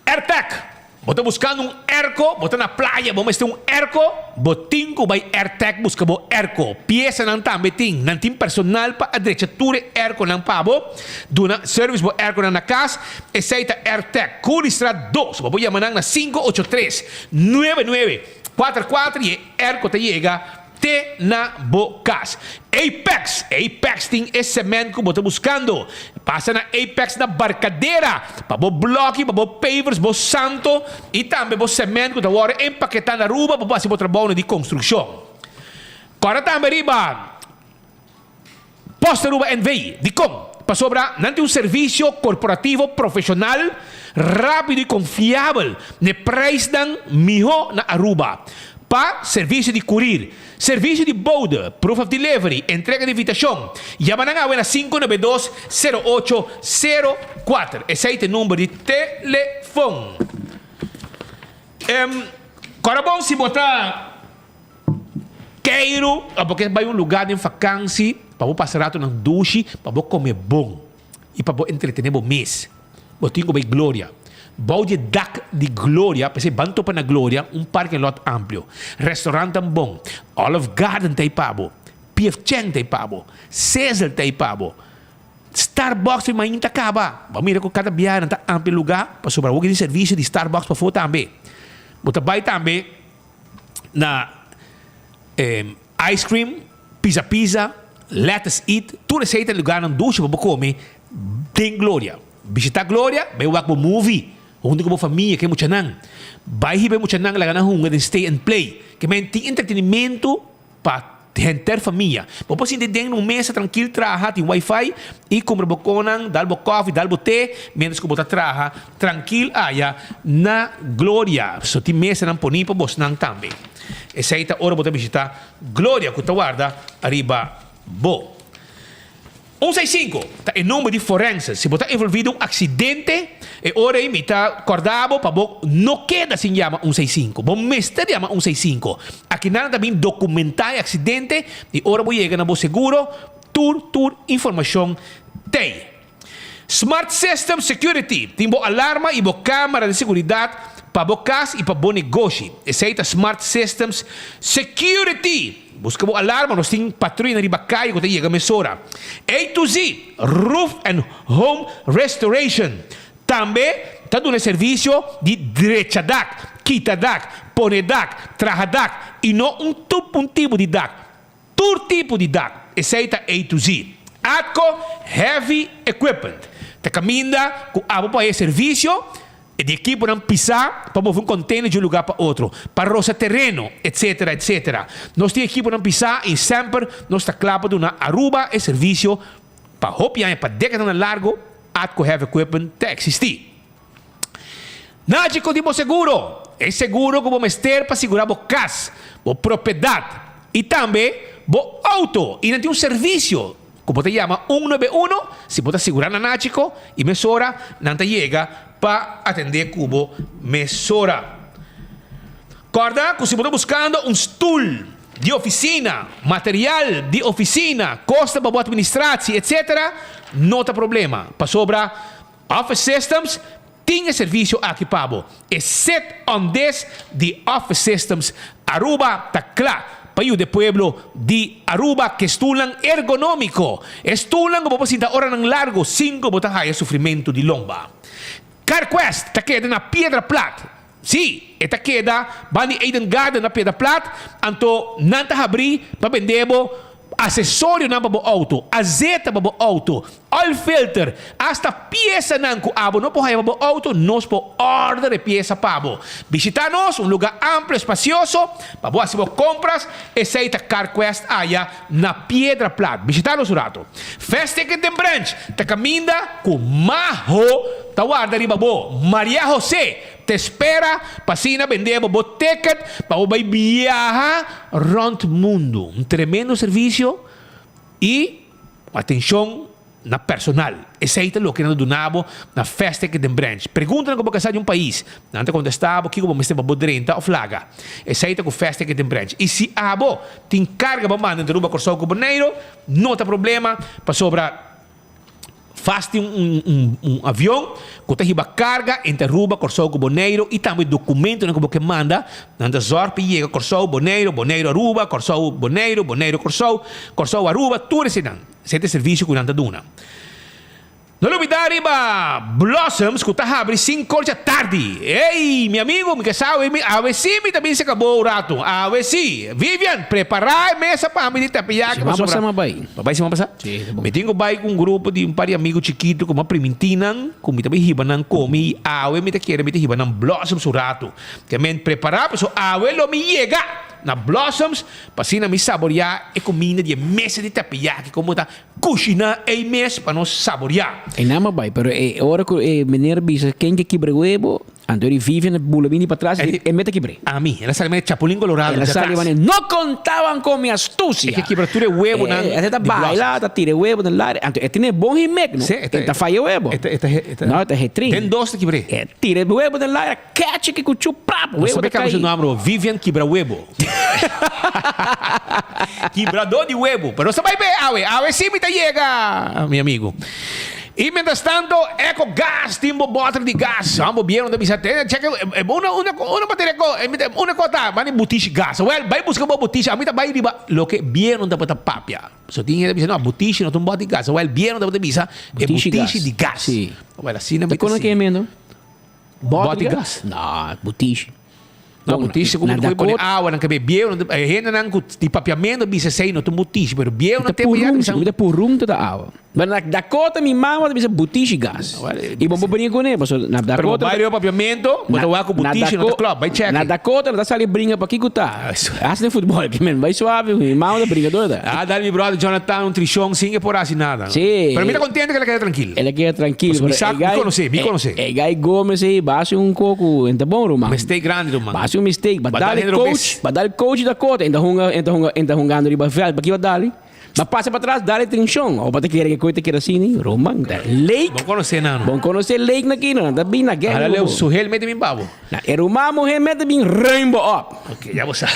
Airtag! Bo ta buskando un airco, bo ta na playa, bo mester un airco, bo tin ku bai Airtag buska bo airco. Piesanan tambe tin. Nan tin personal pa a drecha tur e airconan pa bo. Duna service bo airconan na kas. Esei ta Airtag. Koolstraat dos. Bo por yama nan na 583 99 44 i e airco ta yega Te na bo kas. Apex! Apex tin e cement ku bo ta buskando. Pasa na Apex na Barcadera pa bo bloki, pa bo pavers, bo santo i tambe bo cement ku ta wòrdu empaketá na Aruba pa bo hasi bo trabounan di konstrukshon. Kòrda tambe riba Post Aruba NV. Dikon? Pasobra nan tin un servisio korporativo profeshonal, rápido i konfiabel n'e preisnan mihó na Aruba. Pa servisio di kurir, servisio di bode, proof of delivery, entrega di invitashon, yama nan awe na 592 0804. Esei ta e number di telefon. Kòrda bon si bo ta. Keiru abo ke bai un lugá den fakansi pa bo pasa ratonan dushi, pa bo kome bon i pa bo entretené bo mes. Bo tin ku bai Gloria. Bou di e dak di Gloria, p'esei ban topa na Gloria, un parking lot amplio, restaurantnan bon, Olive Garden ta ei pa bo, PF Chang ta ei pa bo, Sizzle ta ei pa bo, Starbucks mi mainta kaba. Bo a mira ku kada biaha nan ta amplia lugá pasobra awor tin servisio di Starbucks pafó tambe. Bo ta bai tambe. na ice cream, pizza pizza, lettuce eat, tur esei ta lugarnan dushi pa bo come den Gloria. Bishita Gloria, bai wak bo movie hunto ku bo famia, ku e muchanan. Bai hiba e muchanan laga nan hunga den stay and play. Ke men tin entretenimento pa henter famia. Bo por sinti den un mesa trankil traha, tin wifi i kumpra bo konan, dal bo kofi, dal bo te, mientras ku bo ta traha trankil aya na Gloria. So tin mesanan poni pa bosnan tambe. Esei ta ora bo ta bishita Gloria ku ta warda ariba bo. Un seis sinku ta e number di forense. Si bo ta envolvi den un aksidente, e ora ei mi ta kòrda bo pa bo no keda sin yama un seis sinku. Bo mester yama un seis sinku. Akinan ta bin dokumentá e aksidente i ora bo yega na bo seguro, tur tur informashon t'ei. Smart System Security tin bo alarma i bo kámara di seguridat pa bo kas i pa bo negoshi. Esei ta Smart Systems Security! Buska bo alarma, nos tin patruyanan riba kaya ku ta yega mesora. A to Z, Roof and Home Restoration, tambe ta duna e servisio di drecha dak, kita dak, pone dak, traha dak i no un tup un tipo di dak, tur tipo di dak. Esei ta A to Z. Atco Heavy Equipment ta kaminda ku abo pa e servisio. E di ekiponan pisá pa move un container di un lugá pa otro, pa rosa tereno, etcetera, etcetera. Nos tin ekiponan pisá i semper nos ta kla pa duna Aruba e servisio pa hopi aña, pa dékadanan largo Atco Heavy Equipment ta eksistí. Nachi ku tin bo seguro, e seguro ku bo mester pa sigurá bo kas, bo propiedat i tambe bo outo i nan tin un servisio Ku bo ta yama un nuebe uno si bo ta sigurá na Nachiko i mesora nan ta yega pa atendé ku bo mesora. Kòrda ku si bo ta buskando un stul di ofisina, material di ofisina, kosta pa bo atministratsi, etc. No ta problema pasobra Office Systems tin e servisio aki pa bo. E sit on this di Office Systems. Aruba ta kla pa yuda e pueblo di Aruba ku e stulnan ergonómiko. E stulnan ku bo por sinta oranan largu sin ku bo ta haya sufrimentu di lomba. CarQuest ta keda na Piedra Plat. Sí, e ta keda banda di Eden Garden na Piedra Plat, anto nan ta habrí pa bende bo asesorionan pa bo outo, azeta pa bo outo, oil filter, asta piesanan ku abo no por haya pa bo outo, nos por order e piesa pa bo. Bishita nos, un luga amplio, espasioso, pa bo hasi bo kompras, esei ta CarQuest aya na Piedra Plat. Bishita nos un rato. Fast Ticket den Branch ta kaminda ku Maho ta warda riba bo. Maria Jose Te spera pa asina bende bo bo ticket pa bo bai biaha rond mundo. Un tremendo servicio y atencion na personal. Esey ta loke nan ta duna bo na Fast Ticket den Branch. Pregunta nan cu bo casa di un pais, nan ta contesta bo kico bo mester pa bo drenta of laga. Esey ta cu Fast Ticket den Branch. Y si abo tin carga pa manda entre Aruba, Corsou cu Boneiro, no ta problema pasobra. Fast tin un un avion ku ta hiba karga entre Aruba, Kòrsou ku Boneiru i tambe dokumentonan ku bo ke manda. Nan ta zòrg pa yega Kòrsou, Boneiru, Boneiru, Aruba, Kòrsou, Boneiru, Boneiru, Kòrsou, Kòrsou, Aruba, tur eseinan. Esei ta e servisio ku nan ta duna. No lubidá riba Blossoms ku ta habri sinkor dja tardi. Ey, mi amigu, mi ke sa awe mi awe sí mi ta bin seka bo un ratu. Awe sí. Vivian, prepará e mesa pa mi di tepiyaki Siman pasobra. pasá mi a bai. Pa bai siman pasá? Sí, ta bon. Mi tin ku bai ku un grupo di un par di amigu chikitu ku mi a primintí nan ku mi ta bai hiba nan komi i awe mi ta kere mi ta hiba nan Blossoms un ratu. Ke men prepará pasobra awe lo mi yega na Blossoms pa asina mi saboriá e kuminda di e mesa di tepiyaki komo ta Kushiná ei mes pa nos saboriá. E nan a bai, pero e ora ku e meneer bisa ken ke kibra webo, anto di Vivian a bula bini patras i e meta kibr'é. Ami, el a sali manera chapulín colorado El a dje sali atras. manera, No contaban con mi astucia! E ke kibra tur e webonan E ta di baila, Blossoms. ta tira e webo den laria. Anto e tene bon himek, no? Sí, e ta- E ta faya e webo. E ta, e ta, e ta. No, e ta hetrin. Den dos ta kibr'é. E tira e webo den laria, catch e ku chu, prap, Nos webo sabe ta kaba su kai. nomber, Vivian Kibra Webo. Kibradó di webu. Pero nos ta bai be awe. Awe sí mi ta yega, mi amigu. I mientras tanto, Eco Gas tin bo bòter di gas. Wan bo bierno ta bisa, Tene, cheke, una, una, una bateria ko, una ko ta, mani butishi gas. Wèl, bai buska bo butishi. Ami ta bai riba loke bierno tabata papia. So tin hende ta bisa, no, butishi no ta un bòter di gas. Wèl, bierno tabata bisa e butishi di gas. Wèl, asina mi Ta ta kono sigui. ke mendo? Bòter di gas? No, butishi. No, butishi ku ku pone awa nan ke be bieu nan e hendenan ku di papiamento bisa esei no ta un butishi pero bieu nan tempu ya bisa. Mi ta purun ta awa. Pero na Dakota mi mama ta bisa butishi gas. I bo por bringa kuné pasobra na Dakota. Pero bo bai riba papiamento bo ta wak ku butishi no ta klòp bai chèk. Na Dakota no ta sali bringa pa kiko ta. Hasta den futbòl ke men bai suave mi mama ta bringador ta. Ah dal mi brother Jonathan un trishon sin e por hasi nada. Sí. Pero mi ta kontento ke el a keda trankil. El a keda trankil. Pasobra mi sa, mi konosé, mi konosé. E Guy Gomez ei ba hasi un koku en ta bon ruman. Mistake grandi ruman. Ba hasi un mistake, ba Ba dal dal e hende coach, robes. ba dal coach di Dakota en ta hunga en ta hunga en ta hungando riba veld. Ba ki ba dal? Ba pasa patras dal e trinshon. O ba ta kere ke koe ta keda asina? Ruman, ta Lake. Bon konosé nan. Bon konosé Lake na kina, nan ta bin na gang. Hala leu Suhel mete bin pa bo. Na e ruman muhé mete bin ruim bo op. Ok, ya bo sa.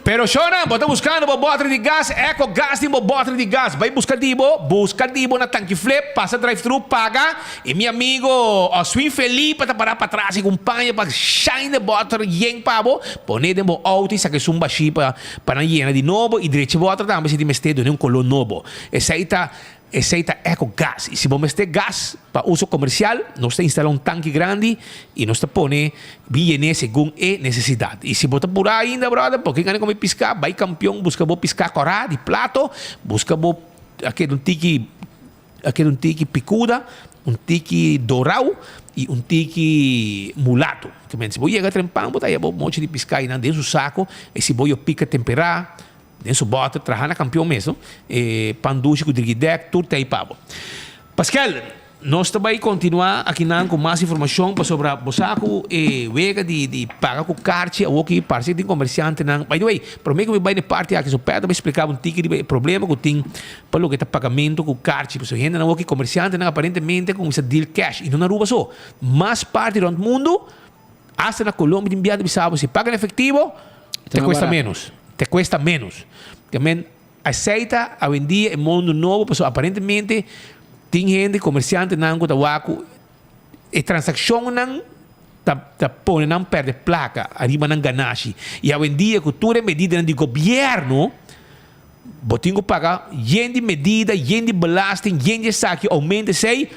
Pero shona, bo ta buskando bo bòter di gas? Eco Gas tin bo bòter di gas. Bai buska di bo, buska di bo na Tanki Flip, pasa drive thru, paga. I mi amigo Oswin Felipe ta pará patras i ku un paña pa shine e bòter yen pa bo. Pon'é den bo outo i saka esun bashí pa pa nan yena di nobo i drecha e bòter tambe si tin mester dun'é un koló nobo. Esei ta Esei ta eco gas. I si bo mester gas pa uso comercial, nos ta instala un tanki grandi i nos ta pone bin yené segun e necesidad. I si bo ta purá ainda, brother, bo ke gana come piská, bai Kampion buska bo piská kòrá di plato, buska bo a keda un tiki a keda un tiki picuda, un tiki dorau i un tiki mulato. Ke men si bo yega trempan bo ta haya bo mochi di piská einan den su sako i si bo yo pika temperá, Den su bòter traha na kampion mes no. E pan dushi ku drigidèk tur ta ei pa bo. Paskel, nos ta bai kontinuá akinan ku mas informashon pasobra bo sa ku e wega di di paga ku karchi awoki parse tin komersiantenan. By the way, promé ku mi bai na e parti aki so Pèt ta bai splika bo un tiki riba e problema ku tin pa loke ta pagamentu ku karchi. Pasobra hendenan awoki komersiantenan aparentemente a kuminsá deal cash i no na Aruba so. Mas parti rònt mundu Hasta na Colombia tin biaha ta bisa bo si paga en efectivo te cuesta menos, te cuesta menos. Te men aceita awendia e mundo nobo pasobra aparentemente tin hende comerciantenan cu ta wak cu e transaccionnan. Ta ta pone nan perde placa ariba nan ganashi. Y awendia cu tur e medidanan di gobierno, bo tin cu paga yen di medida, yen di belasting, yen di esaki, aumenta esey,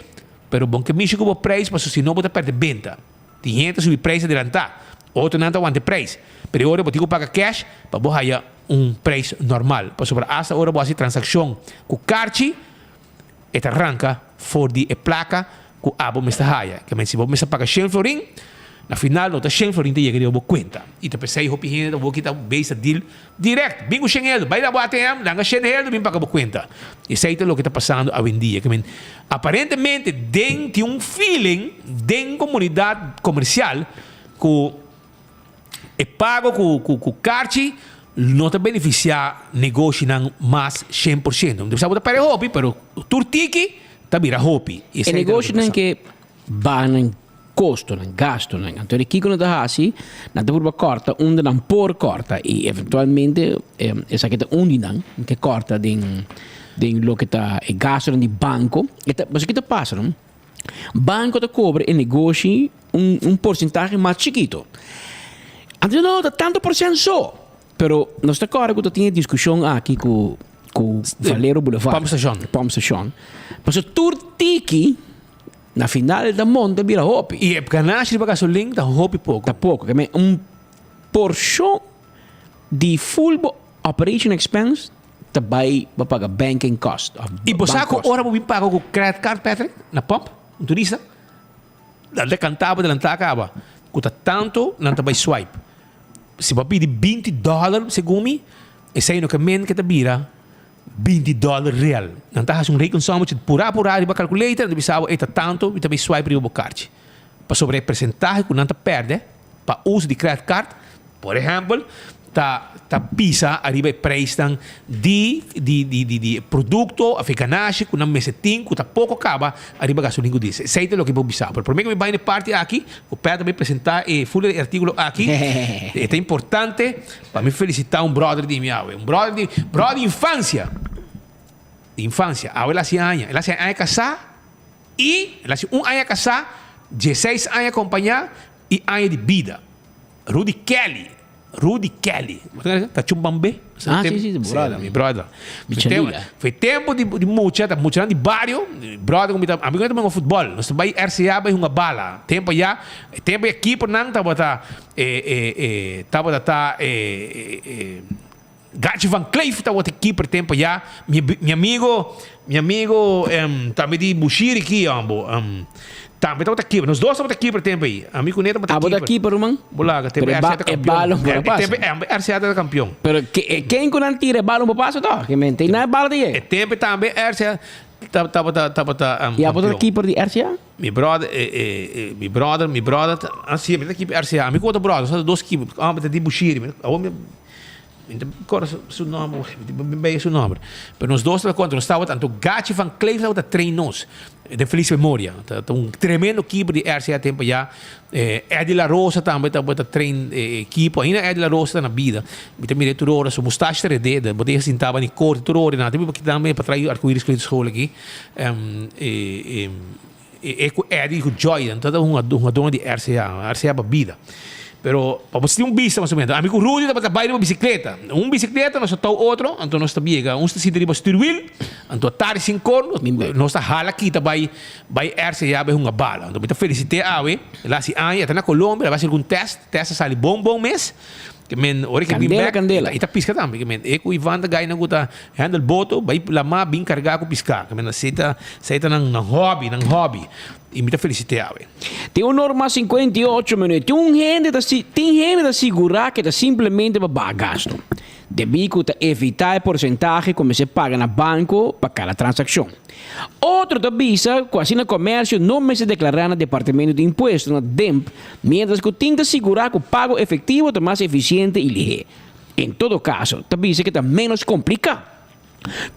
pero bon ke mishi cu bo prijs pasobra si no bo ta perde benta. Tin hende ta subi prijs adelanta, otronan ta wanta e prijs. Pero e ora bo tin cu paga cash pa bo haya un prijs normal. Pasobra hasta ora bo haci transaccion cu carchi, E ta ranka for di e plaka ku abo mester haya. Ke men si bo mester paga shen florin, na final no ta shen florin ta yega riba bo kuenta. I ta p'esei hopi hende ta wou kita bes ta deal direct. Bin ku shen heldu, bai na bo ATM, langa shen heldu bin paga bo kuenta. Esei ta loke ta pasando awendia. Ke men aparentemente den tin un feeling den komunidat komersial ku E pago ku ku karchi no ta benefisiá negoshinan mas 100%. Bo sa bo ta perde hopi, pero tur tiki ta bira hopi. E negoshinan ke baha nan kostonan, gastonan. Anto di kiko nan ta hasi? Nan ta purba kòrta unda nan por kòrta i eventualmente esaki ta un di nan ke kòrta den den loke ta e gastonan di banko. E ta pasobra ki ta pasa no? Banco ta cobra e negoshi un un porcentahe mas chikito. Anto no ta tanto por cent so. Pero nos ta corda cu ta tin e discusion aki cu cu Valero Boulevard. Pump station. Pump station. Pasobra tur tiki na final ta monta bira hopi. Y e ganashi riba gasolin ta hopi poco. Ta poco. Un porcion di full bo operation expense ta bai pa paga banking cost of I bo sa bank ku cost. ora bo bin paga ku credit card, Patrick, na pump, un turista, nan ta kanta bo delantá kaba ku ta tantu nan ta bai swipe. Si bo a pidi binti dòler segun mi, esei no ke men ke ta bira binti dòler real. Nan ta hasi un rekensommetje purá purá riba calculator, nan ta bisa bo ei ta tantu, mi ta bai swipe riba bo karchi. Pasobra e presentahe ku nan ta pèrdè pa uso di credit card, por ehèmpel, ta ta pisa ariba e prijsnan di di di di di produkto òf e ganashi ku nan mester tin ku ta poko kaba ariba gasolin ku diesel. Esei ta loke bo bisa. Pero promé ku mi bai na e parti aki, ku Pèt a bai presentá e full e artíkulo aki, e ta importante pa mi felisitá un bròder di mi awe, un bròder di bròder di infansia, di infansia. Awe el a hasi aña, el a hasi aña kasá. I el hasi un aña kasá, dieseis aña kompañá i aña di bida. Rudy Kelly, Rudy Kelly, ta chumbambé? Ah, sí, sí, brother. Mi brother. Mi chalila. Foi tempo di, di mucha, ta muchanan di bario, brother ku mi ta, ami ku mi ta hunga futbòl. Nos ta bai RCA bai hunga bala. Tempo ya, tempo ya keepernan tabata e, e, e, tabata ta e, e, e, Gachi van Kleef tabata keeper tempo ya. Mi, mi amigo, mi amigo em, tambe di Bushiri ki ambo. Em, tambe tabata keeper. Nos dos tabata keeper tempo ahí. Ami ku ne tabata Abo ta keeper. keeper, ruman? Bolaga, tempo Pero e RCA ba- ta e campeon. balon por a Eh, pasa. tempo eh, RCA ta campeon. Pero ke, eh, ken ku nan tira e balon por pasa toch? Ke men, na e bala ta yega. E tempo tambe RCA ta- tabata tabata em, Y abo ta campeon. keeper di RCA? Mi brother, eh, eh, eh, mi brother, mi brother, ta- ah, sí, mi ta keeper RCA. Ami ku otro brother, nos ta dos keeper. Ah, mi ta di Bushiri. Mi ta- awor mi Mi ta kòrda su, su nòmber, mi ta bin bei su nòmber. Pero nos dos tabata kontra, nos tabata, anto Gachi van Kleef tabata train nos. Den felis memoria. Ta, ta un tremendo keeper di RCA tempo ya. Eh, Eddie La Rosa tambe tabata train e ekipo. Ainda Eddie La Rosa ta na bida. Mi ta mir'é tur ora, su mustache ta redé, de bo ta sintaba ni korte tur ora, nan ta biba kita tambe pa trae Arcoiris Kleuterschool aki. E, e, E ku Eddie ku Joy nan tabata hungadónan di RCA, RCA pa bida. Pero pa bo tin un bista mas o menos. Ami ku Rudy tabata bai riba bisikleta. Un bisikleta nos a tou otro, anto nos ta biega. Un ta sinta riba stuurwiel, anto atari sin kor, nos ta hala kita bai bai RCA bai hunga bala. Anto mi ta felisit'é awe, el a hasi aña, e ta na Colombia, el a bai hasi algun tèst, tèst a sali bon bon mes. Ke men ora ke bin Candela, bek, candela. e ta piska tambe. Ke men e ku Ivan ta gai nan ku ta handle boto, bai lamá bin kargá ku piská. Ke men asei ta, esei ta nan nan hobby, nan hobby. I mi ta felisit'é awe. Tin un norma 58 minuut. Tin un hende ta si, tin hende ta sigurá ke ta simplemente pa baha gasto. Debí ku ta evitá e porsentahe ku mester paga na banko pa kada transakshon. Otro ta bisa ku asina komersio no mester deklará na Departamento di Impuesto, na DIMP, miéntras ku tin ta sigurá ku pago efektivo ta mas efisiente i lihé. En todo kaso, ta bisa ku ta ménos kompliká.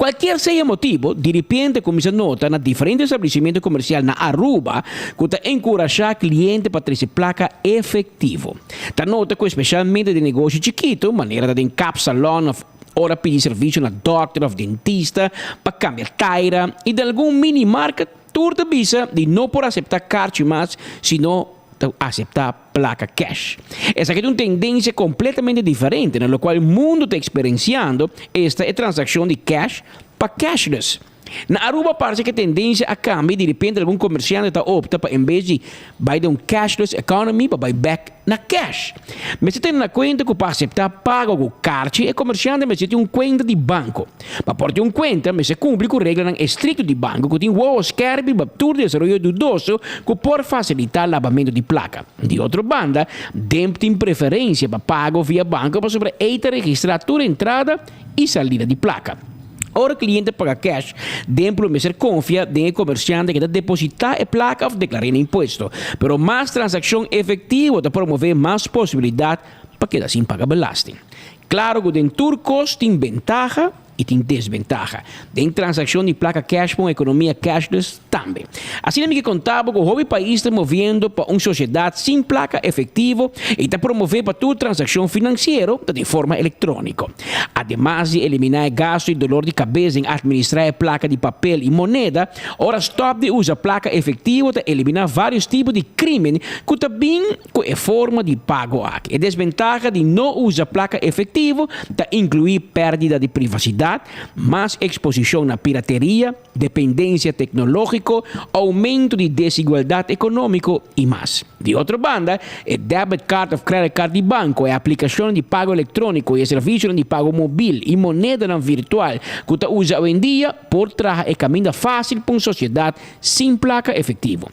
Kualkier sea e motibu, diripiente kuminsá nota na diferente establesimentu komersial na Aruba ku ta enkurashá kliente pa trese plaka efektivo. Ta nota ku espesialmente den negoshi chikitu, manera ta den kapsalòn òf ora pidi servisio na dòkter òf dentista pa kambia taira i den algun mini market, tur ta bisa di no por aseptá karchi mas sino. ta aseptá plaka cash. Esaki ta un tendensia kompletamente diferente na lokual mundu ta eksperensiando, esta e transakshon di cash pa cashless. Na Aruba parse ku e tendensia a kambia i direpente algun komersiante ta opta pa en bes di bai den un cashless economy pa bai bek na cash. Mester tene na kuenta ku pa aseptá pago ku karchi e komersiante mester tin un kuenta di banko. Pa por tin un kuenta mester kumpli ku reglanan estrikto di banko ku tin wowo skèrpi pa tur desaroyo dudoso ku por fasilitá labamentu di plaka. Di otro banda, DEMP tin preferensia pa pago via banko pasobra ei ta registrá tur entrada i salida di plaka. Ora kliente paga cash, DEMP lo mester konfia den e komersiante ke ta depositá e plaka òf deklar'é na impuesto. Pero mas transakshon efektivo ta promové mas posibilidat pa keda sin paga belasting. Klaro ku den tur kos tin bentaha i tin desbentaha. Den transakshon di plaka cash pa un ekonomia cashless tambe. Asina mi ke konta bo ku hopi pais ta moviendo pa un sosiedat sin plaka efektivo i ta promové pa tur transakshon finansiero ta den forma elektróniko. Ademas di eliminá e gastu i dolor di kabes den atministrá e plaka di papel i moneda, ora stòp di usa plaka efektivo ta eliminá vários tipo di krímen ku ta bin ku e forma di pago aki. E desbentaha di no usa plaka efektivo ta inkluí pèrdida di privasidat, mas eksposishon na pirateria, dependensia teknológiko, oumento di desigualdat ekonómiko i mas. Di otro banda, e debit card òf credit card di banko, e aplikashonnan di pago elektróniko i e servisionan di pago mobil i monedanan virtual ku ta usa awendia por traha e kaminda fásil pa un sosiedat sin plaka efektivo.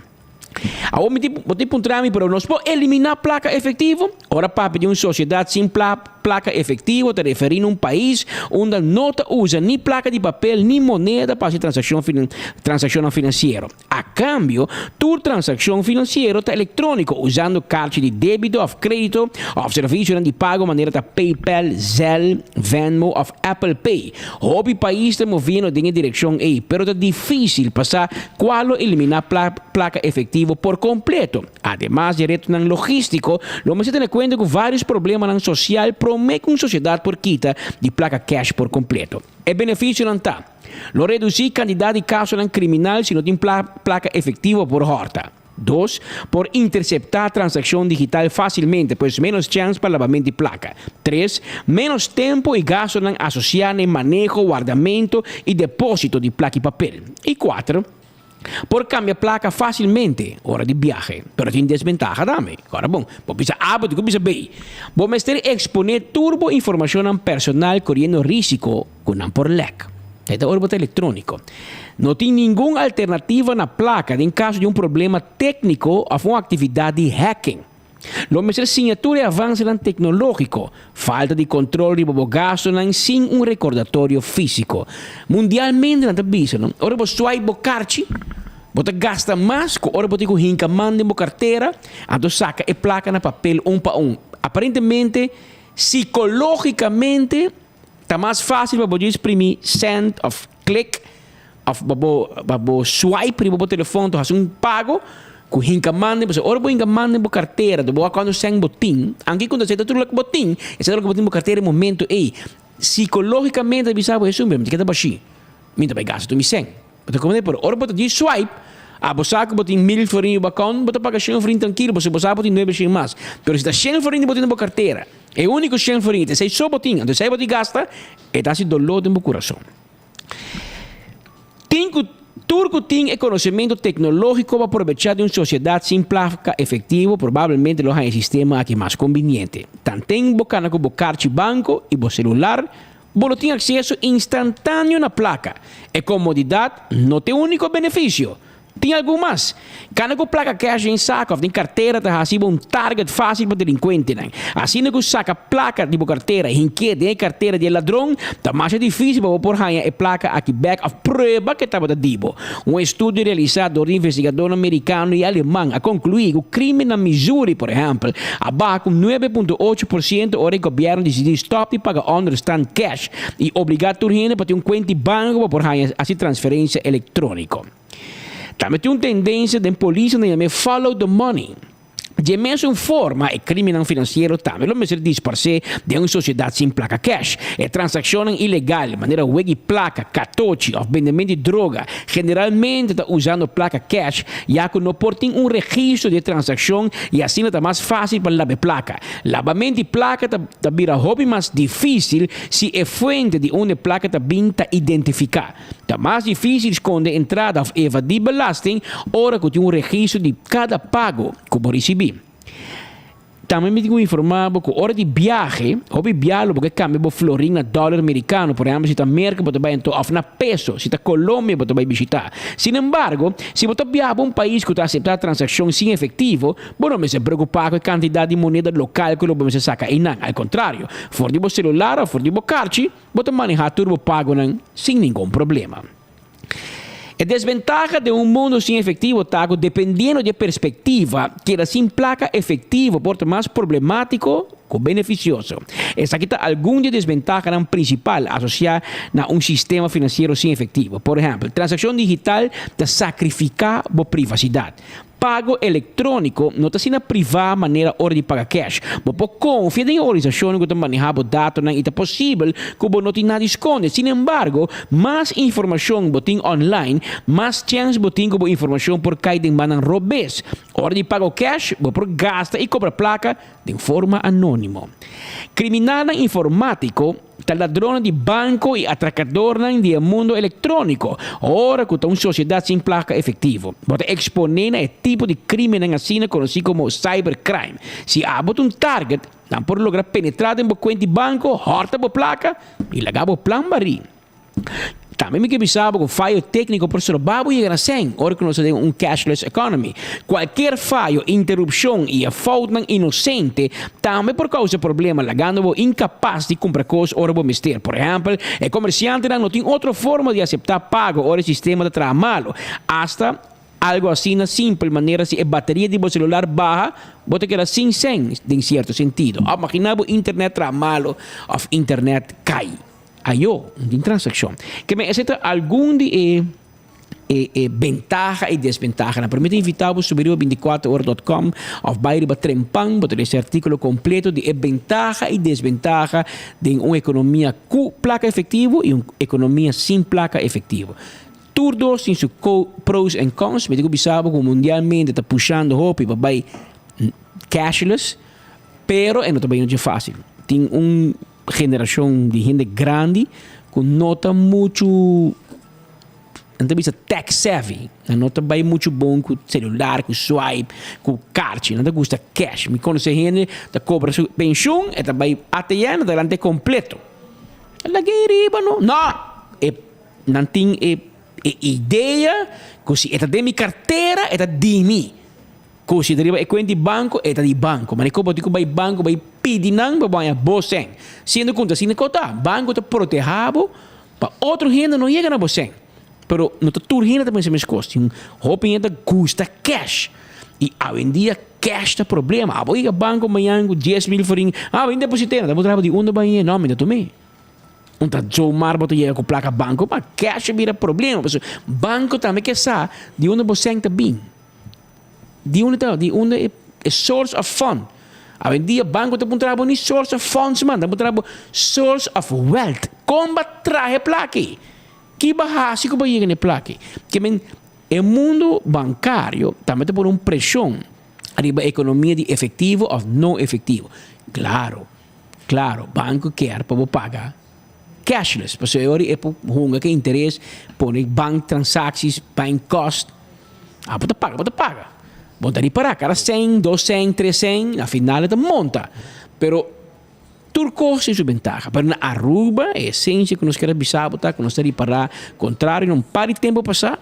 Awor mi tin, bo tin puntra mi, pero nos por eliminá plaka efektivo? Ora papia di un sosiedat sin pla, plaka efektivo ta referí na un pais unda no ta usa ni plaka di papel ni moneda pa hasi transakshon finan, transakshonnan finansiero. A kambio, tur transakshon finansiero ta elektróniko usando karchi di débito òf krédito òf servisionan di pago manera ta PayPal, Zelle, Venmo òf Apple Pay. Hopi pais ta moviendo den e direkshon ei, pero ta difísil pa sa kua lo eliminá plaka efektivo por kompleto. Ademas di e retonan logístiko, lo mester tene kuenta ku vários problemanan sosial promé ku un sosiedat por kita di plaka kèsh por kompleto. E benefisionan ta, Lo redusí kantidat di kasonan kriminal si no tin plaka efektivo por hòrta. Dos, por interseptá transakshon digital fásilmente, pues ménos chèns pa labament di plaka. Tres, ménos tempu i gastunan asosiá na e maneho, wardamentu i depósito di plaka i papel. I kuater, por kambia plaka fásilmente ora di biahe, pero tin desbentaha tambe. Ora bon, bo bisa A, bo tin ku bisa B. Bo mester eksponé tur bo informashonnan personal koriendo rísiko ku nan por lèk. E ta ora bo ta elektróniko. No tin ningun alternativa na plaka den kaso di un problema tékniko òf un aktividat di hacking. Lo mester siña tur e avansenan teknológiko, falta di kontrol riba bo gastunan sin un rekordatorio físiko. Mundialmente nan ta bisa, no, ora bo swipe bo karchi, bo ta gasta mas ku ora bo tin ku hinka man den bo kartera anto saka e plaka na papel un pa un. Aparentemente, sikológikamente, Ta mas fácil pa bo djis primi send òf click òf pa bo pa bo swipe riba bo telefòn ta hasi un pago ku hinka man den pasobra ora bo hinka man den bo kartera ta bo wak kuantu sèn bo tin anke ku ta seta tur loke bo tin e seta loke bo tin den bo kartera e momento ei sikológikamente ta bisa bo hesu mi ta keda bashí mi ta bai gasta tur mi sèn. Bo ta komprende? Pero ora bo ta djis swipe, abo sa ku bo tin mil florin riba account, bo ta paga shen florin trankilo, pasobra bo sa bo tin nuebe shen mas. Pero si ta shen florin di bo tin den bo kartera, e úniko shen florin, ta esei so bo tin, anto esei bo tin gasta, e ta hasi doló den bo kurason. Tin ku tur ku tin e konosementu teknológiko pa probechá di un sosiedat sin plaka efektivo probablemente lo haña e sistema aki mas kombiniente. Tanten bo kana ku bo karchi banko i bo selular, Bo lo tin akseso instantáneo na plaka. E komodidat no ta e úniko benefisio. Tin algun mas. Kana ku plaka kèsh den saka òf den kartera ta hasi bo un target fásil pa delinkuentenan. Asina ku saka plaka di bo kartera i hink'é den e kartera di e ladron, ta masha difísil pa bo por haña e plaka aki bèk òf prueba ku e tabata di bo. Un estudio realisá dor di investigadónan merikano i aleman a konkluí ku krímen na Missouri, por ehèmpel, a baha ku 9.8% ora e gobièrnu disidí stòp di paga ònderstant kèsh i obligá tur hende pa tin un kuenta di banko pa por haña hasi transferensia elektróniko. Tambe tin un tendensia den polis nan yam'é follow the money. Dje mesun forma, e crimennan financiero tambe lo mester disparcé den un sociedad sin placa cash. E transaccionnan ilegal, manera weg'i placa, catochi of bendement di droga, generalmente ta usando placa cash, ya cu no por tin un registro di e transaccion y asina ta mas facil pa laba e placa. Labament di placa ta ta bira hopi mas dificil si e fuente di unda e placa ta bin ta identifica. Ta mas difísil skonde entrada òf evadí belasting ora ku tin un registro di kada pago ku bo risibí. Tambe mi tin ku informá bo ku ora di biahe, hopi bia lo bo ke kambia bo florin na dòler merikano, por ehèmpel si ta Merka bo ta bai anto òf na peso si ta Colombia bo ta bai bishitá. Sin embargo, si bo ta biaha pa un pais ku ta aseptá transakshon sin efektivo, bo no mester preokupá ku e kantidat di moneda lokal ku lo bo mester saka einan. Al kontrario, for di bo selular òf for di bo karchi, Bo ta manehá tur bo pagonan sin ningun problema. E desbentaha den un mundu sin efektivo ta ku dependiendo di e perspektiva, keda sin plaka efektivo por ta mas problemátiko ku benefisioso. Esaki ta algun di e desbentahanan prinsipal asosiá na un sistema finansiero sin efektivo. Por ehèmpel, transakshon digital ta sakrifiká bo privasidat. Pago elektróniko no ta asina privá manera ora di paga kèsh. Bo por konfia den e organisashonnan ku ta manehá bo datonan i ta posibel ku bo no tin nada di skonde. Sin embargo, mas informashon bo tin online, mas chèns bo tin ku bo informashon por kai den mannan robes. Ora di pago kèsh, bo por gasta i kobra plaka den forma anónimo. Kriminalnan informátiko Ta ladronnan di banco y atracadornan di e mundo electronico. Ora cu ta un sociedad sin placa efectivo, bo ta expone na e tipo di crimennan asina conoci como cybercrime. Si abo ta un target, nan por logra penetra den bo cuenta di banco, horta bo placa y laga bo plan bari. Tambe mi ke bisa bo ku fayo tékniko por stroba bo yega na sèn ora ku nos ta den un cashless economy. Kualker fayo, interupshon i e foutnan inosente tambe por kousa problema lagando bo inkapas di kumpra kos ora bo mester. Por ehèmpel, e komersiantenan no tin otro forma di aseptá pago ora e sistema ta traha malu. Asta algu asina simpel manera si e bateria di bo selular baha, bo ta keda sin sèn den sierto sentido. Òf magina bo internet traha malu òf internet kai. Ayo, no tin transakshon. Ke men esei ta algun di e e e bentaha i desbentahanan. Pero mi ta invitá bo subi riba bintikuater ora dòt kòm òf bai riba Trempan, bo ta lesa e artíkulo kompleto di e bentaha i desbentaha den un ekonomia ku plaka efektivo i un ekonomia sin plaka efektivo. Tur dos tin su pros en cons. Mi tin ku bisa bo ku mundialmente ta pushando hopi pa bai cashless, pero e no ta bai dje fásil. Tin un. Generashon di hende grandi ku no ta muchu, nan ta bisa tech savvy, nan no ta bai muchu bon ku selular, ku swipe, ku karchi, nan ta gusta cash. Mi konosé hende ta kobra su penshun, e ta bai ATM, e ta lanta e kompleto. E lag'é riba no. No! E nan tin e e idea ku si e ta den mi kartera e ta di mi. Ku si ta riba e kuenta di banko, e ta di banko. Mane ku bo tin ku bai banko bai pidi nan pa bo haña bo sèn. Siendo ku ta asina ku ta, banko ta protehá bo pa otro hende no yega na bo sèn. Pero no ta tur hende ta pensa meskos. Tin hopi hende ta gusta cash. I awendia cash ta problema. Abo yega banko mañan ku 10,000 florin, ah bo deposit'é, nan ta puntra bo di unda bo hañ'é, no mi ta tum'é. Un ta zomaar bo ta yega ku plaka banko, ma cash a bira problema. Pasobra banko tambe ke sa di unda bo sèn ta bin. Di unda ta? Di unda e e source of fund. Awendia banco ta puntra bo ni source of funds man, ta puntra bo source of wealth. Kon bo a traha e plaka ei? Ki bo a hasi ku bo a yega na e plaka ei? Ke men e mundo bankario tambe ta pone un preshon riba ekonomia di efektivo òf no efektivo. Klaro, klaro, banko kier pa bo paga cashless, pasobra e ora e por hunga ku e interes, pone bank transacties, bank cost. Ah, bo ta paga, bo ta paga. Bo ta ripará kada sèn, dos sèn, tres sèn, na final e ta monta. Pero tur kos tin su bentaha. Pero na Aruba e esensia ku nos kier a bisa bo ta ku nos ta ripará kontrario na un par di tempu pasá,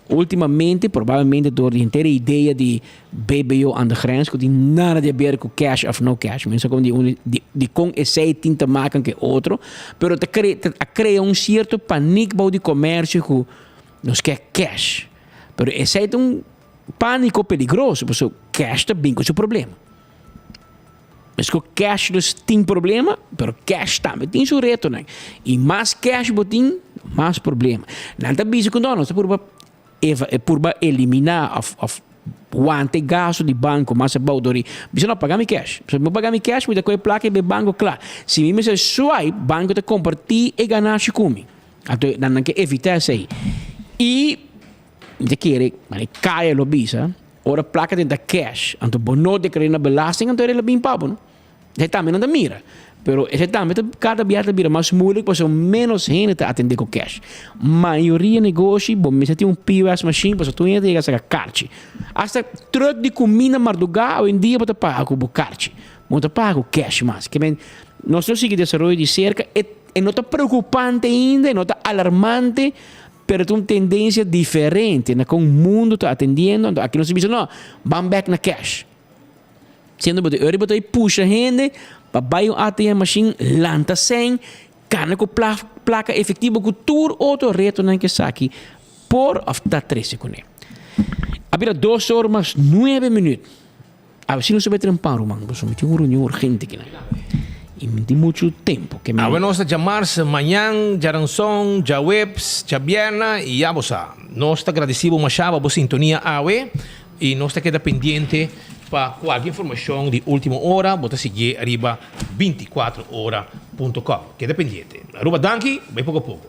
ultimamente probablemente dor di henter e idea di BBO aan de grens ku tin nada di haber ku cash òf no cash. Mi no sa kon di un di dikon esei tin te maken ku e otro, pero ta kre ta a krea un sierto panik bou di komersio ku Nos ke cash. Pero esei ta un panico peligroso, pasobra cash ta bin cu su problema. Mesco cash dus tin problema, pero cash tambe tin su retonan. Y mas cash bo tin, mas problema. Nan ta bisa cu no, nos ta purba eva, purba elimina of, of. wanta e gasto di banco mas abou dor di bisa no paga mi cash. Pasobra mi paga mi cash mi ta kohe plaka i bai banco kla. Si mi mester swipe banco ta kompartí e ganashi ku mi. Anto nan nan ke evitá esei. I mi ta kere mane kaya lo bisa ora plaka den ta cash anto bo no deklar'é na belasting anto e lo bin pa bo no. Esei tambe nan ta mira. Pero esei tambe ta kada bia ta bira mas moeilijk pasobra menos hende ta atende ku cash. Mayoria negoshi bo mester tin un POS machine pasobra tur hende ta yega saka karchi. Asta truck di kuminda mardugá awendia bo ta paga ku bo karchi. Bo no ta paga ku cash mas. Ke men nos lo sigui desaroyo di serka. E e no ta preokupante ainda, e no ta alarmante, pero ta un tendensia diferente na kon mundu ta atendiendo. Anto aki nos ta bisa no, ban bek na cash. Siendo bo ta ori bo ta pusha hende pa bai un ATM machine, lanta sèn, kana ku plaka efektivo ku tur otro retonan ke esaki por òf ta trese kuné. A bira dos or mas nuebe minüt. Awe si nos ta bai trempan ruman pasobra mi tin un reunion urgente kinan i mi tin muchu tempu ke mi. Awe nos ta djamars, mañan, djaranson, djaweps, djabièrnè i ya bo sa. Nos ta gradisí bo mashá pa bo sintonia awe. I nos ta keda pendiente pa kualke informashon di ultimo ora bo ta siguié riba 24 ora punto com. Keda pendiente. Aruba danki, bai poko poko.